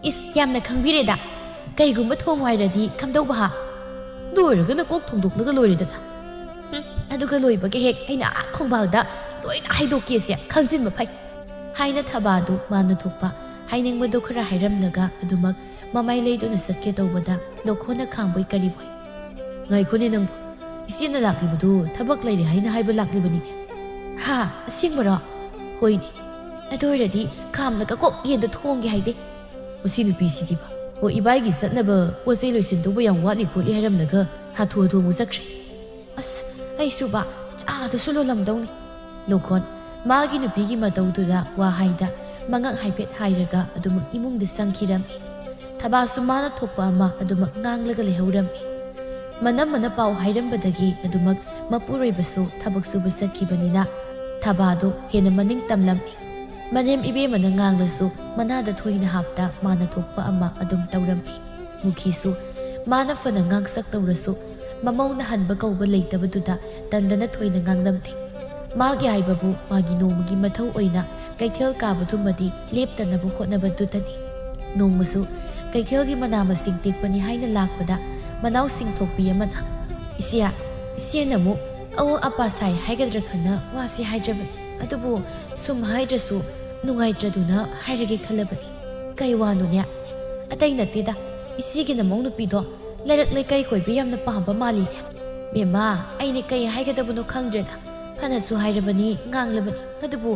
"ꯏꯁ, ꯌꯥꯝꯅ ꯈꯪꯕꯤꯔꯦꯗ꯫ ꯀꯩꯒꯨꯝꯕ ꯊꯣꯡꯉꯨ ꯍꯥꯏꯔꯗꯤ ꯈꯝꯗꯧꯕ ꯍꯥ? ꯑꯗꯨ ꯑꯣꯏꯔꯒꯅ ꯀꯣꯛ ꯊꯣꯡꯗꯣꯛꯂꯒ ꯂꯣꯏꯔꯦꯗꯅ꯫ ꯍꯨꯝ, ꯑꯗꯨꯒ ꯂꯣꯏꯕꯒ ꯍꯦꯛ ꯑꯩꯅ ꯑꯥ ꯈꯣꯡꯕꯥꯜꯗ ꯂꯣꯏꯅ ꯍꯥꯏꯗꯣꯛꯀꯦꯁꯦ ꯈꯪꯖꯤꯟꯕ ꯐꯩ꯫" ꯍꯥꯏꯅ ꯊꯕꯥꯗꯨ ꯃꯥꯅ ꯊꯣꯛꯄ ꯍꯥꯏꯅꯤꯡꯕꯗꯨ ꯈꯔ ꯍꯥꯏꯔꯝꯂꯒ ꯑꯗꯨꯃꯛ ꯃꯃꯥꯏ ꯂꯩꯗꯨꯅ ꯆꯠꯀꯦ ꯇꯧꯕꯗ ꯂꯣꯈꯣꯟꯅ ꯈꯥꯝꯕꯣꯏ ꯀꯔꯤꯕꯣꯏ, "ꯉꯥꯏꯈꯣꯅꯦ ꯅꯪꯕꯨ, ꯏꯆꯦꯅ ꯂꯥꯛꯂꯤꯕꯗꯨ ꯊꯕꯛ ꯂꯩꯔꯦ ꯍꯥꯏꯅ ꯍꯥꯏꯕ ꯂꯥꯛꯂꯤꯕꯅꯤꯅꯦ꯫" "ꯍꯥ, ꯑꯁꯦꯡꯕꯔꯣ?" "ꯍꯣꯏꯅꯦ꯫ ꯑꯗꯨ ꯑꯣꯏꯔꯗꯤ ꯈꯥꯝꯂꯒ ꯀꯣꯛ ꯌꯦꯟꯗꯣ ꯊꯣꯡꯒꯦ ꯍꯥꯏꯗꯦ꯫" "ꯃꯁꯤ ꯅꯨꯄꯤꯁꯤꯗꯤꯕ꯫ ꯑꯣ, ꯏꯕꯥꯏꯒꯤ ꯆꯠꯅꯕ ꯄꯣꯠ ꯆꯩ ꯂꯣꯏꯁꯤꯟꯗꯧꯕ ꯌꯥꯝ ꯋꯥꯠꯂꯤ ꯈꯣꯠꯂꯤ ꯍꯥꯏꯔꯝꯂꯒ ꯍꯥꯊꯨ ꯍꯥꯊꯨ ꯑꯃꯨꯛ ꯆꯠꯈ꯭ꯔꯦ꯫ ꯑꯁ, ꯑꯩꯁꯨꯕ ꯆꯥꯗꯁꯨ ꯂꯣꯜꯂꯝꯗꯧꯅꯤ꯫" ꯂꯣꯈꯣꯟ ꯃꯥꯒꯤ ꯅꯨꯄꯤꯒꯤ ꯃꯇꯧꯗꯨꯗ ꯋꯥ ꯍꯥꯏꯗ ꯃꯉꯛ ꯍꯥꯏꯐꯦꯠ ꯍꯥꯏꯔꯒ ꯑꯗꯨꯃꯛ ꯏꯃꯨꯡꯗ ꯆꯪꯈꯤꯔꯝꯃꯤ꯫ ꯊꯕꯥꯁꯨ ꯃꯥꯅ ꯊꯣꯛꯄ ꯑꯃ ꯑꯗꯨꯃꯛ ꯉꯥꯡꯂꯒ ꯂꯩꯍꯧꯔꯝꯃꯤ꯫ ꯃꯅꯝꯃꯅ ꯄꯥꯎ ꯍꯥꯏꯔꯝꯕꯗꯒꯤ ꯑꯗꯨꯃꯛ ꯃꯄꯨꯔꯣꯏꯕꯁꯨ ꯊꯕꯛ ꯁꯨꯕ ꯆꯠꯈꯤꯕꯅꯤꯅ ꯊꯕꯥꯗꯨ ꯍꯦꯟꯅ ꯃꯅꯤꯡ ꯇꯝꯂꯝꯃꯤ꯫ ꯃꯅꯦꯝ ꯏꯕꯦꯝꯃꯅ ꯉꯥꯡꯂꯁꯨ ꯃꯅꯥꯗ ꯊꯣꯏꯅ ꯍꯥꯞꯇ ꯃꯥꯅ ꯊꯣꯛꯄ ꯑꯃ ꯑꯗꯨꯝ ꯇꯧꯔꯝꯃꯤ꯫ ꯃꯨꯈꯤꯁꯨ ꯃꯥꯅ ꯐꯅ ꯉꯥꯡꯁꯛ ꯇꯧꯔꯁꯨ ꯃꯃꯧꯅ ꯍꯟꯕ ꯀꯧꯕ ꯂꯩꯇꯕꯗꯨꯗ ꯇꯟꯗꯅ ꯊꯣꯏꯅ ꯉꯥꯡꯂꯝꯗꯦ꯫ ꯃꯥꯒꯤ ꯍꯥꯏꯕꯕꯨ ꯃꯥꯒꯤ ꯅꯣꯡꯃꯒꯤ ꯃꯊꯧ ꯑꯣꯏꯅ ꯀꯩꯊꯦꯜ ꯀꯥꯕꯗꯨꯃꯗꯤ ꯂꯦꯞꯇꯅꯕ ꯍꯣꯠꯅꯕꯗꯨꯇꯅꯤ꯫ ꯅꯣꯡꯃꯁꯨ ꯀꯩꯊꯦꯜꯒꯤ ꯃꯅꯥ ꯃꯁꯤꯡ ꯇꯦꯛꯄꯅꯤ ꯍꯥꯏꯅ ꯂꯥꯛꯄꯗ ꯃꯅꯥꯎꯁꯤꯡ ꯊꯣꯛꯄꯤ ꯑꯃꯅ, "ꯏꯆꯦ, ꯏꯆꯦꯅ ꯑꯃꯨꯛ ꯑꯋꯣ ꯑꯄꯥ ꯁꯥꯏ ꯍꯥꯏꯒꯗ꯭ꯔꯥ ꯈꯟꯅ ꯋꯥꯁꯤ ꯍꯥꯏꯗ꯭ꯔꯕꯅꯤ꯫ ꯑꯗꯨꯕꯨ ꯁꯨꯝ ꯍꯥꯏꯗ꯭ꯔꯁꯨ ꯅꯨꯡꯉꯥꯏꯇ꯭ꯔꯗꯨꯅ ꯍꯥꯏꯔꯒꯦ ꯈꯜꯂꯕꯅꯤ꯫" "ꯀꯩ ꯋꯥꯅꯣꯅꯦ?" "ꯑꯇꯩ ꯅꯠꯇꯦꯗ, ꯏꯆꯦꯒꯤ ꯅꯃꯧ ꯅꯨꯄꯤꯗꯣ ꯂꯩꯔꯛ ꯂꯩꯀꯥꯏ ꯀꯣꯏꯕ ꯌꯥꯝꯅ ꯄꯥꯝꯕ ꯃꯥꯜꯂꯤꯅꯦ꯫" "ꯕꯦꯝꯃ, ꯑꯩꯅ ꯀꯩ ꯍꯥꯏꯒꯗꯕꯅꯣ ꯈꯪꯗ꯭ꯔꯦꯗ꯫ ꯐꯅꯁꯨ ꯍꯥꯏꯔꯕꯅꯤ, ꯉꯥꯡꯂꯕꯅꯤ, ꯑꯗꯨꯕꯨ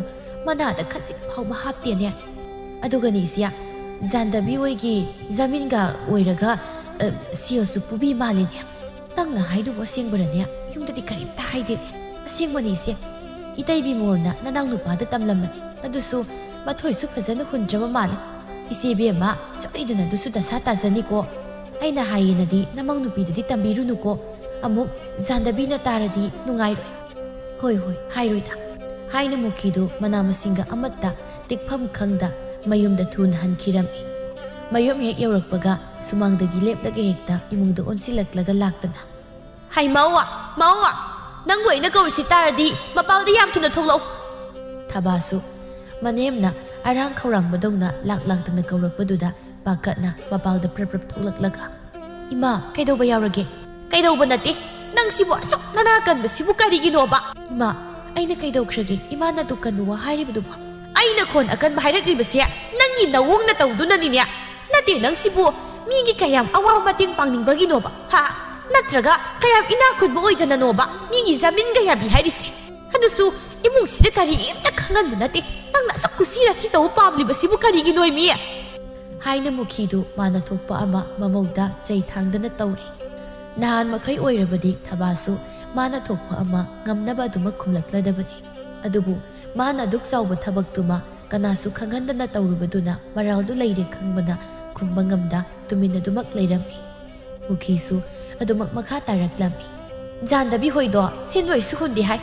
ꯃꯅꯥꯗ ꯈꯖꯤꯛ ꯐꯥꯎꯕ ꯍꯥꯞꯇꯦꯅꯦ꯫ ꯑꯗꯨꯒꯅꯤ ꯏꯆꯦ, ꯖꯥꯟꯗꯕꯤ ꯍꯣꯏꯒꯤ ꯖꯃꯤꯟꯒ ꯑꯣꯏꯔꯒ, ꯑ, ꯁꯦꯜꯁꯨ ꯄꯨꯕꯤ ꯃꯥꯜꯂꯤꯅꯦ꯫ ꯅꯪꯅ ꯍꯥꯏꯗꯨꯕꯨ ꯑꯁꯦꯡꯕꯔꯅꯦ? ꯌꯨꯝꯗꯗꯤ ꯀꯔꯤꯝꯇ ꯍꯥꯏꯗꯦꯅꯦ꯫" "ꯑꯁꯦꯡꯕꯅꯤ ꯏꯆꯦ, ꯏꯇꯩ ꯕꯤꯃꯣꯜꯅ ꯅꯅꯥꯎ ꯅꯨꯄꯥꯗ ꯇꯝꯂꯝꯕꯅꯤ꯫ ꯑꯗꯨꯁꯨ ꯃꯊꯣꯏꯁꯨ ꯐꯖꯅ ꯍꯨꯟꯗ꯭ꯔꯕ ꯃꯥꯜꯂꯦ꯫ ꯏꯆꯦ ꯏꯕꯦꯝꯃ, ꯁꯣꯏꯗꯅ ꯑꯗꯨꯁꯨ ꯗꯁꯥ ꯇꯥꯖꯅꯤꯀꯣ꯫ ꯑꯩꯅ ꯍꯥꯏꯌꯦꯅꯗꯤ ꯅꯃꯧ ꯅꯨꯄꯤꯗꯗꯤ ꯇꯝꯕꯤꯔꯨꯅꯨꯀꯣ꯫ ꯑꯃꯨꯛ ꯖꯥꯟꯗꯕꯤꯅ ꯇꯥꯔꯗꯤ ꯅꯨꯡꯉꯥꯏꯔꯣꯏ꯫" "ꯍꯣꯏ, ꯍꯣꯏ, ꯍꯥꯏꯔꯣꯏꯗ꯫" ꯍꯥꯏꯅ ꯃꯨꯈꯤꯗꯨ ꯃꯅꯥ ꯃꯁꯤꯡꯒ ꯑꯃꯠꯇ ꯇꯦꯛꯐꯝ ꯈꯪꯗ ꯃꯌꯨꯝꯗ ꯊꯨꯅ ꯍꯟꯈꯤꯔꯝꯃꯤ꯫ ꯃꯌꯨꯝ ꯍꯦꯛ ꯌꯧꯔꯛꯄꯒ ꯁꯨꯃꯥꯡꯗꯒꯤ ꯂꯦꯞꯂꯒ ꯍꯦꯛꯇ ꯏꯃꯨꯡꯗ ꯑꯣꯟꯁꯤꯜꯂꯛꯂꯒ ꯂꯥꯛꯇꯅ, "ꯍꯩ, ꯃꯧ, ꯃꯧ, ꯅꯪꯕꯨ ꯑꯩꯅ ꯀꯧꯔꯤꯁꯤ ꯇꯥꯔꯗꯤ ꯃꯄꯥꯜꯗ ꯌꯥꯝ ꯊꯨꯅ ꯊꯣꯛꯂꯛꯎ꯫" ꯊꯕꯥꯁꯨ ꯃꯅꯦꯝꯅ ꯑꯔꯥꯡ ꯈꯧꯔꯥꯡꯕꯗꯧꯅ ꯂꯥꯛ ꯂꯥꯛꯇꯅ ꯀꯧꯔꯛꯄꯗꯨꯗ ꯄꯥꯈꯠꯅ ꯃꯄꯥꯜꯗ ꯄ꯭ꯔꯞ ꯄ꯭ꯔꯞ ꯊꯣꯛꯂꯛꯂꯒ, "ꯏꯃꯥ, ꯀꯩꯗꯧꯕ ꯌꯥꯎꯔꯒꯦ?" "ꯀꯩꯗꯧꯕ ꯅꯠꯇꯦ, ꯅꯪꯁꯤꯕꯨ ꯑꯁꯨꯛ ꯅꯅꯥ ꯀꯟꯕꯁꯤꯕꯨ ꯀꯔꯤꯒꯤꯅꯣꯕ?" "ꯏꯃꯥ, ꯑꯩꯅ ꯀꯩꯗꯧꯈ꯭ꯔꯒꯦ ꯏꯃꯥꯅ ꯑꯗꯨꯛ ꯀꯟꯕ ꯋꯥ ꯍꯥꯏꯔꯤꯕꯗꯨꯕꯨ?" "ꯑꯩꯅ ꯈꯣꯟ ꯑꯀꯟꯕ ꯍꯥꯏꯔꯛꯂꯤꯕꯁꯦ ꯅꯪꯒꯤ ꯅꯋꯣꯡ ꯅꯇꯧꯗꯨꯅꯅꯤꯅꯦ꯫ ꯅꯠꯇꯦ, ꯅꯪꯁꯤꯕꯨ ꯃꯤꯒꯤ ꯀꯌꯥꯝ ꯑꯋꯥꯕ ꯃꯇꯦꯡ ꯄꯥꯡꯅꯤꯡꯕꯒꯤꯅꯣꯕ, ꯍꯥ? ꯅꯠꯇ꯭ꯔꯒ ꯀꯌꯥꯝ ꯏꯅꯥꯛ ꯈꯨꯟꯕ ꯑꯣꯏꯗꯅꯅꯣꯕ ꯃꯤꯒꯤ ꯖꯃꯤꯟꯒ ꯌꯥꯕꯤ ꯍꯥꯏꯔꯤꯁꯦ? ꯑꯗꯨꯁꯨ ꯏꯃꯨꯡꯁꯤꯗ ꯀꯔꯤꯝꯇ ꯈꯪꯍꯟꯕ ꯅꯠꯇꯦ꯫ ꯅꯪꯅ ꯑꯁꯨꯛ ꯀꯨꯁꯤ ꯔꯥꯁꯤ ꯇꯧꯕ ꯄꯥꯝꯂꯤꯕꯁꯤꯕꯨ ꯀꯔꯤꯒꯤꯅꯣ, ꯏꯃꯤ?" ꯍꯥꯏꯅ ꯃꯨꯈꯤꯗꯨ ꯃꯥꯅ ꯊꯣꯛꯄ ꯑꯃ ꯃꯃꯧꯗ ꯆꯩ ꯊꯥꯡꯗꯅ ꯇꯧꯔꯤ꯫ ꯅꯍꯥꯟ ꯃꯈꯩ ꯑꯣꯏꯔꯕꯗꯤ ꯊꯕꯥꯁꯨ ꯃꯥꯅ ꯊꯣꯛꯄ ꯑꯃ ꯉꯝꯅꯕ ꯑꯗꯨꯃꯛ ꯈꯨꯝꯂꯛꯂꯗꯕꯅꯤ꯫ ꯑꯗꯨꯕꯨ ꯃꯥꯅ ꯑꯗꯨꯛ ꯆꯥꯎꯕ ꯊꯕꯛꯇꯨꯃ ꯀꯅꯥꯁꯨ ꯈꯪꯍꯟꯗꯅ ꯇꯧꯔꯨꯕꯗꯨꯅ ꯃꯔꯥꯜꯗꯨ ꯂꯩꯔꯦ ꯈꯪꯕꯅ ꯈꯨꯝꯕ ꯉꯝꯗ ꯇꯨꯃꯤꯟ ꯑꯗꯨꯃꯛ ꯂꯩꯔꯝꯃꯤ꯫ ꯃꯨꯈꯤꯁꯨ ꯑꯗꯨꯃꯛ ꯃꯈꯥ ꯇꯥꯔꯛꯂꯝꯃꯤ꯫ "ꯖꯥꯟꯗꯕꯤ ꯍꯣꯏꯗꯣ ꯁꯦꯟꯗꯣꯏꯁꯨ ꯍꯨꯟꯗꯦ ꯍꯥꯏ꯫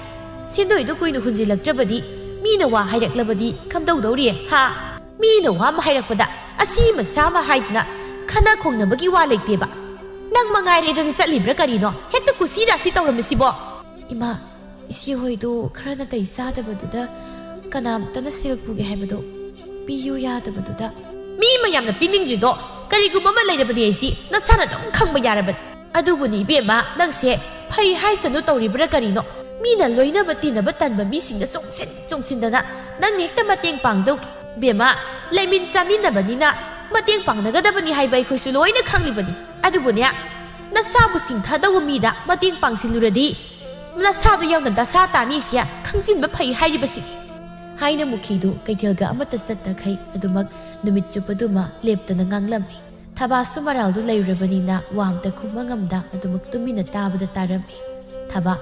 ꯁꯦꯟꯗꯣꯏꯗꯨ ꯀꯨꯏꯅ ꯍꯨꯟꯖꯤꯜꯂꯛꯇ꯭ꯔꯕꯗꯤ ꯃꯤꯅ ꯋꯥ ꯍꯥꯏꯔꯛꯂꯕꯗꯤ ꯀꯝꯗꯧꯗꯧꯔꯤ, ꯍꯥ? ꯃꯤꯅ ꯋꯥ ꯑꯃ ꯍꯥꯏꯔꯛꯄꯗ ꯑꯁꯤ ꯃꯁꯥ ꯑꯃ ꯍꯥꯏꯗꯅ ꯈꯟꯅ ꯈꯣꯡꯅꯕꯒꯤ ꯋꯥ ꯂꯩꯇꯦꯕ꯫ ꯅꯪ ꯃꯉꯥꯏꯔꯦꯗꯅ ꯆꯠꯂꯤꯕ꯭ꯔꯥ ꯀꯔꯤꯅꯣ? ꯍꯦꯛꯇ ꯀꯨꯁꯤ ꯔꯥꯁꯤ ꯇꯧꯔꯝꯃꯤꯁꯤꯕꯣ?" "ꯏꯃꯥ, ꯏꯆꯦ ꯍꯣꯏꯗꯨ ꯈꯔ ꯅꯥꯇꯩ ꯆꯥꯗꯕꯗꯨꯗ ꯀꯅꯥꯝꯇꯅ ꯁꯦꯜ ꯄꯨꯒꯦ ꯍꯥꯏꯕꯗꯣ ꯄꯤꯌꯨ ꯌꯥꯗꯕꯗꯨꯗ꯫" "ꯃꯤ ꯃꯌꯥꯝꯅ ꯄꯤꯅꯤꯡꯗ꯭ꯔꯤꯗꯣ ꯀꯔꯤꯒꯨꯝꯕ ꯑꯃ ꯂꯩꯔꯕꯅꯤ ꯍꯥꯏꯁꯤ ꯅꯁꯥꯅ ꯑꯗꯨꯝ ꯈꯪꯕ ꯌꯥꯔꯕꯅꯤ꯫ ꯑꯗꯨꯕꯨꯅꯤ ꯏꯕꯦꯝꯃ, ꯅꯪꯁꯦ ꯐꯩ ꯍꯥꯏꯁꯅꯨ ꯇꯧꯔꯤꯕ꯭ꯔꯥ ꯀꯔꯤꯅꯣ? ꯃꯤꯅ ꯂꯣꯏꯅꯕ ꯇꯤꯟꯅꯕ ꯇꯟꯕ ꯃꯤꯁꯤꯡꯗ ꯆꯣꯡꯁꯤꯟ ꯆꯣꯡꯁꯤꯟꯗꯅ ꯅꯪꯅ ꯍꯦꯛꯇ ꯃꯇꯦꯡ ꯄꯥꯡꯗꯧꯒꯤ꯫ ꯏꯕꯦꯝꯃ, ꯂꯩꯃꯤꯟ ꯆꯥꯃꯤꯟꯅꯕꯅꯤꯅ ꯃꯇꯦꯡ ꯄꯥꯡꯅꯒꯗꯕꯅꯤ ꯍꯥꯏꯕ ꯑꯩꯈꯣꯏꯁꯨ ꯂꯣꯏꯅ ꯈꯪꯂꯤꯕꯅꯤ꯫ ꯑꯗꯨꯕꯨꯅꯦ, ꯅꯁꯥꯕꯨ ꯁꯤꯡꯊꯥꯗꯧꯕ ꯃꯤꯗ ꯃꯇꯦꯡ ꯄꯥꯡꯁꯤꯜꯂꯨꯔꯗꯤ ꯅꯁꯥꯗꯨ ꯌꯥꯎꯅ ꯗꯁꯥ ꯇꯥꯅꯤꯁꯦ ꯈꯪꯖꯤꯟꯕ ꯐꯩ ꯍꯥꯏꯔꯤꯕꯁꯤꯅꯤ," ꯍꯥꯏꯅ ꯃꯨꯈꯤꯗꯨ ꯀꯩꯊꯦꯜꯒ ꯑꯃꯠꯇ ꯆꯠꯇꯈꯩ ꯑꯗꯨꯃꯛ ꯅꯨꯃꯤꯠ ꯆꯨꯞꯄꯗꯨꯃ ꯂꯦꯞꯇꯅ ꯉꯥꯡꯂꯝꯃꯤ꯫ ꯊꯕꯥꯁꯨ ꯃꯔꯥꯜꯗꯨ ꯂꯩꯔꯨꯔꯕꯅꯤꯅ ꯋꯥ ꯑꯝꯇ ꯈꯨꯝꯕ ꯉꯝꯗ ꯑꯗꯨꯃꯛ ꯇꯨꯃꯤꯟꯅ ꯇꯥꯕꯗ ꯇꯥꯔꯝꯃꯤ꯫ ꯊꯕꯥ,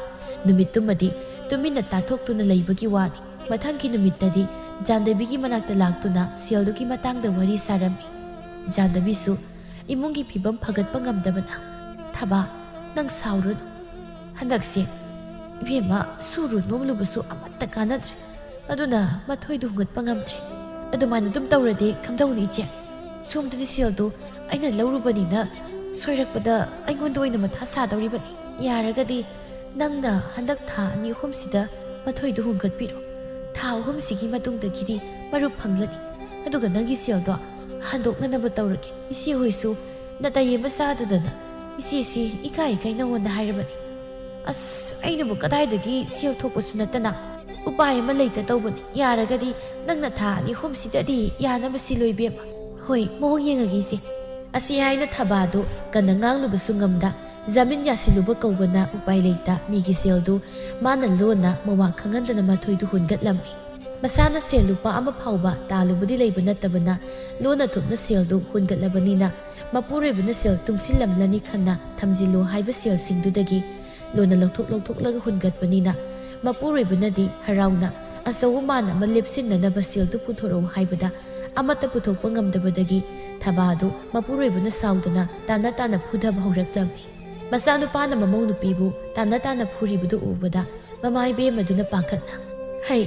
ꯅꯨꯃꯤꯠꯇꯨꯃꯗꯤ ꯇꯨꯃꯤꯟꯅ ꯇꯥꯊꯣꯛꯇꯨꯅ ꯂꯩꯕꯒꯤ ꯋꯥꯅꯤ꯫ ꯃꯊꯪꯒꯤ ꯅꯨꯃꯤꯠꯇꯗꯤ ꯖꯥꯟꯗꯕꯤꯒꯤ ꯃꯅꯥꯛꯇ ꯂꯥꯛꯇꯨꯅ ꯁꯦꯜꯗꯨꯒꯤ ꯃꯇꯥꯡꯗ ꯋꯥꯔꯤ ꯁꯥꯔꯝꯃꯤ꯫ ꯖꯥꯟꯗꯕꯤꯁꯨ ꯏꯃꯨꯡꯒꯤ ꯐꯤꯕꯝ ꯐꯒꯠꯄ ꯉꯝꯗꯕꯅ, "ꯊꯕꯥ, ꯅꯪ ꯁꯥꯎꯔꯨꯅꯨ꯫ ꯍꯟꯗꯛꯁꯦ ꯏꯕꯦꯝꯃ ꯁꯨꯔꯨ ꯅꯣꯝꯂꯨꯕꯁꯨ ꯑꯃꯠꯇ ꯀꯥꯟꯅꯗ꯭ꯔꯦ꯫ ꯑꯗꯨꯅ ꯃꯊꯣꯏꯗꯨ ꯍꯨꯡꯒꯠꯄ ꯉꯝꯗ꯭ꯔꯦ꯫ ꯑꯗꯨꯃꯥꯏꯅ ꯑꯗꯨꯝ ꯇꯧꯔꯗꯤ ꯀꯝꯗꯧꯅꯤ ꯏꯆꯦ? ꯁꯣꯝꯗꯗꯤ ꯁꯦꯜꯗꯨ ꯑꯩꯅ ꯂꯧꯔꯨꯕꯅꯤꯅ ꯁꯣꯏꯔꯛꯄꯗ ꯑꯩꯉꯣꯟꯗ ꯑꯣꯏꯅ ꯃꯊꯥ ꯁꯥꯗꯧꯔꯤꯕꯅꯤ꯫ ꯌꯥꯔꯒꯗꯤ ꯅꯪꯅ ꯍꯟꯗꯛ ꯊꯥ ꯑꯅꯤ ꯑꯍꯨꯝꯁꯤꯗ ꯃꯊꯣꯏꯗꯨ ꯍꯨꯡꯒꯠꯄꯤꯔꯣ꯫ ꯊꯥ ꯑꯍꯨꯝꯁꯤꯒꯤ ꯃꯇꯨꯡꯗꯒꯤꯗꯤ ꯃꯔꯨꯞ ꯐꯪꯂꯅꯤ꯫ ꯑꯗꯨꯒ ꯅꯪꯒꯤ ꯁꯦꯜꯗꯣ ꯍꯟꯗꯣꯛꯅꯅꯕ ꯇꯧꯔꯒꯦ꯫ ꯏꯆꯦ ꯍꯣꯏꯁꯨ ꯅꯥꯇꯩ ꯑꯃ ꯆꯥꯗꯗꯅ ꯏꯆꯦꯁꯤ ꯏꯀꯥꯏ ꯏꯀꯥꯏ ꯅꯉꯣꯟꯗ ꯍꯥꯏꯔꯕꯅꯤ꯫ ꯑꯁ, ꯑꯩꯅꯕꯨ ꯀꯗꯥꯏꯗꯒꯤ ꯁꯦꯜ ꯊꯣꯛꯄꯁꯨ ꯅꯠꯇꯅ ꯎꯄꯥꯏ ꯑꯃ ꯂꯩꯇ ꯇꯧꯕꯅꯤ꯫ ꯌꯥꯔꯒꯗꯤ ꯅꯪꯅ ꯊꯥ ꯑꯅꯤ ꯑꯍꯨꯝꯁꯤꯗꯗꯤ ꯌꯥꯅꯕ ꯁꯤꯜꯂꯣ ꯏꯕꯦꯝꯃ꯫" "ꯍꯣꯏ, ꯃꯑꯣꯡ ꯌꯦꯡꯉꯒꯦ ꯏꯆꯦ꯫" ꯑꯁꯤ ꯍꯥꯏꯅ ꯊꯕꯥꯗꯨ ꯀꯟꯅ ꯉꯥꯡꯂꯨꯕꯁꯨ ꯉꯝꯗ ꯖꯥꯃꯤꯟ ꯌꯥꯁꯤꯜꯂꯨꯕ ꯀꯧꯕꯅ ꯎꯄꯥꯏ ꯂꯩꯇ ꯃꯤꯒꯤ ꯁꯦꯜꯗꯨ ꯃꯥꯅ ꯂꯣꯟꯅ ꯃꯋꯥ ꯈꯪꯍꯟꯗꯅ ꯃꯊꯣꯏꯗꯨ ꯍꯨꯟꯒꯠꯂꯝꯃꯤ꯫ ꯃꯁꯥꯅ ꯁꯦꯜ ꯂꯨꯄꯥ ꯑꯃ ꯐꯥꯎꯕ ꯇꯥꯜꯂꯨꯕꯗꯤ ꯂꯩꯕ ꯅꯠꯇꯕꯅ ꯂꯣꯟꯅ ꯊꯨꯞꯅ ꯁꯦꯜꯗꯨ ꯍꯨꯟꯒꯠꯂꯕꯅꯤꯅ ꯃꯄꯨꯔꯣꯏꯕꯅ ꯁꯦꯜ ꯇꯨꯡꯁꯤꯜꯂꯝꯂꯅꯤ ꯈꯟꯅ ꯊꯝꯖꯤꯜꯂꯨ ꯍꯥꯏꯕ ꯁꯦꯜꯁꯤꯡꯗꯨꯗꯒꯤ ꯂꯣꯟꯅ ꯂꯧꯊꯣꯛ ꯂꯧꯊꯣꯛꯂꯒ ꯍꯨꯟꯒꯠꯄꯅꯤꯅ ꯃꯄꯨꯔꯣꯏꯕꯅꯗꯤ ꯍꯔꯥꯎꯅ ꯑꯆꯧꯕ ꯃꯥꯟ ꯑꯃ ꯂꯦꯞꯁꯤꯟꯅꯅꯕ ꯁꯦꯜꯗꯨ ꯄꯨꯊꯣꯔꯛꯎ ꯍꯥꯏꯕꯗ ꯑꯃꯠꯇ ꯄꯨꯊꯣꯛꯄ ꯉꯝꯗꯕꯗꯒꯤ ꯊꯕꯥꯗꯨ ꯃꯄꯨꯔꯣꯏꯕꯅ ꯁꯥꯎꯗꯨꯅ ꯇꯥꯅ ꯇꯥꯅ ꯐꯨꯊꯕ ꯍꯧꯔꯛꯂꯝꯃꯤ꯫ ꯃꯆꯥꯅꯨꯄꯥꯅ ꯃꯃꯧ ꯅꯨꯄꯤꯕꯨ ꯇꯥꯅ ꯇꯥꯅ ꯐꯨꯔꯤꯕꯗꯨ ꯎꯕꯗ ꯃꯃꯥ ꯏꯕꯦꯝꯃꯗꯨꯅ ꯄꯥꯈꯠꯅ, "ꯍꯩ,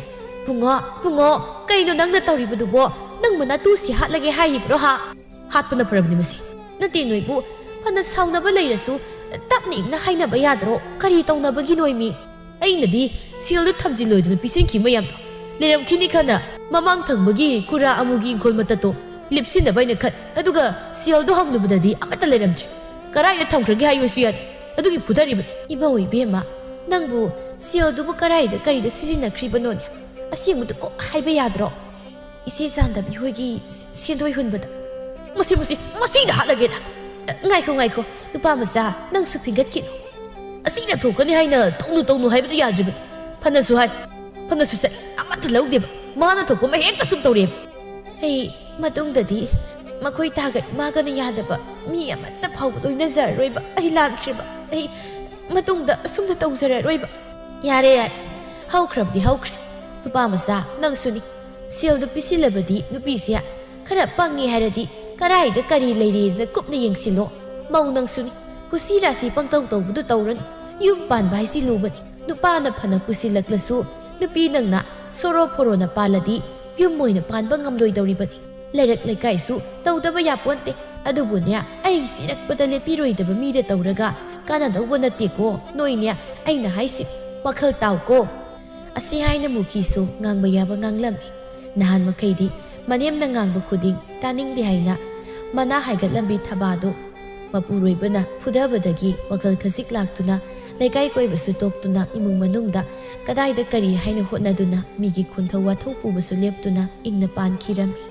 ꯄꯨꯡꯉꯣ, ꯄꯨꯡꯉꯣ, ꯀꯩꯅꯣ ꯅꯪꯅ ꯇꯧꯔꯤꯕꯗꯨꯕꯣ? ꯅꯪꯕꯨ ꯅꯇꯨꯁꯤ ꯍꯥꯠꯂꯒꯦ ꯍꯥꯏꯔꯤꯕ꯭ꯔꯣ ꯍꯥ?" "ꯍꯥꯠꯄꯅ ꯐꯔꯕꯅꯤ ꯃꯁꯤ꯫ ꯅꯠꯇꯦ ꯅꯣꯏꯕꯨ, ꯐꯅ ꯁꯥꯎꯅꯕ ꯂꯩꯔꯁꯨ ꯇꯞꯅ ꯏꯪꯅ ꯍꯥꯏꯅꯕ ꯌꯥꯗ꯭ꯔꯣ? ꯀꯔꯤ ꯇꯧꯅꯕꯒꯤꯅꯣꯏꯃꯤ? ꯑꯩꯅꯗꯤ ꯁꯦꯜꯗꯨ ꯊꯝꯖꯤꯜꯂꯣꯏꯗꯅ ꯄꯤꯁꯤꯟꯈꯤ ꯃꯌꯥꯝꯗꯣ꯫ ꯂꯩꯔꯝꯈꯤꯅꯤ ꯈꯟꯅ ꯃꯃꯥꯡ ꯊꯪꯕꯒꯤ ꯀꯨꯔꯥ ꯑꯃꯨꯒꯤ ꯏꯪꯈꯣꯜ ꯃꯇꯠꯇꯣ ꯂꯦꯞꯁꯤꯟꯅꯕ ꯑꯩꯅ ꯈꯟ, ꯑꯗꯨꯒ ꯁꯦꯜꯗꯣ ꯍꯪꯂꯨꯕꯗꯗꯤ ꯑꯃꯠꯇ ꯂꯩꯔꯝꯗ꯭ꯔꯦ꯫ ꯀꯔꯥꯏꯗ ꯊꯝꯈ꯭ꯔꯒꯦ ꯍꯥꯏꯌꯨꯁꯨ ꯌꯥꯗꯦ꯫ ꯑꯗꯨꯒꯤ ꯐꯨꯊꯔꯤꯕꯅꯤ꯫" "ꯏꯃꯧ ꯏꯕꯦꯝꯃ, ꯅꯪꯕꯨ ꯁꯦꯜꯗꯨꯕꯨ ꯀꯔꯥꯏꯗ ꯀꯔꯤꯗ ꯁꯤꯖꯤꯟꯅꯈ꯭ꯔꯤꯕꯅꯣꯅꯦ? ꯑꯁꯦꯡꯕꯗꯨ ꯀꯣꯛ ꯍꯥꯏꯕ ꯌꯥꯗ꯭ꯔꯣ?" "ꯏꯆꯦ ꯆꯥꯟꯗꯕꯤ ꯍꯣꯏꯒꯤ ꯁꯦꯟꯗꯣꯏ ꯍꯨꯟꯕꯗ꯫" "ꯃꯁꯤ, ꯃꯁꯤ, ꯃꯁꯤꯗ ꯍꯥꯠꯂꯒꯦꯗ!" "ꯉꯥꯏꯈꯣ, ꯉꯥꯏꯈꯣ, ꯅꯨꯄꯥ ꯃꯆꯥ, ꯅꯪꯁꯨ ꯐꯤꯡꯒꯠꯈꯤꯅꯨ꯫ ꯑꯁꯤꯗ ꯊꯣꯛꯀꯅꯤ ꯍꯥꯏꯅ ꯇꯧꯅꯨ, ꯇꯧꯅꯨ ꯍꯥꯏꯕꯗꯨ ꯌꯥꯗ꯭ꯔꯤꯕꯅꯤ꯫ ꯐꯅꯁꯨ ꯍꯥꯏ, ꯐꯅꯁꯨ ꯆꯠ, ꯑꯃꯠꯇ ꯂꯧꯗꯦꯕ꯫ ꯃꯥꯅ ꯊꯣꯛꯄ ꯑꯃ ꯍꯦꯛꯇ ꯁꯨꯝ ꯇꯧꯔꯛꯑꯦꯕ꯫" "ꯑꯩ ꯃꯇꯨꯡꯗꯗꯤ ꯃꯈꯣꯏ ꯇꯥꯒ ꯏꯃꯥꯒꯅ ꯌꯥꯗꯕ ꯃꯤ ꯑꯃꯠꯇ ꯐꯥꯎꯕ ꯂꯣꯏꯅꯖꯔꯔꯣꯏꯕ꯫ ꯑꯩ ꯂꯥꯟꯈ꯭ꯔꯦꯕ꯫ ꯑꯩ ꯃꯇꯨꯡꯗ ꯑꯁꯨꯝꯅ ꯇꯧꯖꯔꯔꯣꯏꯕ꯫" "ꯌꯥꯔꯦ, ꯌꯥꯔꯦ꯫ ꯍꯧꯈ꯭ꯔꯕꯗꯤ ꯍꯧꯈ꯭ꯔꯦ꯫ ꯅꯨꯄꯥ ꯃꯆꯥ, ꯅꯪꯁꯨꯅꯤ꯫ ꯁꯦꯜꯗꯨ ꯄꯤꯁꯤꯜꯂꯕꯗꯤ ꯅꯨꯄꯤꯁꯦ ꯈꯔ ꯄꯪꯉꯦ ꯍꯥꯏꯔꯗꯤ ꯀꯔꯥꯏꯗ ꯀꯔꯤ ꯂꯩꯔꯦꯅ ꯀꯨꯞꯅ ꯌꯦꯡꯁꯤꯜꯂꯣ꯫ ꯃꯧ ꯅꯪꯁꯨꯅꯤ꯫ ꯀꯨꯁꯤ ꯔꯥꯁꯤ ꯄꯪꯇꯧ ꯇꯧꯕꯗꯨ ꯇꯧꯔꯅꯨ꯫ ꯌꯨꯝ ꯄꯥꯟꯕ ꯍꯥꯏꯁꯤ ꯂꯨꯕꯅꯤ꯫ ꯅꯨꯄꯥꯅ ꯐꯅ ꯄꯨꯁꯤꯜꯂꯛꯂꯁꯨ ꯅꯨꯄꯤ ꯅꯪꯅ ꯁꯣꯔꯣ ꯐꯣꯔꯣꯅ ꯄꯥꯜꯂꯗꯤ ꯌꯨꯝ ꯑꯣꯏꯅ ꯄꯥꯟꯕ ꯉꯝꯂꯣꯏꯗꯧꯔꯤꯕꯅꯤ꯫ ꯂꯩꯔꯛ ꯂꯩꯀꯥꯏꯁꯨ ꯇꯧꯗꯕ ꯌꯥꯄꯣꯟꯇꯦ꯫ ꯑꯗꯨꯕꯨꯅꯦ, ꯑꯩ ꯁꯤꯔꯛꯄꯗ ꯂꯦꯞꯄꯤꯔꯣꯏꯗꯕ ꯃꯤꯗ ꯇꯧꯔꯒ ꯀꯥꯟꯅꯗꯧꯕ ꯅꯠꯇꯦꯀꯣ꯫ ꯅꯣꯏꯅꯦ, ꯑꯩꯅ ꯍꯥꯏꯁꯤꯅꯤ, ꯋꯥꯈꯜ ꯇꯥꯎꯀꯣ꯫" ꯑꯁꯤ ꯍꯥꯏꯅ ꯃꯨꯈꯤꯁꯨ ꯉꯥꯡꯕ ꯌꯥꯕ ꯉꯥꯡꯂꯝꯃꯤ꯫ ꯅꯍꯥꯟ ꯃꯈꯩꯗꯤ ꯃꯅꯦꯝꯅ ꯉꯥꯡꯕ ꯈꯨꯗꯤꯡ ꯇꯥꯅꯤꯡꯗꯦ ꯍꯥꯏꯅ ꯃꯅꯥ ꯍꯥꯏꯒꯠꯂꯝꯕꯤ ꯊꯕꯥꯗꯨ ꯃꯄꯨꯔꯣꯏꯕꯅ ꯐꯨꯗꯕꯗꯒꯤ ꯋꯥꯈꯜ ꯈꯖꯤꯛ ꯂꯥꯛꯇꯨꯅ ꯂꯩꯀꯥꯏ ꯀꯣꯏꯕꯁꯨ ꯇꯣꯛꯇꯨꯅ ꯏꯃꯨꯡ ꯃꯅꯨꯡꯗ ꯀꯗꯥꯏꯗ ꯀꯔꯤ ꯍꯥꯏꯅ ꯍꯣꯠꯅꯗꯨꯅ ꯃꯤꯒꯤ ꯈꯣꯟꯊꯧ ꯋꯥꯊꯧ ꯄꯨꯕꯁꯨ ꯂꯦꯞꯇꯨꯅ ꯏꯪꯅ ꯄꯥꯟꯈꯤꯔꯝꯃꯤ꯫